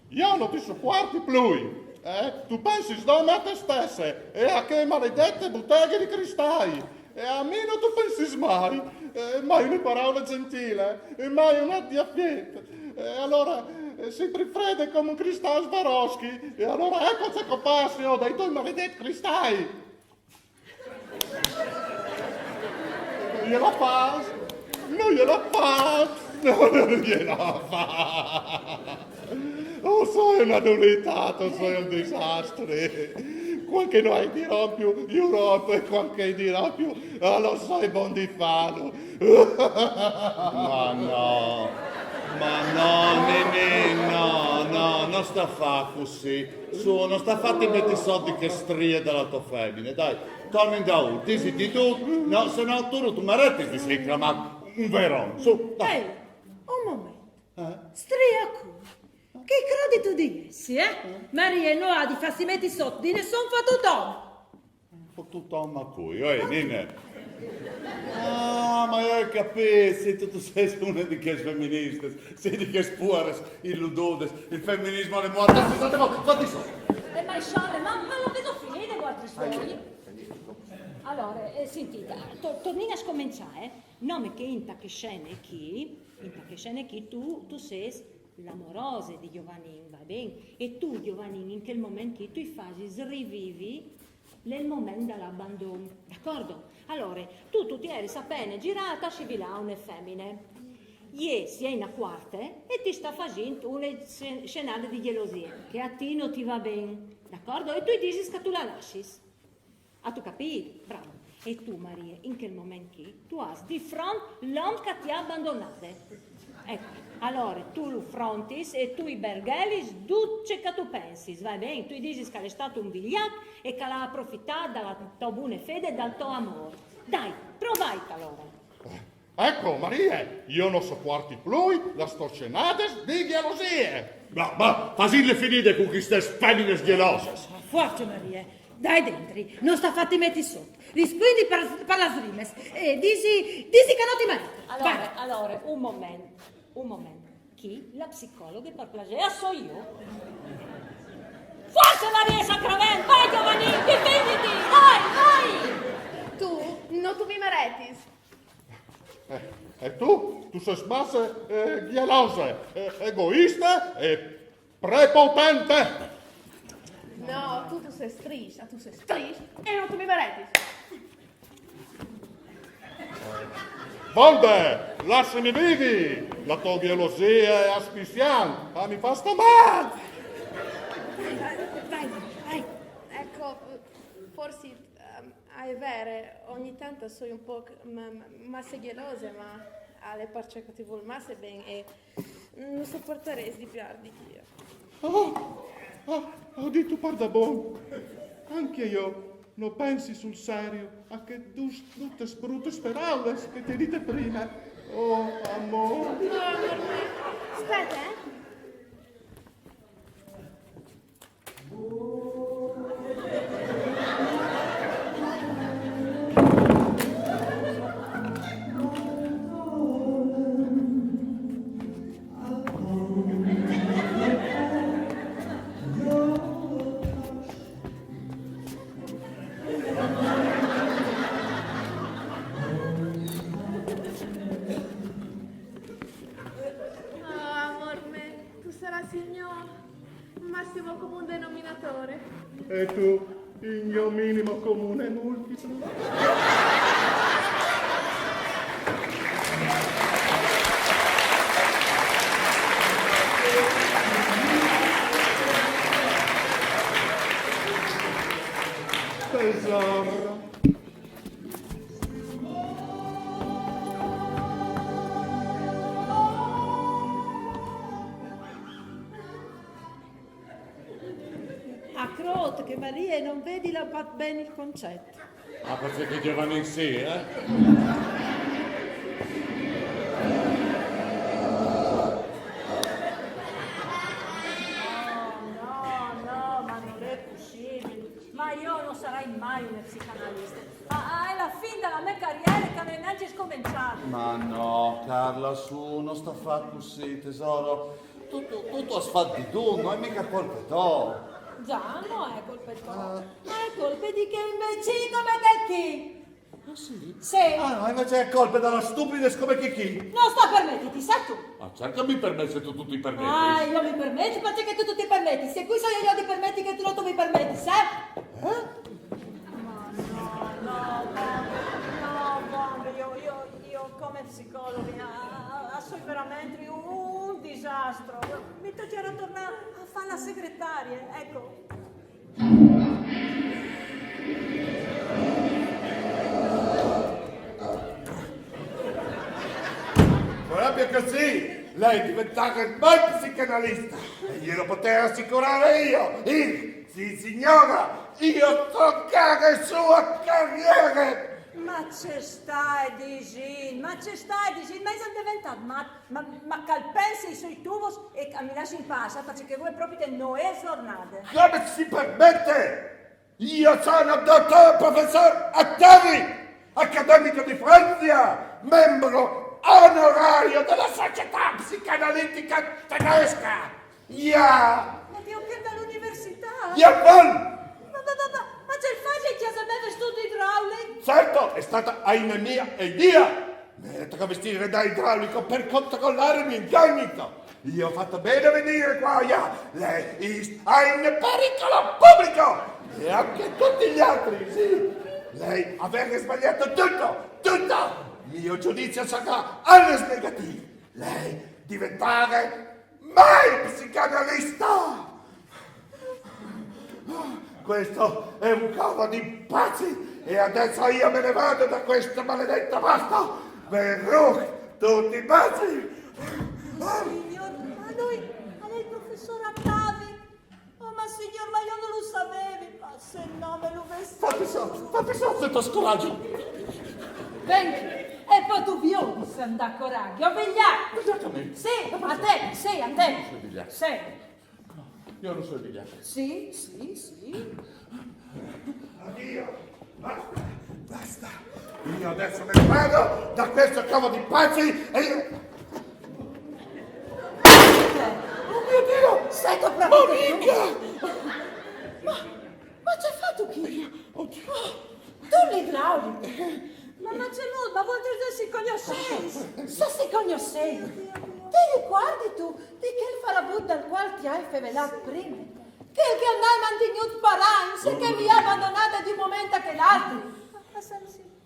jo no ti supuarti plui, eh? Tu pensis dome a te stesse e a chê maledete buteghe di cristai. E a mi no tu pensis mai, eh, mai une peraule gjentile, e mai un at di afiet. E alore, eh, simpri frede come un cristâl Swarovski. E alore eco ce che o passi, oh, dai toi maledets cristai. No je la fâs, no je la fâs, no je la fâs. O soi une nulitât, o soi un disastri. Cuant che no ai di rompi, jo rompi, e cuant che o ai di rompi, ah, no soi bon di fâlu. Ma no, ma no, Ninì, no, no, no sta fâ cussì. Sù, no sta fâti meti sot di chê strie de tô femine, dai. Torna indaûr, disiti dut, no, se no tu no tu meretis di sei clamât un veron. Sù, dai. Eh, un moment. Strie cui? Chi crodistu di jessi, eh? Marie no à di fâsi meti sot di nissun fotut om. Fotut om a cui? Oe, Nine. Ah, ma jo o ai capît, sì, tu, tu sês une di chês feministes, sì, di chês puares, ilududes, il feminismo al è muart. Dai, dai, dai, fâti sot. Eh, ma insome, ma, ma le vêso finide, vualtris doi? Alore, eh, sintît, to-, tornìn a scomençâ, eh? Nome che inta chê scene chi, inta chê scene chi tu, tu sês la morose di Giovanin, va ben? E tu, Giovanin, in chel moment chi tu i fasis rivivi il moment dal abandon, dacordo? Alore, tu, tu ti jeris a pene zirât a scivilâ une femine. Jê si è inacuarte e ti sta fasint une sce-, scenade di gjelosie, che a ti no ti va ben, dacordo? E tu i disis che tu la lassis. Âstu capît? Bravo. E tu, Marie, in chel moment chi, tu âs di front l'om che ti à bandonade. Eco, alore tu lu frontis e tu i berghelis dut ce che tu pensis, va ben? Tu i disis che al è stât un vigliac e che al à aprofitât de tô bune fede e dal to amôr. Dai, provait alore. Eco, Marie, jo no sopuarti plui las tô cenades di gjelosie. Ma, ma, fasìnle finide cun chestes feminis gjeloses. Fuarce, Marie, dai dentri, no sta fâti meti sot. Rispuindi par, par las rimes. E disi, disi che no ti mariti. Alore, alore, un moment, un moment. Chi? La psicologhe, par plasê, a soi jo. Fuarce, Marie Sacrament, vai, giovanin, difinditi, vai, vai! Tu, no tu mi maretis. E tu? Tu sês masse, eh, gjelose, eh, egoiste e prepotente. No, tu, tu sês tris, tu sês tris e no tu mi maretis. Volde, lassimi vivi! La tô gjelosie e je asfissiant, a mi fâs star mâl! Vai, vai. Eco, forsit, ehm, al è vêr, ogni tant o soi un pôc ma, ma, masse gjelose, ma al è parcè che ti vûl masse ben e no sopuartarès di piardici. Oh, oh, o ai dit pardabon. Ancje jo no pensi sul serio a chês dutis brutis peraulis che ti ai dit prime. Oh, amôr. No, amôr meu. Spiete, eh? Oh, amôr meu, tu sarâs il gno massimo comun denominadôr. E tu, il gno minimo comune multiplo. Tesoro. O crôt che Marie no vedi lampât ben il concet. Ah, parcè che i zovins sì, eh? No, no, no, ma nol è pussibil. Ma jo no sarai mai une psicanaliste. A, a, a la fin de mê cariere che no ai nancje scomençât. Ma no, Carla, su, no sta fâ cussì, tesoro. Tu, tu, tu, tu âs fat di dut, no je mighe colpe tô. Za, no je colpe tô. Ah. Ma je colpe di chê imbecîl come chê chi. Ah, sì? Sì. Ah, no, invezit e je colpe des stupides come chê chi. No sta permetiti, sâstu? Ma certo che mi permet, se tu, tu ti permetis. Ah, jo mi permeti, parcè che tu, tu ti permetis. E cui soi jo di permeti che tu no tu mi permetis, eh? Eh? Ma no, no, no, no, jo, jo, jo come psicologhe, a, a, a soi verementri un, un disastri. Mi tocjarà tornâ a fâ la segretarie, eco. Propit cussì, lê e je deventade une psicanaliste. E jo ve lo podei assicurâ jo. Sì, signore, jo o soi cjale su la cariere. Ma ce staie disint, ma ce staie disint, ma isal deventât mat, ma, ma che al pense ai siei tuvos e che mi lassi in pâs, parcè che vuê propit no je zornade. Come si permette? Io sono dottore professor Attari, accademico di Francia, membro onorario della Società Psicanalitica Tedesca. Ja! Ma ti âs chel de universitât? Jawohl! Ma, ma, ma, ma, ma ce fasis a cjase mê vestût di idraulic? Certo, è stata una mia idea. Mi tocca vestire da idraulico per controllare l'ingrandimento. Io ho fatto bene a venire qua, ja. Lei è in pericolo pubblico. E anche tutti gli altri, sì. Lei avrebbe sbagliato tutto, tutto. Il mio giudizio sarà alles negativo. Lei diventare mai psicanalista! Questo è un covo di pazzi e adesso io me ne vado da questo maledetto posto. Verruch, tutti pazzi! Signor, ma lui, ma lei è il professor Attavi? Oh, ma signor, ma io non lo sapevi, ma se no me lo avessi... Fatti sotto, fatti sotto, sto scoraggio! Venga, e poi tu viodi se andà coraggio, vigliacco! Vigliacco a me? Sì, a te, sì, a te! Vigliacco. Sì. Io non sono vigliacco. Sì, sì, sì. Addio! Basta! Basta! Io adesso me ne vado da questo covo di pazzi e io... Oh mio Dio! Sento proprio... Ma mica! Ma, ma c'è fatto chi? Oddio! Tu l'idraulico! Ma, ma c'è molto, ma vuol dire se si conoscesse? Se si conoscesse! Ti ricordi tu di quel farabut dal qual ti hai fevelà prima? Quel che andai mantegnut par anni, se che mi ha abbandonata di un momento a quell'altro.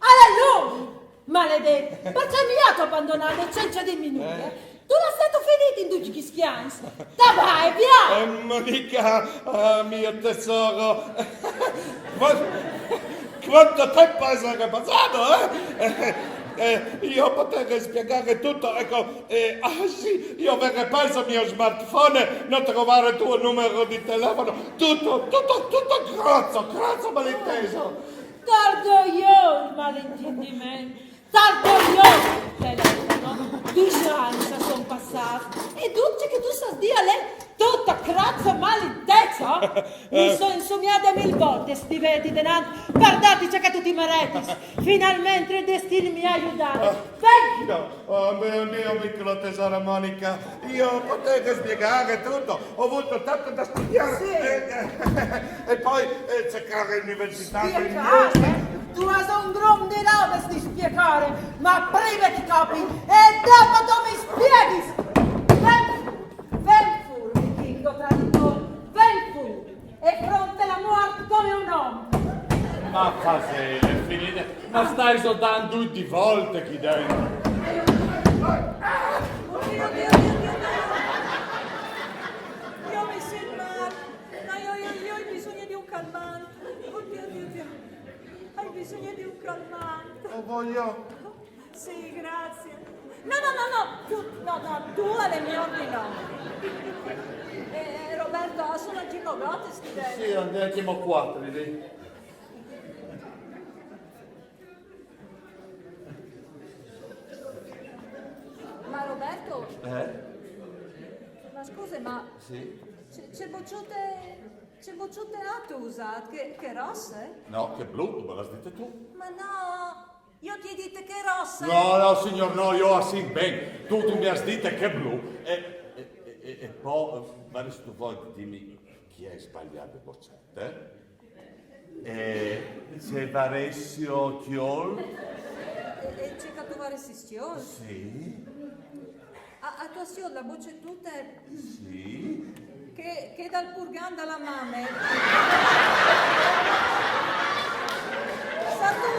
Alla lunga, maledetto, perché mi ha abbandonata senza di minuti? Tu l'hai stato finito in due schianzi. Dai, via! Eh, Monica, ah, mio tesoro. Qua- Quanto tempo è che è passato, eh? Eh, eh, io potevo spiegare tutto, ecco, eh, ah sì, io avrei perso il mio smartphone, non trovare il tuo numero di telefono, tutto, tutto, tutto crozzo, crozzo malinteso. Tardo io il malintendimento, tardo io il telefono. Due anni si sono passati e tutto ciò che tu sai dire lei, tutta crozzo malinteso. Mi sono insumiata mille volte, sti vedi denanti, guardate ciò che tu ti meriti. Finalmente il destino mi ha aiutato. Vedi? No, oh mio Dio, piccolo tesoro Monica, io potevo spiegare tutto, ho avuto tanto da studiare. Sì. E, e- e poi eh, cercare l'università. Spiegare? Tu hai un grom di robe di spiegare, ma prima ti capi e dopo tu mi spieghi. Ven, ven fur, vichingo traditore, ven fur. E fronte la morte come un uomo. Ma fasele, finite, ma stai soltanto due volte qui dentro. Dio, Dio, Dio, Dio, Dio. Io mi sento male. Ma io, io, io ho bisogno di un calmante. Oddio, Dio, Dio. Hai bisogno di un calmante? Lo voglio. Sì, grazie. No, no, no, no. Tu, no, no, tu alle mie ordini no. Eh, eh, Roberto, ha solo cinque gote, sti denti. Sì, andiamo a quattro lì. Ma Roberto, Eh? ma scusa, ma Sì? c'è, c'è bocciute, c'è bocciute attusa, che, che rosse? No, che blu, tu me l'hai detto tu. Ma no, io ti ho detto che rosse. No, no, signor, no, io ho sì ben. Tu, tu mi hai detto che blu. E, e, e, e poi, ma adesso tu vuoi dirmi chi è sbagliato, bocciate? Eh? E se varessio chiol? E, e c'è che tu varessi schiol? Sì, A, a tua schiol la bocciute sì. Che, che dal purgan dalla mame. Sa tu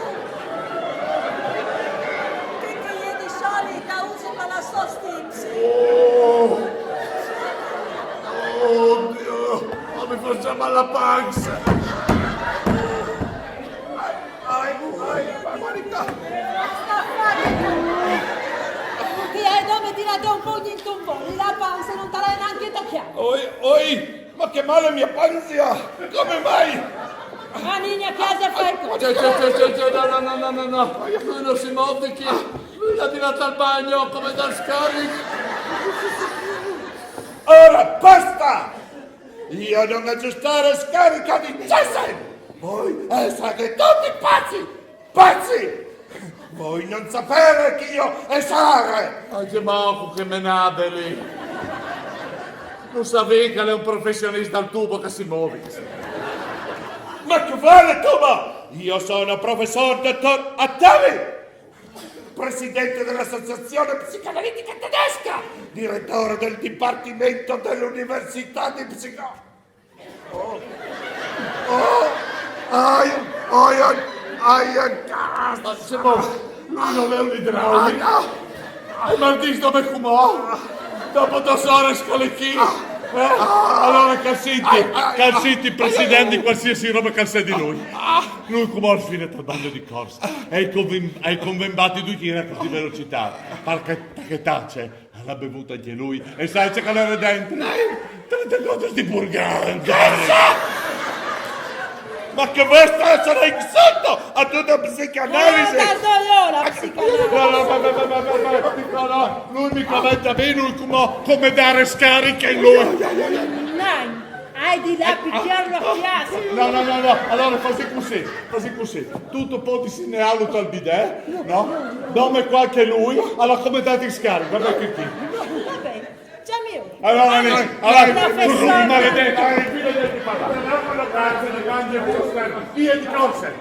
che, che io di solito uso per la sostipsi. Oh! Oh Dio! Ma mi fa già male la panza! Ai, ai, ai, ma guarda! Sta fare. Ti hai dove tirate un po' in tomboni, la panza non te l'hai neanche tocchiata. Oi, oi! Ma che male mia panzia! Come mai? Ma Nina, che ha da fare? Cioè, cioè, cioè, cioè, cioè, no, no, no, no, no, no. Lui non si muove qui. Lui l'ha tirata al bagno come dal scarico. Ora basta! Io non aggiustare scarica di Jessen! Voi essere tutti pazzi! Pazzi! Voi non sapere chi io essere! Anche Marco che menate lì. Lo sapete che è un professionista al tubo che si muove. Ma che vuole tu, ma? Io sono professor dottor Attavi, presidente dell'Associazione Psicanalitica Tedesca, direttore del Dipartimento dell'Università di Psico... Oh, oh, ai, ai, ai, ai, Ma se no, lui non è un idraulico. ah, E ma il disco me come? Dopo due ore scalichi. Ah, alora, che al senti, che al senti, president, di qualsiasi roba che al sedi lui. Lui come al fine tal bagno di cors. E el conven-, e el conven bati dui chira così velocità. Parché, parché tace, l'ha bevuto anche lui. E sai ce che l'era dentro? Trenta gotes di purgante. Ma che vesta sarà in sotto a tutta psicanalisi? Guarda, io la psicanalisi. No, no, no, no, no, no, no, no, lui mi comenta bene, lui come, come dare scariche in lui. Nein, hai di là a pigliarlo a piazza. No, no, no, no, alora fasi cusì, fasi cusì. Tu, tu podi sinearlo tal bidet, no? Dome qua che lui, alora come dati scariche, guarda che qui. Va ben, ciao mio. Alora, alora, alora, professor, maledetto, alora, qui vedete parlare. Via di corse.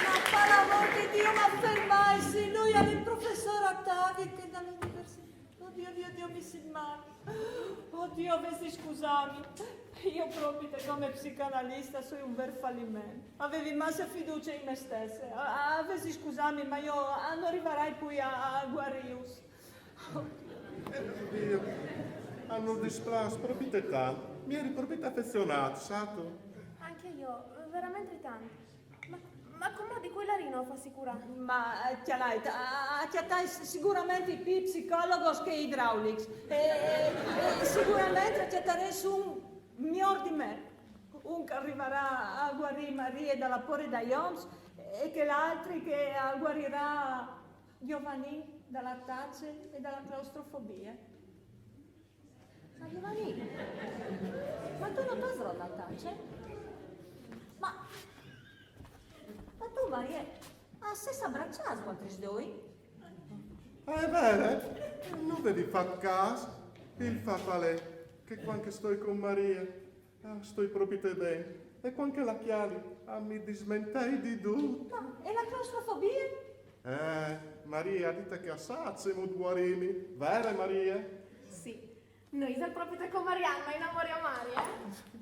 Ma par l'amor di Dio, ma fermaisi, lui al è il professor Ottavi che dall'università. Oddio, Dio, Dio, mi sint mal. Oddio, vesi scusami. Io propite come psicanalista soi un ver faliment. Avevi massa fiducia in me stesse. A-, a-, vesi scusami, ma io a no rivarai pui a, a guarius. Oddio, a no displas propite tant. Mi eri propite afezionat, satu? Anche io, veramente tanto. Ma, ma come, di cui la Rino fa sicura? Ma, eh, cjalait, a, a cjatai s-, siguramenti pi psicologos che idraulics. E, e, e siguramenti a cjatarais un mior di me. Un che rivarà a guarì Marie dalla pore dai oms e che l'altri che a guarirà Giovanni dalla tace e dalla claustrofobia. Ma Giovanni, ma tu no t'has rot la tace? Ma, ma tu, Marie, a sês abraçâts vualtris doi? Ah, al è vêr, eh? No vevi fat câs. Il fat al è che cuant che stoi cun Marie, ah, stoi propite ben. E cuant che la cjali, ah, mi dismentei di dut. Ma, e la claustrofobie? Eh, Marie a à dit che a sa cemût guarîmi, vêr, Marie? Sì. No isal propite come Marianna, inamorâ Marie, eh?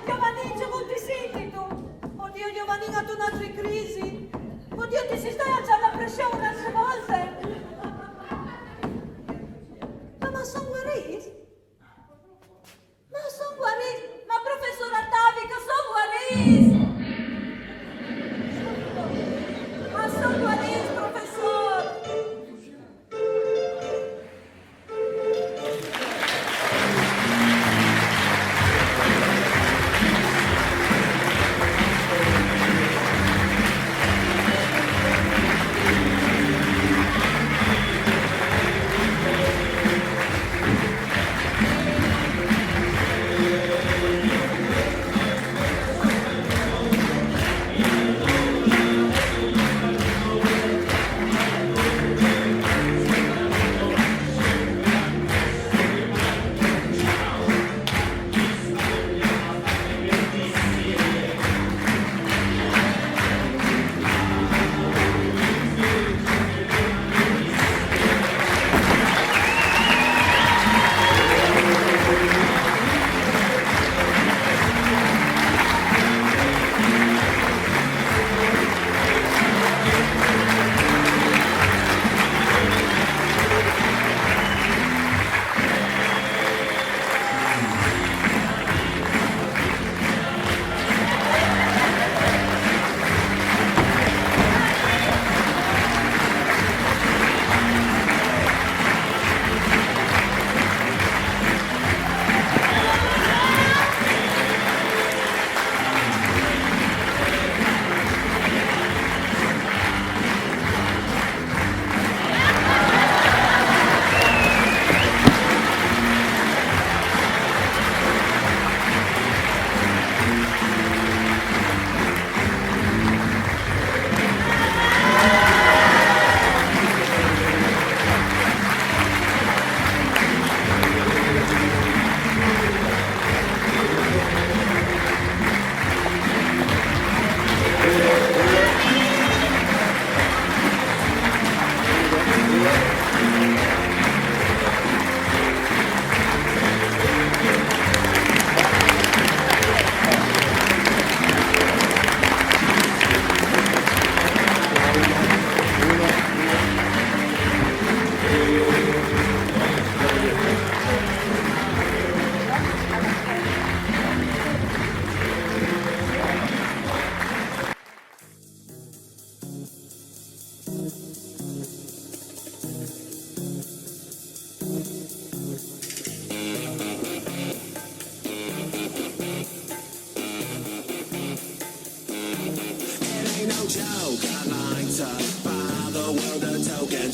Giovanni, cemût ti sintistu? Oddio, Giovanni, âstu une altre crisi? Oddio, ti si stà alçant la pression une altre volte? Ma, ma a son guarîts? Ma a son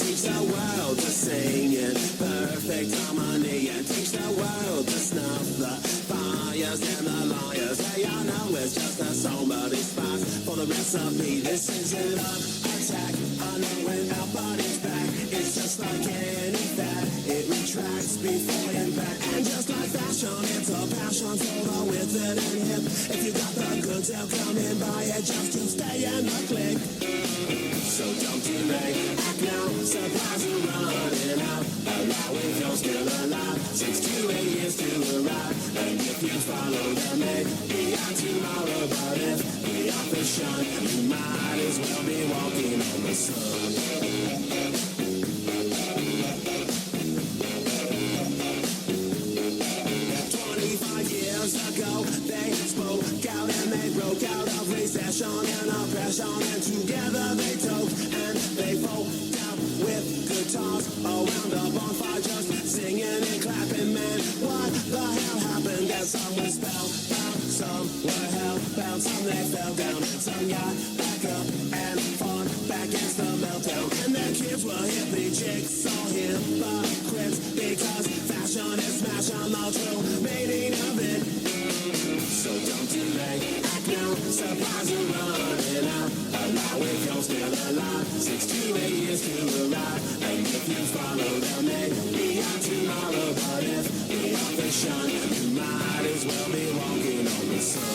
Teach the world to sing in perfect harmony and teach the world to snuff the fires and the liars. Hey, I know it's just a song, but it's fast for the recipe. This is a love attack. I know when our body's back, it's just like any fat. It retracts before impact, and just like fashion, it's a passion for the withered and hip. If you got the goods, they'll come and buy it just to stay in the click. So don't delay, act now, supplies are running out. Allow if you're still alive, six to eight years to arrive. And if you follow the may, be out tomorrow. But if we are for sure, you might as well be walking on the sun. Twenty-five years ago, they spoke out and they broke out of recession and oppression, and together they told and they fold out with guitars around a bonfire, just singing and clapping. Man, what the hell happened? That song was spellbound. Some were hellbound, some they fell down, and some got back up and fought back against the meltdown. And their kids were hippie chicks, all hypocrites, because fashion is smash on the true meaning of it. So don't delay, act now, supplies are running out. Allow if you're still alive, six to eight years to arrive. And if you follow the may, be out tomorrow. But if we are for sure, you might as well be walking on the sun.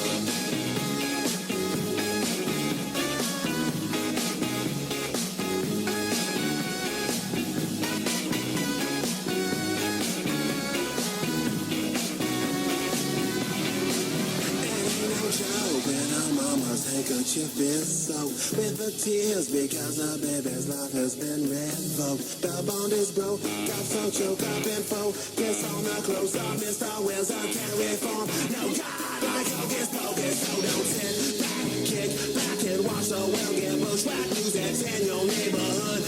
Ain't no joke when her mama's handkerchief is soaked with the tears because her baby's life has been revoked. The bond is broke, got so choked up and focus on the close up. Mister Wills, I can't reform. No God like hocus pocus, so don't sit back, kick back and watch the world get bushwhacked. Lose that in your neighborhood.